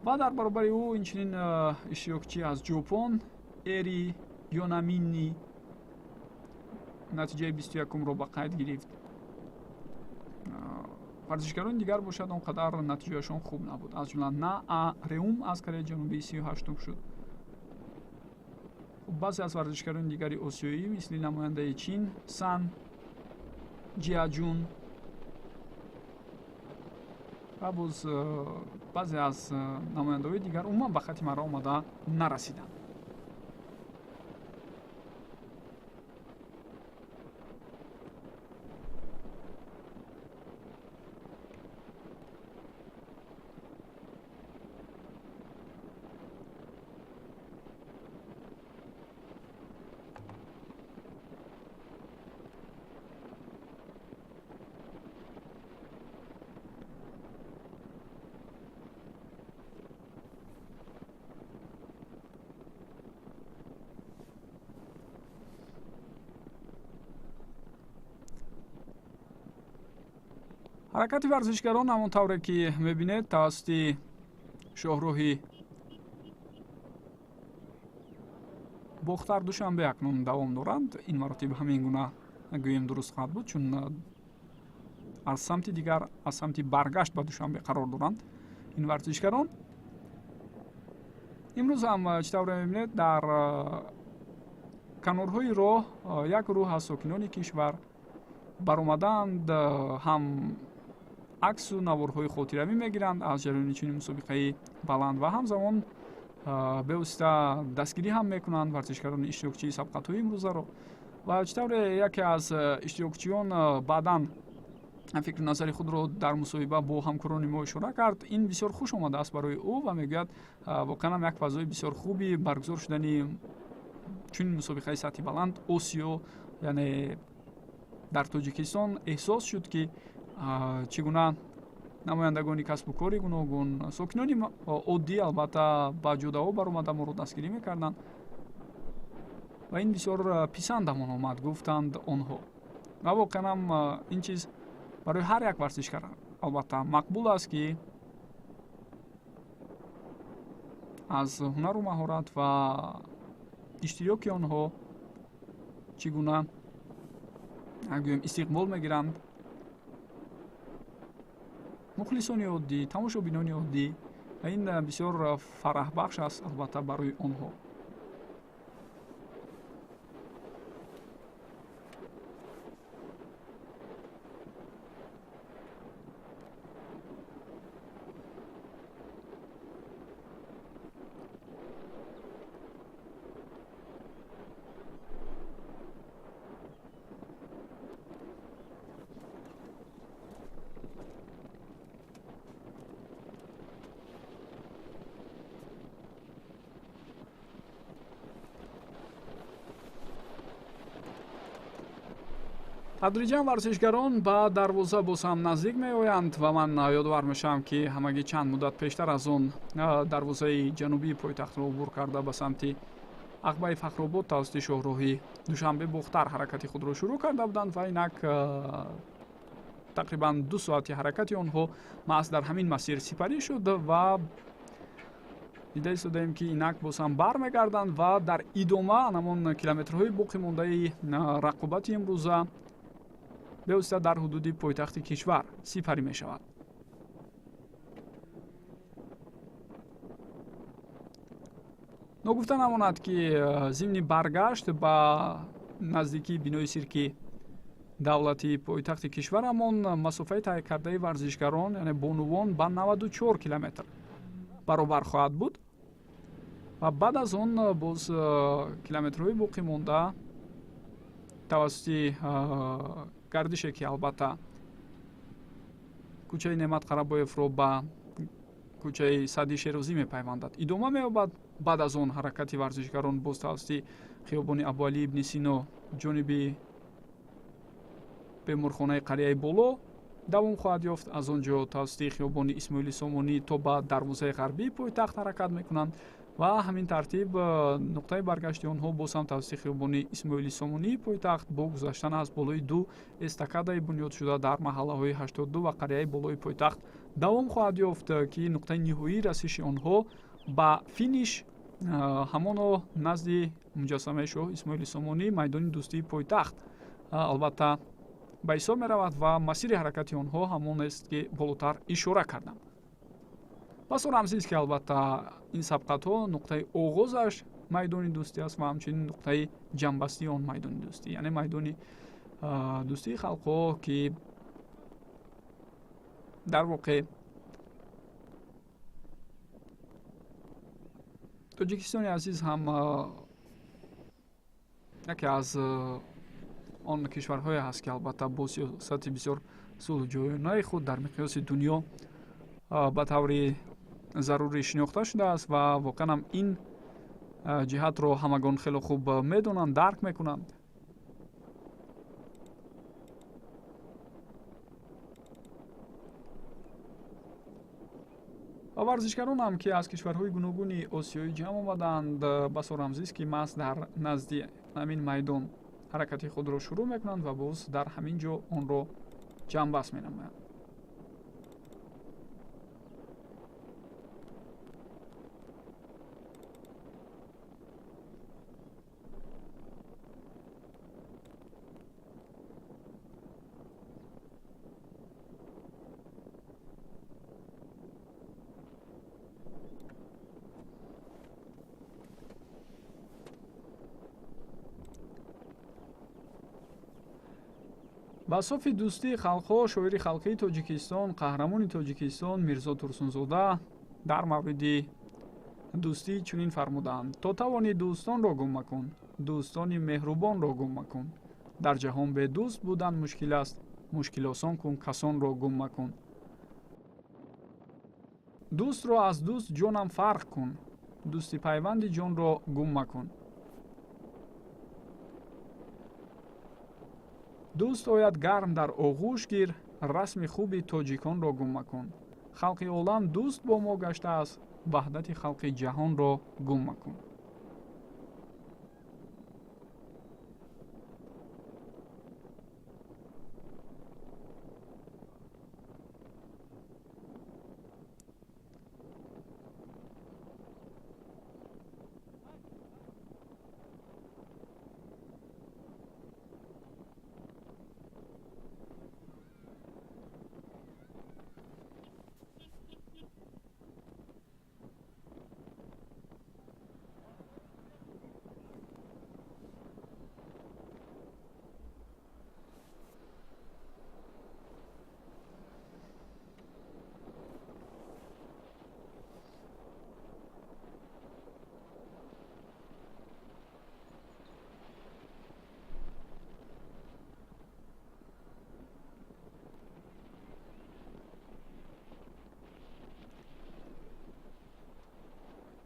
Ва дар баробари ӯ инчунин иштирокчӣ аз Ҷопон Эри Йонаминни натиҷаи 21-умро ба қайд гирифт. Варзишгарони дигар бошад, он қадар натиҷаашон хуб набуд. Аз ҷумла На А Реум аз Кореяи Ҷанубӣ 38-ум шуд. Баъзе аз варзишгарони дигари осиёӣ, мисли намояндаи Чин Сан Ҷиаҷун ва боз баъзе аз намояндаҳои дигар умуман ба хати марра омада нарасиданд. Ҳаракати варзишгарон ҳамон тавре ки мебинед тавассути шоҳроҳи Бохтар Душанбе акнун давом доранд. Ин маротиб ҳамин гуна гӯем дуруст хоҳад буд, чун аз самти дигар, аз самти баргашт ба Душанбе қарор доранд ин варзишгарон. Имрӯз ҳам чӣ тавре мебинед, дар канорҳои роҳ як гурӯҳ аз сокинони кишвар баромадаанд, ҳам аксу наворҳои хотиравӣ мегиранд аз ҷараёни чунин мусобиқаи баланд ва ҳамзамон бевосита дастгирӣ ҳам мекунанд варзишгарони иштирокчии сабқатҳои имрӯзаро. Ва чӣ тавре яке аз иштирокчиён баъдан фикру назари худро дар мусоҳиба бо ҳамкорони мо ишора кард, ин бисёр хуш омадааст барои ӯ ва мегӯяд, воқеан ҳам як фазои бисёр хуби баргузор шудани чунин мусобиқаи сатҳи баланд Осиё, яъне дар Тоҷикистон эҳсос шуд, ки чӣ гуна намояндагони касбу кори гуногун, сокинони оддӣ албатта ба ҷодаҳо баромада моро дастгирӣ мекарданд ва ин бисёр писандамон омад, гуфтанд онҳо. Ва воқеан ҳам ин чиз барои ҳар як варзишгар албатта мақбул аст, ки аз ҳунару маҳорат ва иштироки онҳо чӣ гуна гӯем истиқбол мегиранд мухлисони оддӣ, тамошобинони оддӣ, ва ин бисёр фараҳбахш аст албатта барои онҳо. Тадриҷан варзишгарон ба дарвоза боз ҳам наздик меоянд ва ман ёдовар мешавам, ки ҳамагӣ чанд муддат пештар аз он дарвозаи ҷанубии пойтахтро убур карда ба самти Ағбаи Фахробод тавассути шоҳроҳи Душанбе Бохтар ҳаракати худро шурӯъ карда буданд ва инак тақрибан 2 соати ҳаракати онҳо маҳз дар ҳамин масир сипарӣ шуд ва дида истодаем, ки инак боз ҳам бармегарданд ва дар идома ҳамон километрҳои боқӣ мондаи рақобати имрӯза бевосита дар ҳудуди пойтахти кишвар сипарӣ мешавад. Ногуфта намонад, ки зимни баргашт ба наздикии бинои сирки давлати пойтахти кишварамон масофаи тай кардаи варзишгарон, яъне бонувон, ба 94 километр баробар хоҳад буд ва баъд аз он боз километрҳои боқӣ монда тавассути гардише, ки албатта кӯчаи Неъмат Қарабоевро ба кӯчаи Саъди Шерозӣ мепайвандад, идома меёбад. Баъд аз он ҳаракати варзишгарон боз тавассути хиёбони Абуалӣ ибни Сино ҷониби беморхонаи қарияи боло давом хоҳад ёфт. Аз он ҷо тавассути хиёбони Исмоили Сомонӣ то ба дарвозаи ғарбии пойтахт ҳаракат мекунанд ва ҳамин тартиб нуқтаи баргашти онҳо боз ҳам тавассути хиёбони Исмоили Сомонии пойтахт бо гузаштан аз болои 2 эстакадаи бунёдшуда дар маҳаллаҳои 82 ва қарияи болои пойтахт давом хоҳад ёфт, ки нуқтаи ниҳоии расиши онҳо ба финиш ҳамоно назди муҷассамаи шоҳ Исмоили Сомонӣ, майдони дӯстии пойтахт албатта ба ҳисоб меравад ва масири ҳаракати онҳо ҳамон аст, ки болотар ишора кардам. Басо рамзист, ки албатта ин сабқатҳо нуқтаи оғозаш майдони дӯстӣ аст ва ҳамчунин нуқтаи ҷамъбастии он майдони дӯстӣ, яъне майдони дӯстии халқҳо, ки дар воқеъ Тоҷикистони азиз ҳам яке аз он кишварҳое ҳаст, ки албатта бо сиёсати бисёр сулҳҷӯёнаи худ дар миқёси дунё ба таври зарурӣ шинохта шудааст ва воқеан ҳам ин ҷиҳатро ҳамагон хеле хуб медонанд, дарк мекунанд. Ва варзишгаронам, ки аз кишварҳои гуногуни осиёӣ ҷамъ омаданд, басо рамзист, ки маҳз дар назди ҳамин майдон ҳаракати худро шурӯъ мекунанд ва боз дар ҳамин ҷо онро ҷамъбаст менамоянд. Ба софи дӯстии халқҳо шоири халқии Тоҷикистон, қаҳрамони Тоҷикистон Мирзо Турсунзода дар мавриди дӯстӣ чунин фармуданд: то тавонӣ дӯстонро гум макун, дӯстони меҳрубонро гум макун. Дар ҷаҳон бедӯст будан мушкил аст, мушкилосон кун касонро гум макун. Дӯстро аз дӯст ҷонам фарқ кун, дӯсти пайванди ҷонро гум макун. Дӯст ояд гарм дар оғӯш гир, расми хуби тоҷиконро гум макун. Халқи олам дӯст бо мо гаштааст, ваҳдати халқи ҷаҳонро гум макун.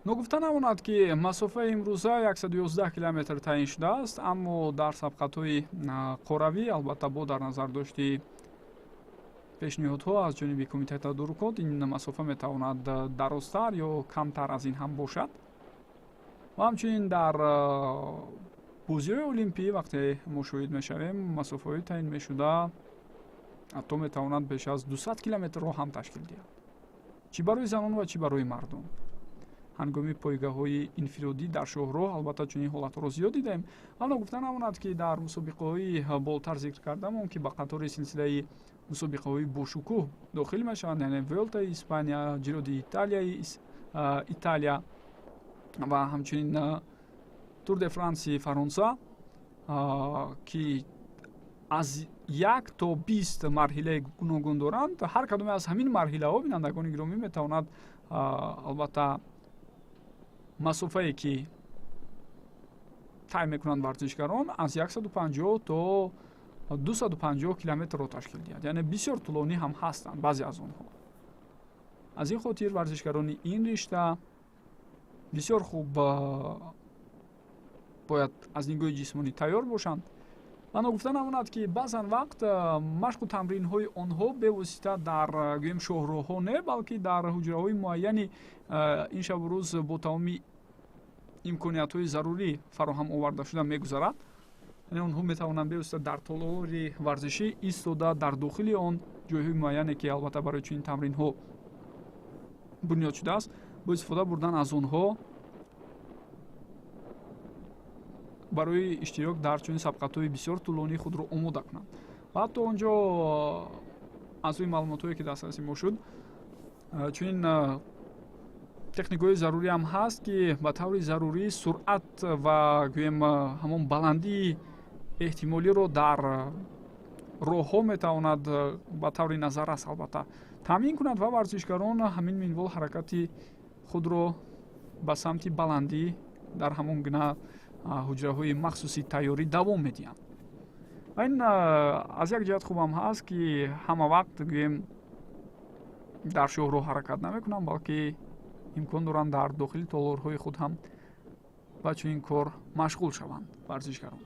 Ногуфта намонад, ки масофаи имрӯза 111 километр таъин шудааст, аммо дар сабқатҳои қоравӣ, албатта бо дар назар дошти пешниҳодҳо аз ҷониби кумитаи тадорукот, ин масофа метавонад дарозтар ё камтар аз ин ҳам бошад. Ва ҳамчунин дар бозиҳои олимпӣ вақте мо шоҳид мешавем, масофаҳои таъин мешуда ҳатто метавонад беш аз 200 километрро ҳам ташкил диҳад, чӣ барои занон ва чӣ барои мардон. Ҳангоми пойгаҳои инфиродӣ дар шоҳроҳ албатта чунин ҳолатҳоро зиёд дидаем. Аммо гуфта намонад, ки дар мусобиқаҳои болтар зикр кардамон, ки ба қатори силсилаи мусобиқаҳои бошукӯҳ дохил мешаванд, яъне Вуэлтаи Испания, Ҷиро ди Италия ва ҳамчунин Тур де Франси Фаронса, ки аз 1 то 20 марҳилаи гуногун доранд. Ҳар кадоме аз ҳамин марҳилаҳо, бинандагони гиромӣ, метавонад албатта масофае, ки тай мекунанд варзишгарон, аз 150 то 250 километрро ташкил диҳад, яъне бисёр тӯлонӣ ҳам ҳастанд баъзе аз онҳо. Аз ин хотир варзишгарони ин ришта бисёр хуб бояд аз нигоҳи ҷисмонӣ тайёр бошанд. Ва ногуфта намонад, ки баъзан вақт машқу тамринҳои онҳо бевосита дар, гӯем, шоҳроҳҳо не, балки дар ҳуҷраҳои муайяни ин шабу рӯз бо тамоми имкониятҳои зарурӣ фароҳам оварда шуда мегузарад. Яъне онҳо метавонанд бевосита дар толори варзишӣ истода, дар дохили он ҷойҳои муайяне, ки албатта барои чунин тамринҳо бунёд шудааст, бо истифода бурдан аз онҳо барои иштирок дар чунин сабқатҳои бисёр тӯлонӣ худро омода кунанд. Ва ҳатто он ҷо аз рӯи маълумотҳое, ки дастраси мо шуд, чунин техникаҳои зарурӣ ҳам ҳаст, ки ба таври зарурӣ суръат ва, гӯем, ҳамон баландии эҳтимолиро дар роҳҳо метавонад ба таври назаррас албатта таъмин кунад ва варзишгарон ҳамин минвол ҳаракати худро ба самти баландӣ дар ҳамон гуна ҳуҷраҳои махсуси тайёрӣ давом медиҳанд. Ва ин аз як ҷиҳат хубам ҳаст, ки ҳама вақт, гӯем, дар шоҳроҳ ҳаракат намекунанд, балки имкон доранд дар дохили толорҳои худ ҳам ба чунин кор машғул шаванд варзишгарон.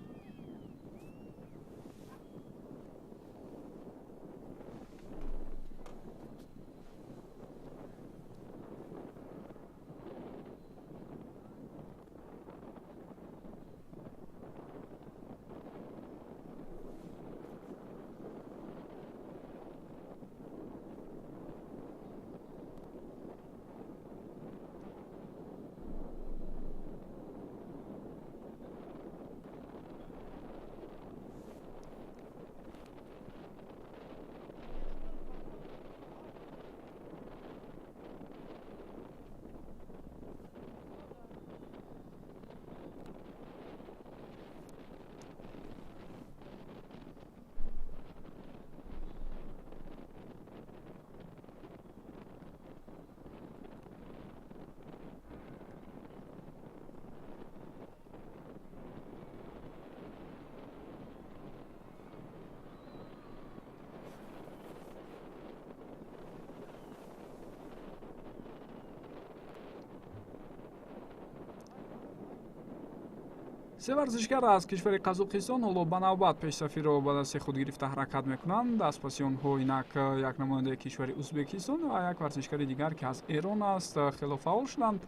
Се варзишгар аз кишвари Қазоқистон ҳоло ба навбат пешсафиро ба дасти худ гирифта ҳаракат мекунанд. Аз паси онҳо инак як намояндаи кишвари Узбекистон ва як варзишгари дигар, ки аз Эрон аст, хело фаъол шуданд.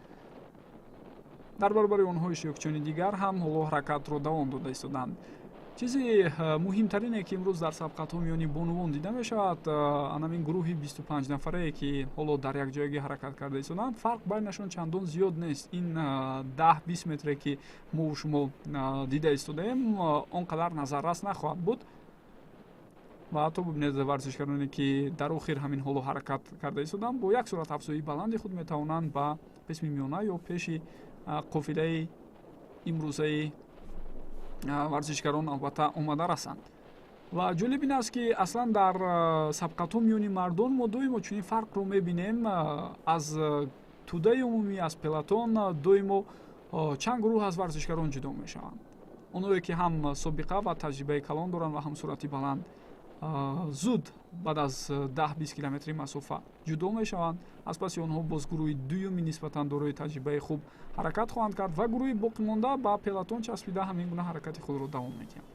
Дар баробари онҳо иштирокчиёни дигар ҳам ҳоло ҳаракатро давом дода истоданд. Чизи муҳимтарине, ки имрӯз дар сабқатҳо миёни бонувон дида мешавад, анамин гурӯҳи 25 нафарае, ки ҳоло дар як ҷойгӣ ҳаракат карда истоданд, фарқ байнашон чандон зиёд нест. Ин 10-20 метре, ки мову шумо дида истодаем, он қадар назаррас нахоҳад буд. Ва ҳатто бибинед, варзишгароне, ки дар охир ҳамин ҳоло ҳаракат карда истоданд, бо як суръат афзоии баланди худ метавонанд ба қисми миёна ё пеши қофилаи имрӯзаи варзишгарон албатта омада расанд. Ва ҷолиб ин аст, ки аслан дар сабқатҳо миёни мардон мо доимо чунин фарқро мебинем. Аз тӯдаи умумӣ, аз пелотон доимо чанд гурӯҳ аз варзишгарон ҷудо мешаванд. Онҳое, ки ҳам собиқа ва таҷрибаи калон доранд ва ҳам суръати баланд, зуд Баъд аз 10-20 километри масофа ҷудо мешаванд. Аз паси онҳо боз гурӯҳи дуюми нисбатан дорои таҷрибаи хуб ҳаракат хоҳанд кард ва гурӯҳи боқимонда ба пелотон часпида ҳамин гуна ҳаракати худро давом медиҳанд,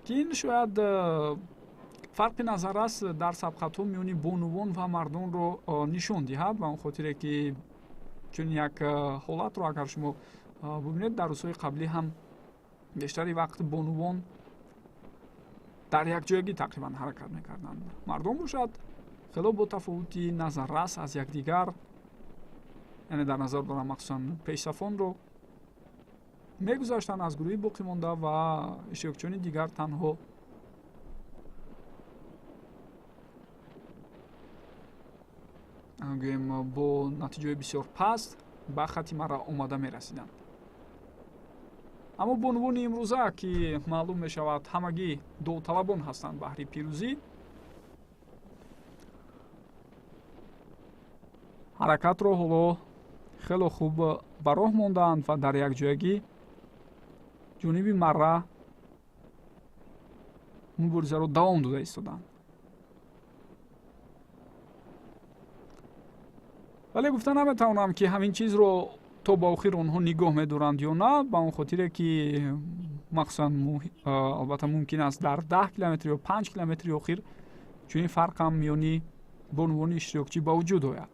ки ин шояд фарқи назар аст дар сабқатҳо миёни бонувон ва мардонро нишон диҳад. Ба он хотире ки чунин як ҳолатро агар шумо бубинед, дар рӯзҳои қаблӣ ҳам бештари вақт бонувон дар якҷоягӣ тақрибан ҳаракат мекарданд, мардон бошад хело бо тафовути назаррас аз якдигар, яъне дар назар дорам махсусан пешсафонро, мегузаштанд аз гурӯҳи боқимонда ва иштирокчиёни дигар танҳо гӯем бо натиҷаи бисёр паст ба хати марра омада мерасиданд. Аммо бонувони имрӯза, ки маълум мешавад ҳамагӣ довталабон ҳастанд баҳри пирӯзӣ, ҳаракатро ҳоло хело хуб ба роҳ мондаанд ва дар якҷоягӣ ҷониби марра муборизаро давом дода истоданд. Вале гуфта наметавонам, ки ҳамин чизро то ба охир онҳо нигоҳ медоранд ё на, ба он хотире ки махсусан албатта мумкин аст дар 10 километр ё 5 километри охир чунин фарқ ҳам миёни бонувони иштирокчӣ ба вуҷуд ояд.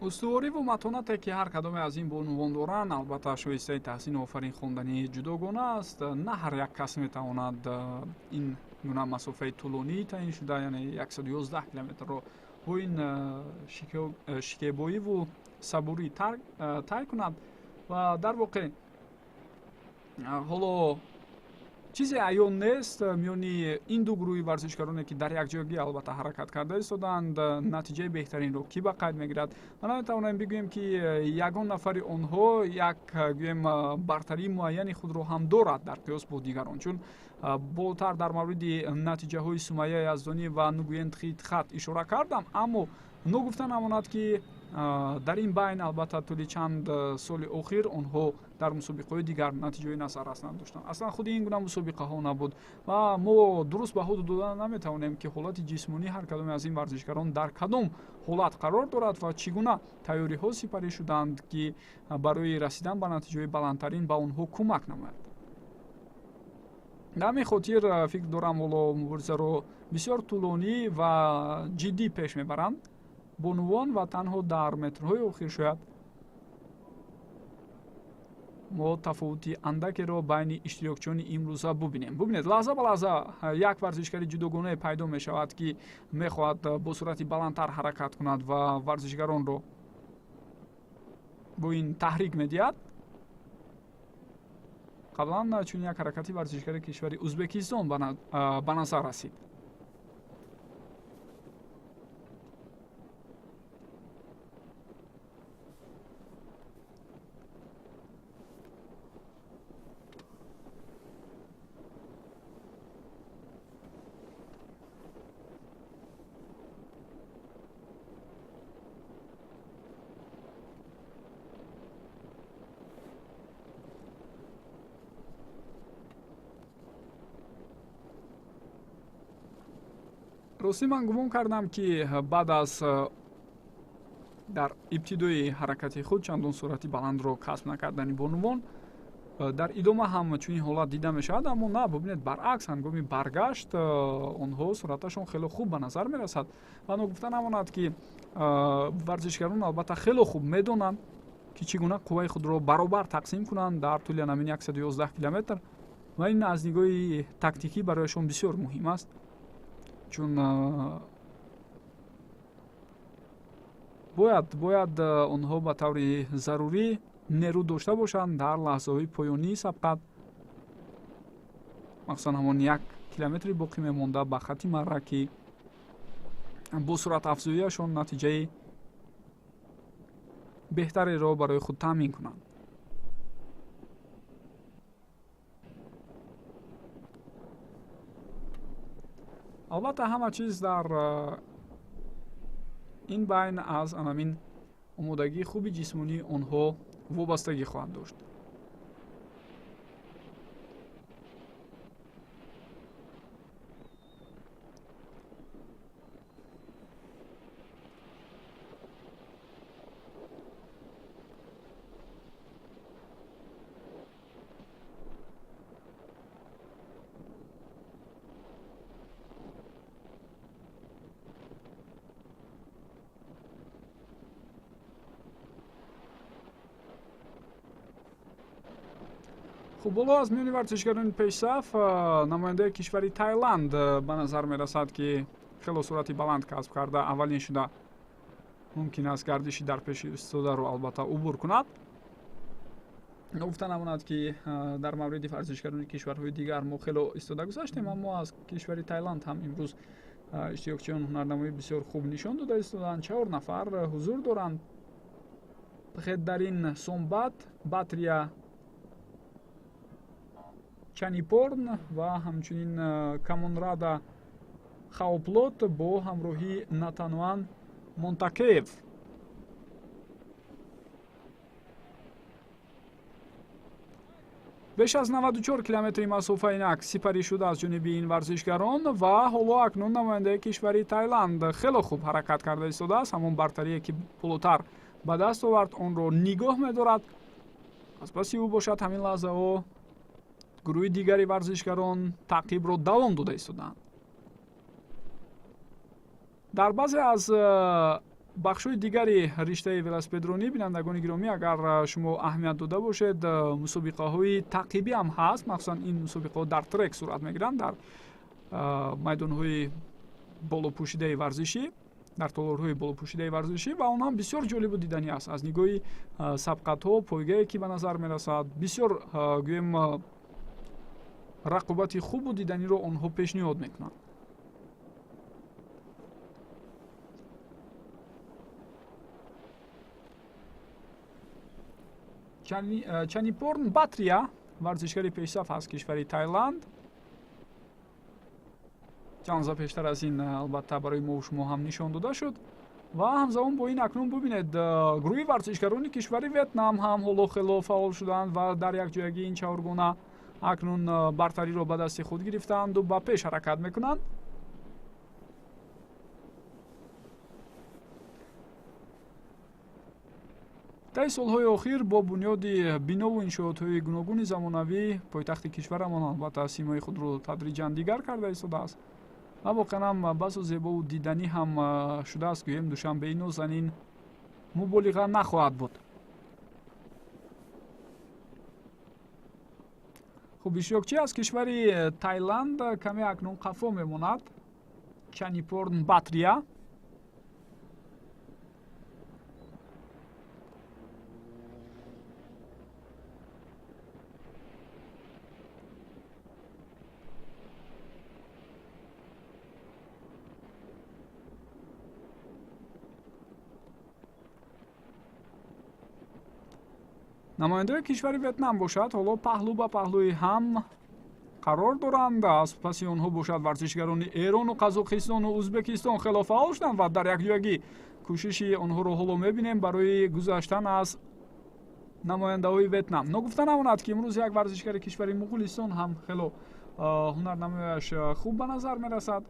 Устувориву матонате, ки ҳар кадоме аз ин бонувон доранд, албатта шоистаи таҳсину офарин хондани ҷудогона аст. На ҳар як кас метавонад ин гуна масофаи тӯлонӣ таъин шуда, яъне 111 километрро бо ин шикебоиву сабурӣ тай кунад. Ва дар воқеъ ҳоло чизе аён нест миёни ин ду гурӯҳи варзишгароне, ки дар якҷоягӣ албатта ҳаракат карда истоданд, натиҷаи беҳтаринро кӣ ба қайд мегирад. Ма наметавонем бигӯем, ки ягон нафари онҳо як гӯем бартарии муайяни худро ҳам дорад дар қиёс бо дигарон, чун болотар дар мавриди натиҷаҳои Сумайя Яздонӣ ва Нгуен Тхитхат ишора кардам, аммо ногуфта намонад, ки дар ин байн албатта тӯли чанд соли охир онҳо дар мусобиқаҳои дигар натиҷаҳои назаррас надоштанд. Аслан худи ин гуна мусобиқаҳо набуд ва мо дуруст баҳо дода наметавонем, ки ҳолати ҷисмонии ҳар кадоме аз ин варзишгарон дар кадом ҳолат қарор дорад ва чӣ гуна тайёриҳо сипарӣ шуданд, ки барои расидан ба натиҷаҳои баландтарин ба онҳо кӯмак намояд. Дар ҳамин хотир фикр дорам, ҳоло муборизаро бисёр тӯлонӣ ва ҷиддӣ пеш мебаранд бонувон ва танҳо дар метрҳои охир шояд мо тафовути андакеро байни иштирокчиёни имрӯза бубинем. Бубинед, лаҳза ба лаҳза як варзишгари ҷудогонае пайдо мешавад, ки мехоҳад бо суръати баландтар ҳаракат кунад ва варзишгаронро бо ин таҳрик медиҳад. Қаблан чунин як ҳаракати варзишгари кишвари Ӯзбекистон ба назар расид. Ростӣ ман гумон кардам, ки баъд аз дар ибтидои ҳаракати худ чандон суръати баландро касб накардани бонувон дар идома ҳам чунин ҳолат дида мешавад, аммо на, бубинед, баръакс, ҳангоми баргашт онҳо суръаташон хеле хуб ба назар мерасад. Ва ногуфта намонад, ки варзишгарон албатта хеле хуб медонанд, ки чӣ гуна қувваи худро баробар тақсим кунанд дар тӯли ҳамин 111 километр ва ин аз нигоҳи тактикӣ барояшон бисёр муҳим аст, чун бояд онҳо ба таври зарурӣ нерӯ дошта бошанд дар лаҳзаҳои поёнии сабқат, махсусан ҳамон 1 километри боқӣ мемонда ба хати марра, ки бо суръатафзоияшон натиҷаи беҳтареро барои худ таъмин кунанд. Албатта, ҳама чиз дар ин байн аз анамин омодагии хуби ҷисмонии онҳо вобастагӣ хоҳад дошт. Хуб, боло аз миёни варзишгарони пешсаф намояндаи кишвари Тайланд ба назар мерасад, ки хело суръати баланд касб карда, аввалин шуда мумкин аст гардиши дар пеши истодаро албатта убур кунад. Ногуфта намонад, ки дар мавриди варзишгарони кишварҳои дигар мо хело истода гузаштем, аммо аз кишвари Тайланд ҳам имрӯз иштирокчиён ҳунарнамоии бисёр хуб нишон дода истоданд. 4 нафар ҳузур доранд. Пхетдарин Сомбат, Батрия Чанипорн ва ҳамчунин Камонрада Хаоплот бо ҳамроҳии Натануан Монтакеев. Беш аз 94 километри масофа инак сипарӣ шуда аз ҷониби ин варзишгарон ва ҳоло акнун намояндаи кишвари Тайланд хело хуб ҳаракат карда истодааст. Ҳамон бартарие, ки болотар ба даст овард, онро нигоҳ медорад. Аз паси ӯ бошад ҳамин лаҳзаҳо гурӯҳи дигари варзишгарон таъқибро давом дода истодаанд. Дар баъзе аз бахшҳои дигари риштаи велосипедронӣ, бинандагони гиромӣ, агар шумо аҳамият дода бошед, мусобиқаҳои таъқибӣ ҳам ҳаст. Махсусан ин мусобиқаҳо дар трек суръат мегиранд, дар майдонҳои болопӯшидаи варзишӣ, дар толорҳои болопӯшидаи варзишӣ, ва он ҳам бисёр ҷолибу диданӣ аст. Аз нигоҳи сабқатҳо, пойгае ки ба назар мерасад, бисёр гӯем рақобати хубу диданиро онҳо пешниҳод мекунанд. Чанипорн Батрия, варзишгари пешсаф аз кишвари Тайланд, чанд лаҳза пештар аз ин албатта барои мо шумо ҳам нишон дода шуд. Ва ҳамзамон бо ин акнун бубинед, гурӯҳи варзишгарони кишвари Ветнам ҳам ҳоло хело фаъол шуданд ва дар якҷоягӣ ин чаҳоргона акнун бартариро ба дасти худ гирифтаанду ба пеш ҳаракат мекунанд. Таи солҳои охир бо бунёди бинову иншоотҳои гуногуни замонавӣ пойтахти кишварамон албатта симои худро тадриҷан дигар карда истодааст ва воқеан ҳам басо зебову диданӣ ҳам шудааст. Гӯем, Душанбеи нозанин муболиға нахоҳад буд. Хуб, иштирокчӣ аз кишвари Тайланд каме акнун қафо мемонад. Чанипорн Батрия. Намояндаи кишвари Ветнам бошад, ҳоло паҳлӯ ба паҳлӯи ҳам қарор доранд. Аз паси онҳо бошад варзишгарони Эрону Қазоқистону Ӯзбекистон хело фаъол шуданд ва дар якҷоягӣ кӯшиши онҳоро ҳоло мебинем барои гузаштан аз намояндаҳои Ветнам. Ногуфта намонад, ки имрӯз як варзишгари кишвари Муғулистон ҳам хело ҳунарнамояш хуб ба назар мерасад.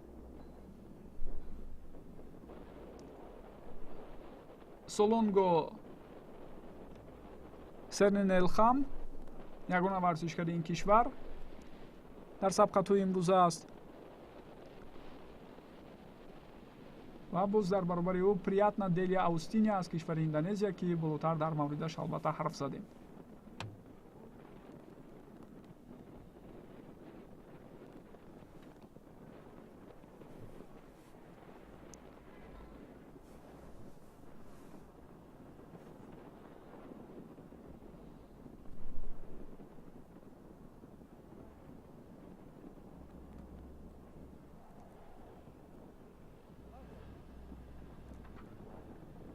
Солонго Сернинелхам ягона варзишгари ин кишвар дар сабқатҳои имрӯза аст ва боз дар баробари ӯ Приятна Делия Аустиния аз кишвари Индонезия, ки болотар дар мавридаш албатта ҳарф задем.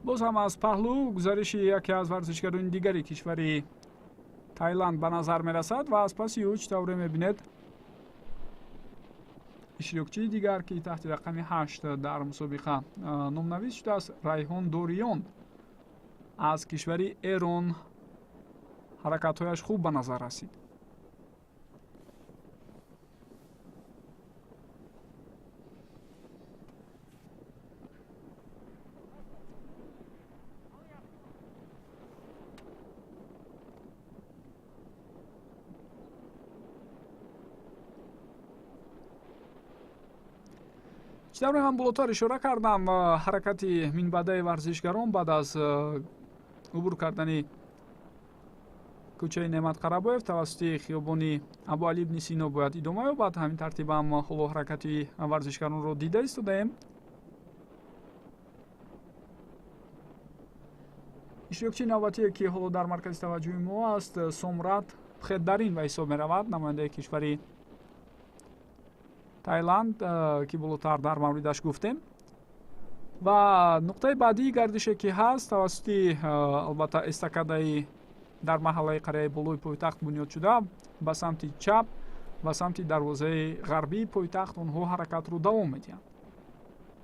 Боз ҳам аз паҳлӯ гузариши яке аз варзишгарони дигари кишвари Тайланд ба назар мерасад ва аз паси ӯ чӣ тавре мебинед иштирокчии дигар, ки таҳти рақами 8 дар мусобиқа номнавис шудааст, Райҳон Дориён аз кишвари Эрон, ҳаракатҳояш хуб ба назар расид. Чӣ тавре ман болотар ишора кардам, ҳаракати минбаъдаи варзишгарон баъд аз убур кардани кӯчаи Неъмат Қарабоев тавассути хиёбони Абуалӣ ибни Сино бояд идома ёбад. Ҳамин тартибам ҳоло ҳаракати варзишгаронро дида истодаем. Иштирокчии навбатие, ки ҳоло дар маркази таваҷҷӯҳи мо аст, Сомрат Пхедарин ба ҳисоб меравад, намояндаи кишвари Тайланд, ки болотар дар мавридаш гуфтем. Ва нуқтаи баъдии гардише, ки ҳаст, тавассути албатта эстакадаи дар маҳаллаи қарияи болои пойтахт бунёд шуда, ба самти чап, ба самти дарвозаи ғарбии пойтахт онҳо ҳаракатро давом медиҳанд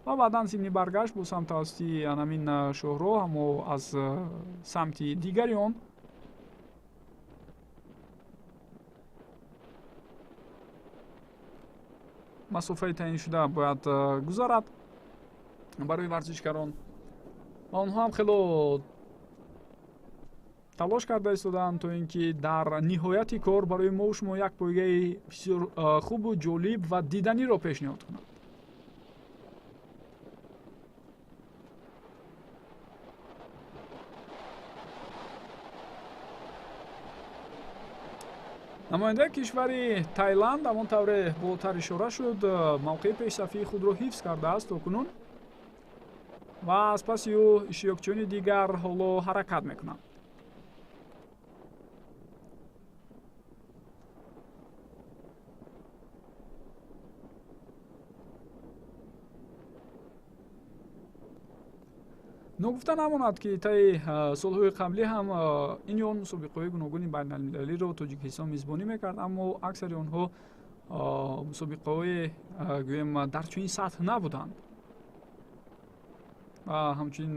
ва баъдан зимни баргашт боз ҳам тавассути анамин шоҳроҳ, аммо аз самти дигари он масофаи таъиншуда бояд гузарад барои варзишгарон ва онҳо ҳам хело талош карда истодаанд, то ин ки дар ниҳояти кор барои мо шумо як пойгаи бисёр хубу ҷолиб ва диданиро пешниҳод кунанд. Намояндаи кишвари Тайланд ҳамон тавре болотар ишора шуд, мавқеи пешсафии худро ҳифз кардааст то кунун ва аз паси ӯ иштирокчиёни дигар ҳоло ҳаракат мекунанд. Ногуфта намонад, ки таи солҳои қаблӣ ҳам ин ё он мусобиқаҳои гуногуни байналмилалиро Тоҷикистон мизбонӣ мекард, аммо аксари онҳо мусобиқаҳои гӯем дар чунин сатҳ набуданд ва ҳамчунин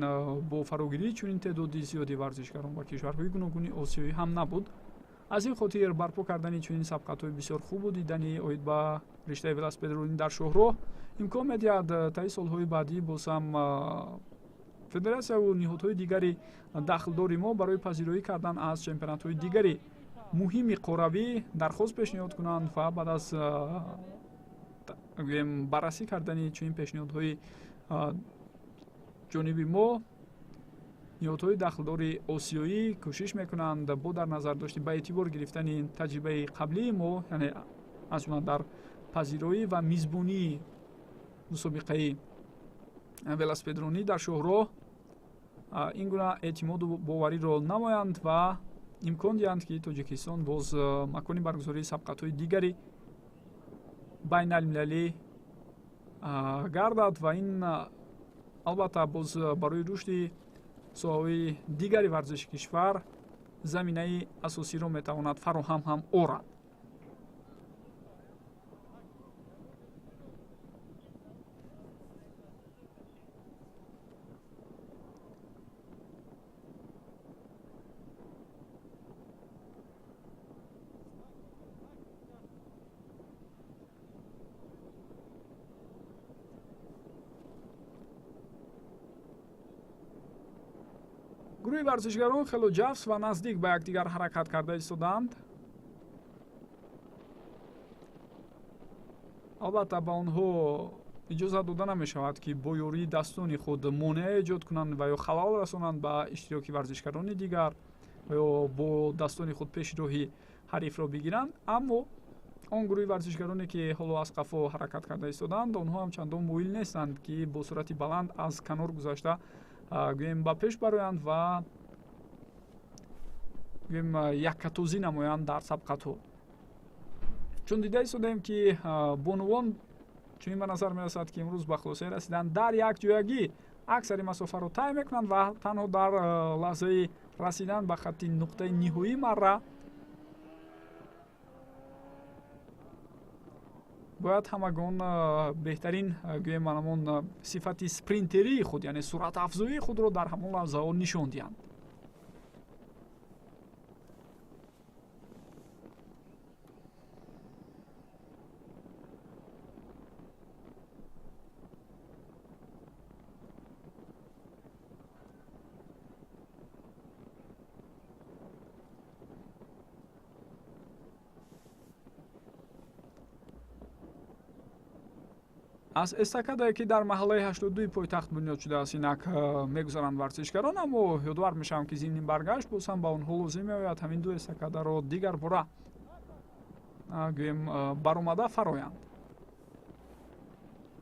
бо фарогирии чунин теъдоди зиёди варзишгарон ва кишварҳои гуногуни осиёӣ ҳам набуд. Аз ин хотир барпо кардани чунин сабқатҳои бисёр хубу дидани оид ба риштаи велосипедронӣ дар шоҳроҳ имкон медиҳад таи солҳои баъдӣ боз ҳам федератсияву ниҳодҳои дигари дахлдори мо барои пазироӣ кардан аз чемпионатҳои дигари муҳими қоравӣ дархост пешниҳод кунанд ва баъд аз гӯем баррасӣ кардани чунин пешниҳодҳои ҷониби мо ниҳодҳои дахлдори осиёӣ кӯшиш мекунанд бо дар назар дошти ба эътибор гирифтани таҷрибаи қаблии мо, яъне аз ҷумла дар пазироӣ ва мизбонии мусобиқаи велосипедронӣ дар шоҳроҳ, ин гуна эътимоду бовариро намоянд ва имкон диҳанд, ки Тоҷикистон боз макони баргузории сабқатҳои дигари байналмилалӣ гардад ва ин албатта боз барои рушди соҳаҳои дигари варзиши кишвар Заминаи асосиро метавонад фароҳам ҳам орад. Гурӯҳи варзишгарон хело ҷафс ва наздик ба якдигар ҳаракат карда истодаанд. Албатта, ба онҳо иҷозат дода намешавад, ки бо ёрии дастони худ монеа эҷод кунанд ва ё халал расонанд ба иштироки варзишгарони дигар ва ё бо дастони худ пеши роҳи ҳарифро бигиранд. Аммо он гурӯҳи варзишгароне, ки ҳоло аз қафо ҳаракат карда истодаанд, онҳо ҳам чандон муил нестанд, ки бо суръати баланд аз канор гузашта, гӯем, ба пеш бароянд ва, гӯем, яккатозӣ намоянд дар сабқатҳо. Чун дида истодаем, ки бонувон чунин ба назар мерасад, ки имрӯз ба хулосае расиданд, дар якҷоягӣ аксари масофаро тай мекунанд ва танҳо дар лаҳзаи расидан ба хатти нуқтаи ниҳоии марра бояд ҳамагон беҳтарин, гӯем, ҳамон сифати спринтерии худ, яъне суръатафзоии худро дар ҳамон лаҳзаҳо нишон диҳанд. Аз эстакадае, ки дар маҳаллаи 82 пойтахт бунёд шудааст, инак мегузаранд варзишгарон. Аммо ёдовар мешавам, ки зимни баргашт боз ҳам ба онҳо лозим меояд ҳамин ду эстакадаро дигар бора, гӯем, баромада фароянд.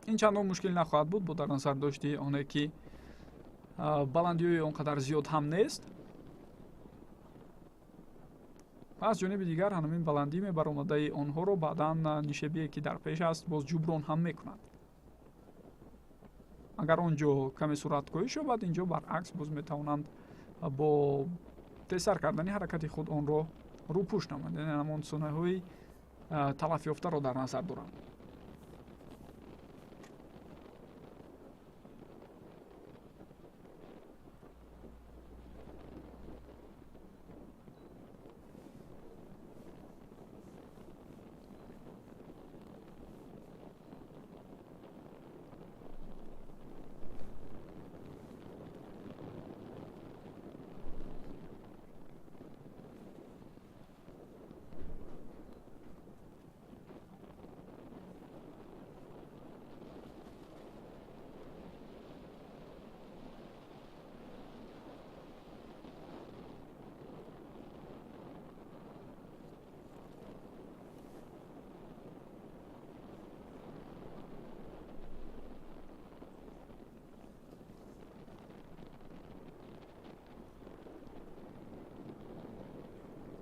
Ин чандон мушкил нахоҳад буд, бо дар назар дошти оне, ки баландиҳои он қадар зиёд ҳам нест. Аз ҷониби дигар, ҳамин баландӣ мебаромадаи онҳоро баъдан нишебие, ки дар пеш аст, боз ҷуброн ҳам мекунад. Агар он ҷо каме суръат коҳиш ёбад, инҷо баръакс боз метавонанд бо тезтар кардани ҳаракати худ онро рӯпӯш намоянд, яъне ҳамон сониҳои талафёфтаро дар назар доранд.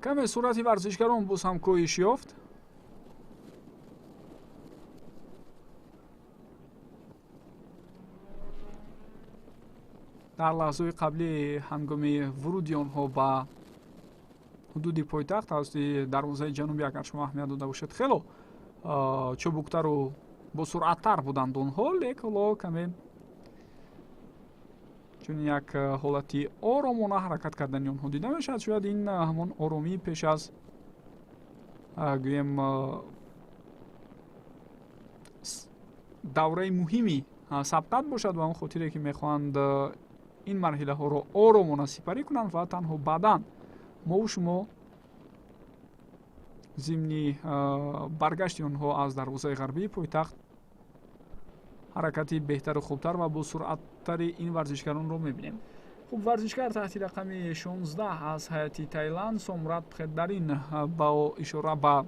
Каме суръати варзишгарон боз ҳам коҳиш ёфт. Дар лаҳзаҳои қаблӣ, ҳангоми вуруди онҳо ба ҳудуди пойтахт тавассути дарвозаи ҷанубӣ, агар шумо аҳамият дода бошед, хело чобуктару босуръаттар буданд онҳо, лек ҳоло каме чун як ҳолати оромона ҳаракат кардани онҳо дида мешавад. Шояд ин ҳамон оромӣ пеш аз, гӯем, давраи муҳими сабқат бошад ва он хотире, ки мехоҳанд ин марҳилаҳоро оромона сипарӣ кунанд ва танҳо баъдан мову шумо зимни баргашти онҳо аз дарвозаи ғарбии пойтахт ҳаракати беҳтару хубтар ва босуръаттари ин варзишгаронро мебинем. Хуб, варзишгар таҳти рақами 16 аз ҳайати Таиланд Сомрат Пхедарин ба ишора ба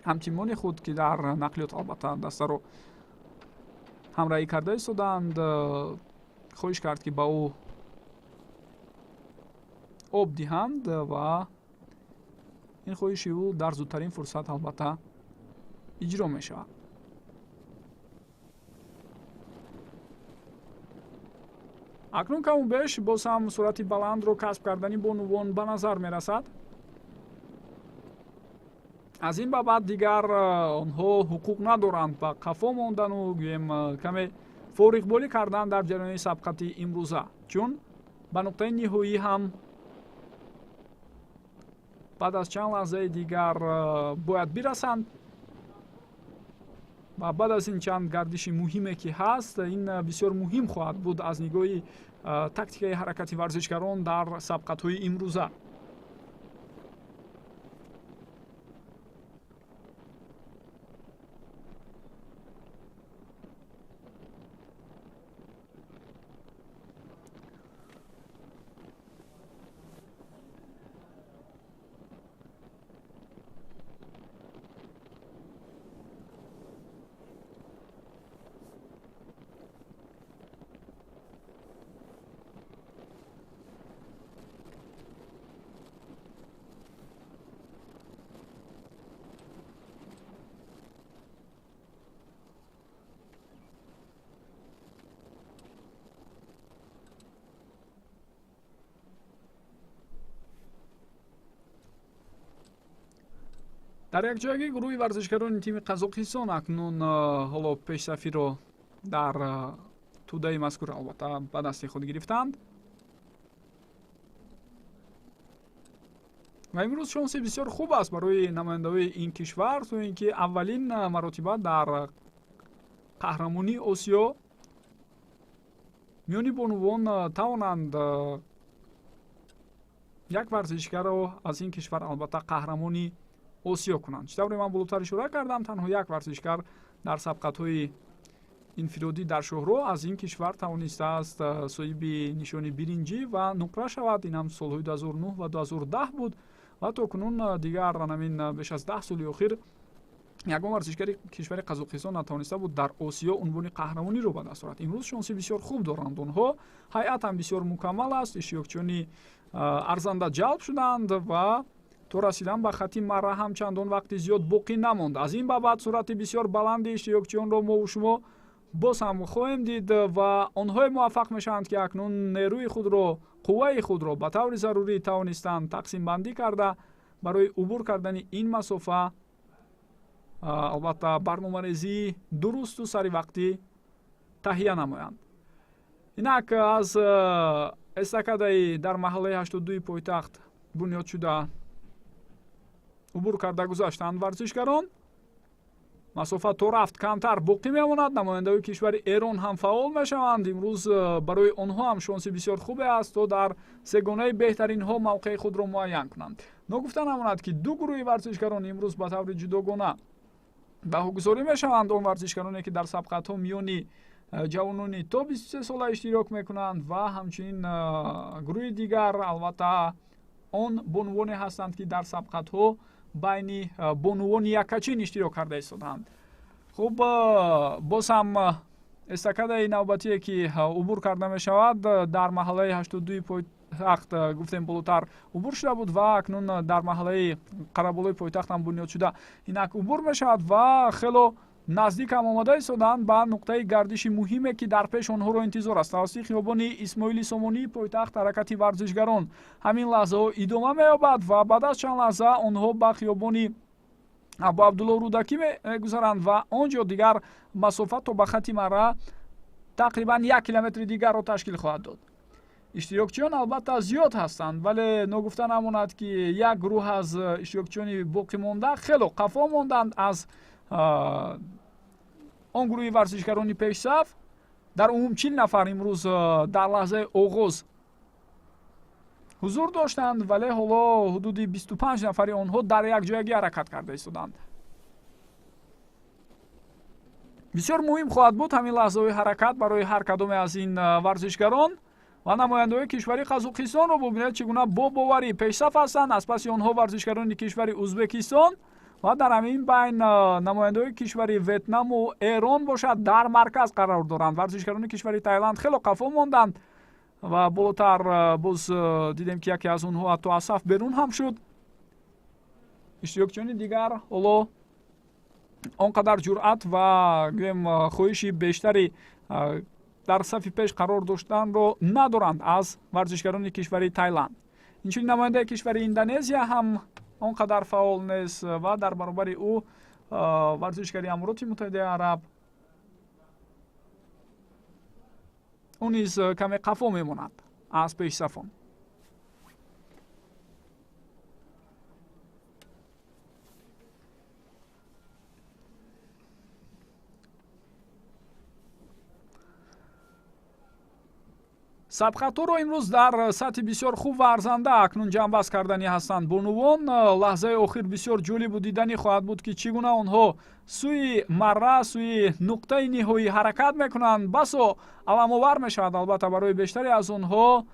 ҳамтимони худ, ки дар нақлиёт албатта дастаро ҳамраҳӣ карда истодаанд, хоҳиш кард, ки ба ӯ об диҳанд ва ин хоҳиши ӯ дар зудтарин фурсат албатта иҷро мешавад. Акнун каму беш боз ҳам суръати баландро касб кардани бонувон ба назар мерасад. Аз ин ба баъд дигар онҳо ҳуқуқ надоранд ба қафо мондану гӯем каме фориғболӣ кардан дар ҷараёни сабқати имрӯза, чун ба нуқтаи ниҳоӣ ҳам баъд аз чанд лаҳзаи дигар бояд бирасанд ва баъд аз ин чанд гардиши муҳиме ки ҳаст, ин бисёр муҳим хоҳад буд аз нигоҳи тактикаи ҳаракати варзишгарон дар сабқатҳои имрӯза. Дар якҷоягӣ гурӯҳи варзишгарони тими Қазоқистон акнун ҳоло пешсафиро дар тӯдаи мазкур албатта ба дасти худ гирифтанд ва имрӯз шонси бисёр хуб аст барои намояндаҳои ин кишвар, то ин ки аввалин маротиба дар қаҳрамонии Осиё миёни бонувон тавонанд як варзишгарро аз ин кишвар албатта қаҳрамони Осиё кунанд. Чӣ тавре ман болотар ишора кардам, танҳо як варзишгар дар сабқатҳои инфиродӣ дар шоҳроҳ аз ин кишвар тавонистааст соҳиби нишони биринҷӣ ва нуқра шавад. Ин ҳам солҳои 2009 ва 2010 буд ва то кунун дигар ҳамин беш аз 10 соли охир ягон варзишгари кишвари Қазоқистон натавониста буд дар Осиё унвони қаҳрамониро ба даст орад. Имрӯз шонси бисёр хуб доранд онҳо, ҳайат ҳам бисёр мукаммал аст, иштирокчиёни арзанда ҷалб шуданд ва то расидан ба хати марра ҳам чандон вақти зиёд боқӣ намонд. Аз ин ба баъд суръати бисёр баланди иштирокчиёнро мову шумо боз ҳам хоҳем дид ва онҳое муваффақ мешаванд, ки акнун нерӯи худро, қувваи худро ба таври зарурӣ тавонистанд тақсимбандӣ карда барои убур кардани ин масофа албатта барномарезии дурусту саривақтӣ таҳия намоянд. Инак аз эстакадаи дар маҳаллаи 82 пойтахт бунёд шуда убур карда гузаштанд варзишгарон. Масофа то рафт камтар боқӣ мемонад. Намояндаҳои кишвари Эрон ҳам фаъол мешаванд. Имрӯз барои онҳо ҳам шонси бисёр хубе аст, то дар сегонаи беҳтаринҳо мавқеи худро муайян кунанд. Ногуфта намонад, ки ду гурӯҳи варзишгарон имрӯз ба таври ҷудогона баҳогузорӣ мешаванд. Он варзишгароне, ки дар сабқатҳо миёни ҷавонони то 23 сола иштирок мекунанд ва ҳамчунин гурӯҳи дигар албатта он бонувоне ҳастанд, ки дар сабқатҳо байни бонувони яккачин иштирок карда истодаанд. Хуб, боз ҳам эстакадаи навбатие, ки убур карда мешавад, дар маҳаллаи 82 пойтахт гуфтем болотар убур шуда буд ва акнун дар маҳаллаи Қараболои пойтахт ҳам бунёд шуда инак убур мешавад ва хело наздик ҳам омада истодаанд ба нуқтаи гардиши муҳиме, ки дар пеш онҳоро интизор аст. Тавассути хиёбони Исмоили Сомонии пойтахт ҳаракати варзишгарон ҳамин лаҳзаҳо идома меёбад ва баъд аз чанд лаҳза онҳо ба хиёбони Абу Абдулло Рӯдакӣ мегузаранд ва он ҷо дигар масофа то ба хати марра тақрибан 1 километри дигарро ташкил хоҳад дод. Иштирокчиён албатта зиёд ҳастанд, вале ногуфта намонад, ки як гурӯҳ аз иштирокчиёни боқимонда хело қафо монданд аз он гурӯҳи варзишгарони пешсаф. Дар умум 40 нафар имрӯз дар лаҳзаи оғоз ҳузур доштанд, вале ҳоло ҳудуди 25 нафари онҳо дар якҷоягӣ ҳаракат карда истоданд. Бисёр муҳим хоҳад буд ҳамин лаҳзаҳои ҳаракат барои ҳар кадоме аз ин варзишгарон ва намояндаҳои кишвари Қазоқистонро бубинед, чӣ гуна бо боварӣ пешсаф ҳастанд. Аз паси онҳо варзишгарони кишвари Ӯзбекистон ва дар ҳамин байн намояндаҳои кишвари Ветнаму Эрон бошад дар марказ қарор доранд. Варзишгарони кишвари Таиланд хело қафо монданд ва болотар боз дидем, ки яке аз онҳо ҳатто аз саф берун ҳам шуд. Иштирокчиёни дигар ҳоло он қадар ҷуръат ва гӯем хоҳиши бештари Дар сафи пеш қарор доштанро надоранд аз варзишгарони кишвари Тайланд. Инчунин намояндаи кишвари Индонезия ҳам он қадар фаъол нест ва дар баробари ӯ варзишгари Амороти Муттаҳидаи Араб, ӯ низ каме қафо мемонад аз пешсафон. Сабқатҳоро имрӯз дар сатҳи бисёр хуб ва арзанда акнун ҷамъбаст карданӣ ҳастанд бонувон. Лаҳзаи охир бисёр ҷолибу диданӣ хоҳад буд, ки чӣ гуна онҳо сӯи марра, сӯи нуқтаи ниҳоӣ ҳаракат мекунанд. Басо аламовар мешавад, албатта, барои бештаре аз онҳо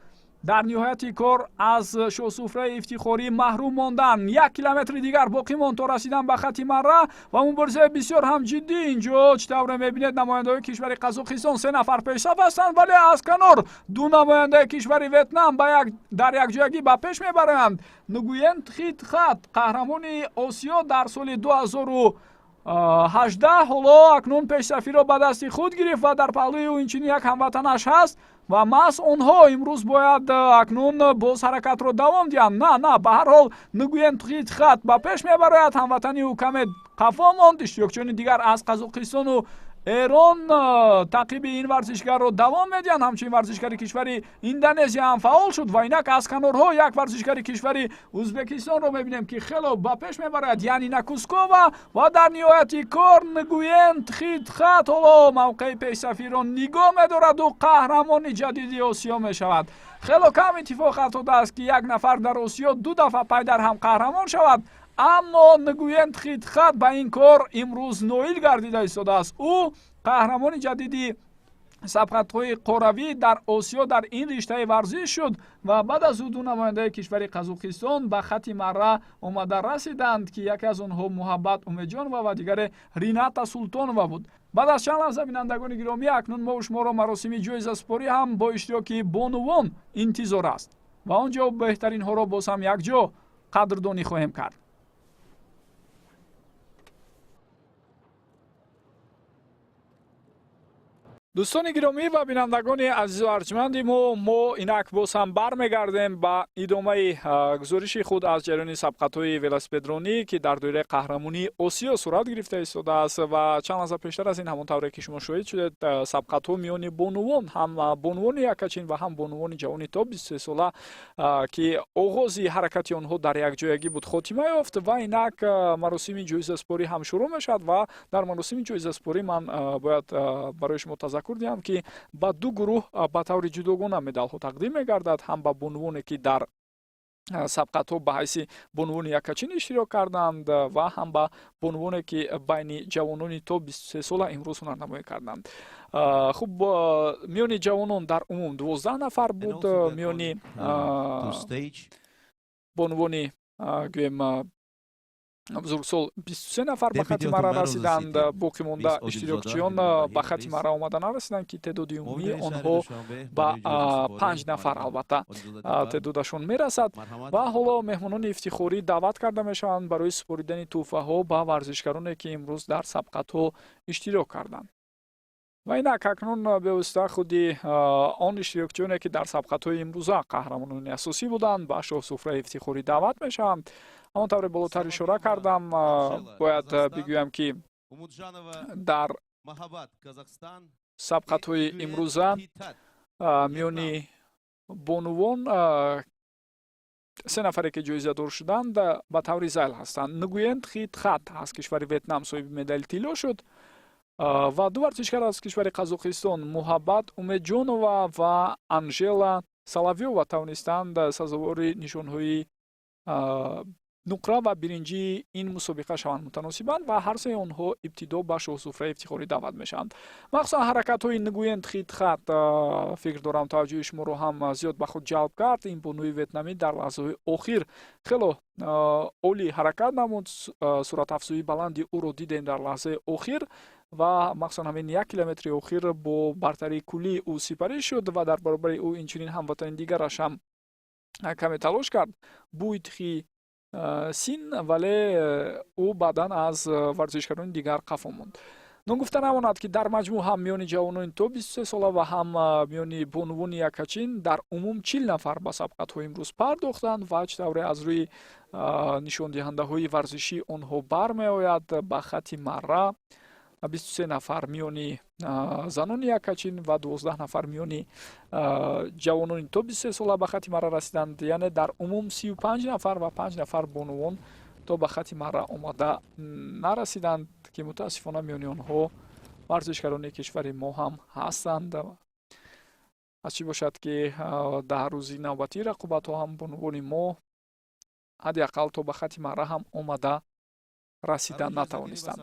дар ниҳояти кор аз шоҳсуфраи ифтихорӣ маҳрум мондан. 1 километри дигар боқӣ монд то расидан ба хати марра ва муборизаи бисёр ҳам ҷиддӣ. Инҷо, чӣ тавре мебинед, намояндаҳои кишвари Қазоқистон се нафар пешсаф ҳастанд, вале аз канор ду намояндаи кишвари Ветнам дар якҷоягӣ ба пеш мебаранд. Нгуен Тхит Хат, қаҳрамони Осиё дар соли 2018, ҳоло акнун пешсафиро ба дасти худ гирифт ва дар паҳлӯи ӯ инчунин як ҳамватанаш ҳаст ва маҳз онҳо имрӯз бояд акнун боз ҳаракатро давом диҳанд. На, на, ба ҳар ҳол Нгуен Тхит Хат ба пеш мебарояд, ҳамватани ӯ каме қафо монд. Иштирокчиёни дигар аз Қазоқистону Эрон таъқиби ин варзишгарро давом медиҳанд. Ҳамчунин варзишгари кишвари Индонезия ҳам фаъол шуд ва инак аз канорҳо як варзишгари кишвари Ӯзбекистонро мебинем, ки хело ба пеш мебарад, Янина Кускова. Ва дар ниҳояти кор Нгуен Тхит Хат ҳоло мавқеи пешсафиро нигоҳ медораду қаҳрамони ҷадиди Осиё мешавад. Хело кам иттифоқ афтодааст, ки як нафар дар Осиё ду дафъа пай дар ҳам қаҳрамон шавад, аммо Нгуен Тхит Хат ба ин кор имрӯз ноил гардида истодааст. Ӯ қаҳрамони ҷадиди сабқатҳои қорравӣ дар Осиё дар ин риштаи варзиш шуд ва баъд аз ӯ ду намояндаи кишвари Қазоқистон ба хати марра омада расиданд, ки яке аз онҳо Муҳаббат Умедҷонова ва дигаре Рината Султонова буд. Баъд аз чанд лаҳза, бинандагони гиромӣ, акнун мо шуморо маросими ҷоизасупорӣ ҳам бо иштироки бонувон интизор аст ва он ҷо беҳтаринҳоро боз ҳам якҷо қадрдонӣ хоҳем кард. Дӯстони гиромӣ ва бинандагони азизу арҷманди мо, мо инак боз ҳам бармегардем ба идомаи гузориши худ аз ҷараёни сабқатҳои велосипедронӣ, ки дар доираи қаҳрамонии Осиё сурат гирифта истодааст. Ва чанд лаҳза пештар аз ин, ҳамон тавре ки шумо шоҳид шудед, сабқатҳо миёни бонувон, ҳам бонувони якачин ва ҳам бонувони ҷавони то 23 сола, ки оғози ҳаракати онҳо дар якҷоягӣ буд, хотима ёфт. Ва инак маросими ҷоизасупорӣ ҳам шурӯъ мешавад. Ва дар маросими ҷоизасупорӣ ман бояд барои шумо тазаккур диҳам, ки ба ду гурӯҳ ба таври ҷудогона медалҳо тақдим мегардад: ҳам ба бонувоне, ки дар сабқатҳо ба ҳайси бонувони якачин иштирок карданд, ва ҳам ба бонувоне, ки байни ҷавонони то 23 сола имрӯз ҳунарнамоӣ карданд. Хуб, миёни ҷавонон дар умум 12 нафар буд, миёни бонувони, гӯем, бузургсол 23 нафар ба хати мара расиданд. Боқӣ монда иштирокчиён ба хати мара омада нарасиданд, ки теъдоди умумии онҳо ба панҷ нафар, албатта, теъдодашон мерасад. Ва ҳоло меҳмонони ифтихорӣ даъват карда мешаванд барои супоридани тӯҳфаҳо ба варзишгароне, ки имрӯз дар сабқатҳо иштирок карданд. Ва инак акнун бевосита худи он иштирокчиёне, ки дар сабқатҳои имрӯза қаҳрамонони асосӣ буданд, ба шоҳсуфраи ифтихорӣ даъват мешаванд. Ҳамон тавре болотар ишора кардам, бояд бигӯям, ки дар сабқатҳои имрӯза миёни бонувон се нафаре, ки ҷоизадор шуданд, ба таври зайл ҳастанд. Нгуен Тхит Хат аз кишвари Ветнам соҳиби медали тилло шуд ва ду варзишгар аз кишвари Қазоқистон, Муҳаббат Умедҷонова ва Анжела Соловьёва, тавонистанд сазовори нишонҳои нуқра ва биринҷии ин мусобиқа шаванд мутаносибан. Ва ҳар сеи онҳо ибтидо ба шоҳсуфраи ифтихорӣ даъват мешаванд. Махсусан ҳаракатҳои Нгуен Тхит Хат, фикр дорам, таваҷҷӯҳи шуморо ҳам зиёд ба худ ҷалб кард. Ин бонуи ветнамӣ дар лаҳзаҳои охир хело олӣ ҳаракат намуд. Суръатафзоии баланди ӯро дидем дар лаҳзаи охир ва махсусан ҳамин 1 километри охир бо бартарии куллии ӯ сипарӣ шуд. Ва дар баробари ӯ инчунин ҳамватани дигараш ҳам каме талош кард, Буйтхи Син, вале ӯ баъдан аз варзишгарони дигар қафо монд. Ногуфта намонад, ки дар маҷмӯъ ҳам миёни ҷавонони то 23 сола ва ҳам миёни бонувони яккачин дар умум 40 нафар ба сабқатҳо имрӯз пардохтанд ва чӣ тавре аз рӯи нишондиҳандаҳои варзишӣ онҳо бармеояд, ба хати марра 23 нафар миёни занони яккачин ва 12 нафар миёни ҷавонони то 23 сола ба хати марра расиданд. Яъне дар умум 35 нафар ва 5 нафар бонувон то ба хати марра омада нарасиданд, ки мутаассифона миёни онҳо варзишгарони кишвари мо ҳам ҳастанд. Аз чӣ бошад, ки дар рӯзи навбатии рақобатҳо ҳам бонувони мо ҳадди ақал то ба хати марра ҳам омада расида натавонистанд.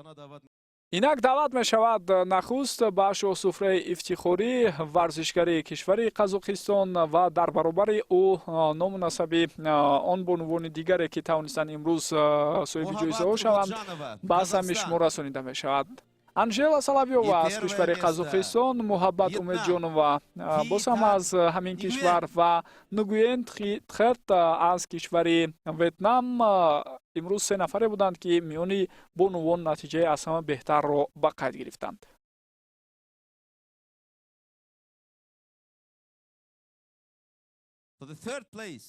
Инак даъват мешавад нахуст ба шоҳсуфраи ифтихорӣ варзишгари кишвари Қазоқистон ва дар баробари ӯ ному насаби он бонувони дигаре, ки тавонистанд имрӯз соҳиби ҷоизаҳо шаванд, ба самъи шумо расонида мешавад. Анжела Соловьёва аз кишвари Қазоқистон, Муҳаббат Умедҷонова боз ҳам аз ҳамин кишвар ва Нгуен Тхет аз кишвари Ветнам имрӯз се нафаре буданд, ки миёни бонувон натиҷаи аз ҳама беҳтарро ба қайд гирифтанд. For the third place,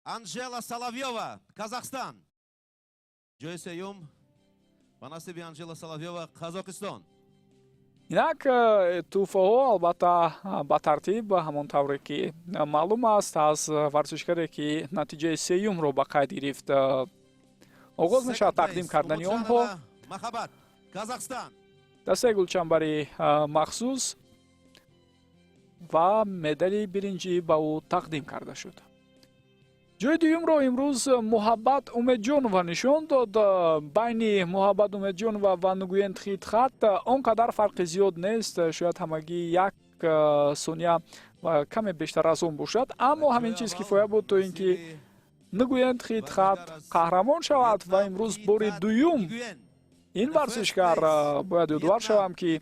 Анжела Соловьева, Казахстан. Ҷои сеюм ба насиби Анжела Соловьева, Қазоқистон. Инак тӯҳфаҳо албатта ба тартиб, ҳамон тавре ки маълум аст, аз варзишгаре, ки натиҷаи сеюмро ба қайд гирифт, оғоз мешавад тақдим кардани онҳо. Махаббат, Казахстан. Дастаи гулчанбари махсус ва медали биринҷӣ ба ӯ тақдим карда шуд. Ҷои дуюмро имрӯз Муҳаббат Умедҷонова нишон дод. Байни Муҳаббат Умедҷонова ва Нгуен Тхитхат он қадар фарқи зиёд нест, шояд ҳамагӣ як сония ва каме бештар аз он бошад, аммо ҳамин чиз кифоя буд, то ин ки Нгуен Тхитхат қаҳрамон шавад. Ва имрӯз бори дуюм ин варзишгар, бояд ёдовар шавам, ки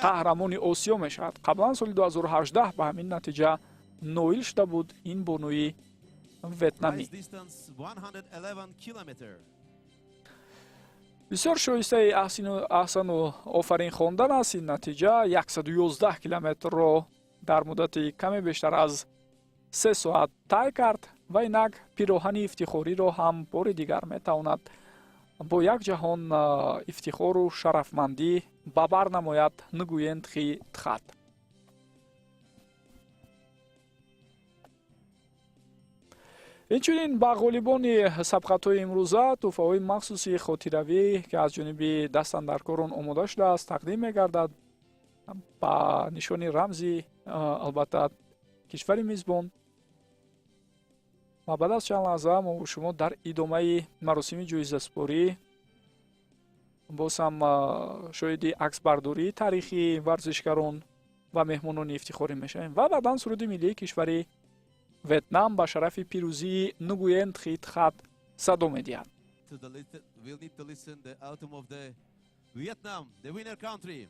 қаҳрамони Осиё мешавад. Қаблан соли 2018 ба ҳамин натиҷа ноил шуда буд ин бонуи ветнамӣ. Distance 111 kilometer. Бисёр шоистаи аҳсану офарин хондан аст ин натиҷа. 111 километрро дар муддати каме бештар аз 3 соат тай кард ва инак пироҳани ифтихориро ҳам бори дигар метавонад бо як ҷаҳон ифтихору шарафмандӣ ба бар намояд Нгуен Тхи Тхат. Инчунин ба ғолибони сабқатҳои имрӯза тӯҳфаҳои махсуси хотиравӣ, ки аз ҷониби дастандаркорон омода шудааст, тақдим мегардад ба нишони рамзи, албатта, кишвари мизбон. Ва баъд аз чанд лаҳза мо шумо дар идомаи маросими ҷоизасупорӣ боз ҳам шоҳиди аксбардории таърихии варзишгарон ва меҳмонони ифтихорӣ мешавем ва баъдан суруди миллии кишвари Ветнам ба шарафи пирӯзии Нгуен Тхитхат садо медиҳад. We'll need to listen the anthem of the Vietnam, the winner country.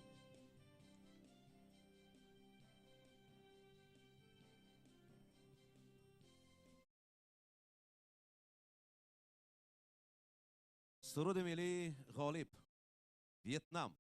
Суруди миллии ғолиб Вьетнам.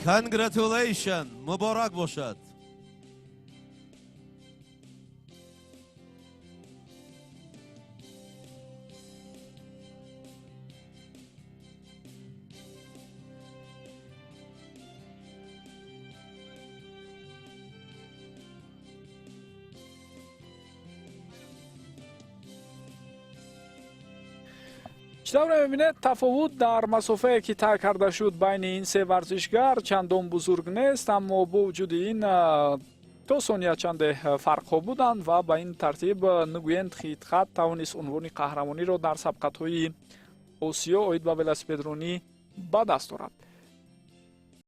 Congratulations! Муборак бошад! Чӣ тавре мебинед, тафовут дар масофае, ки тай карда шуд байни ин се варзишгар, чандон бузург нест, аммо бо вуҷуди ин то сония чанде фарқҳо буданд ва ба ин тартиб Нгуен Тхи Тхат тавонист унвони қаҳрамониро дар сабқатҳои Осиё оид ба велосипедронӣ ба даст орад.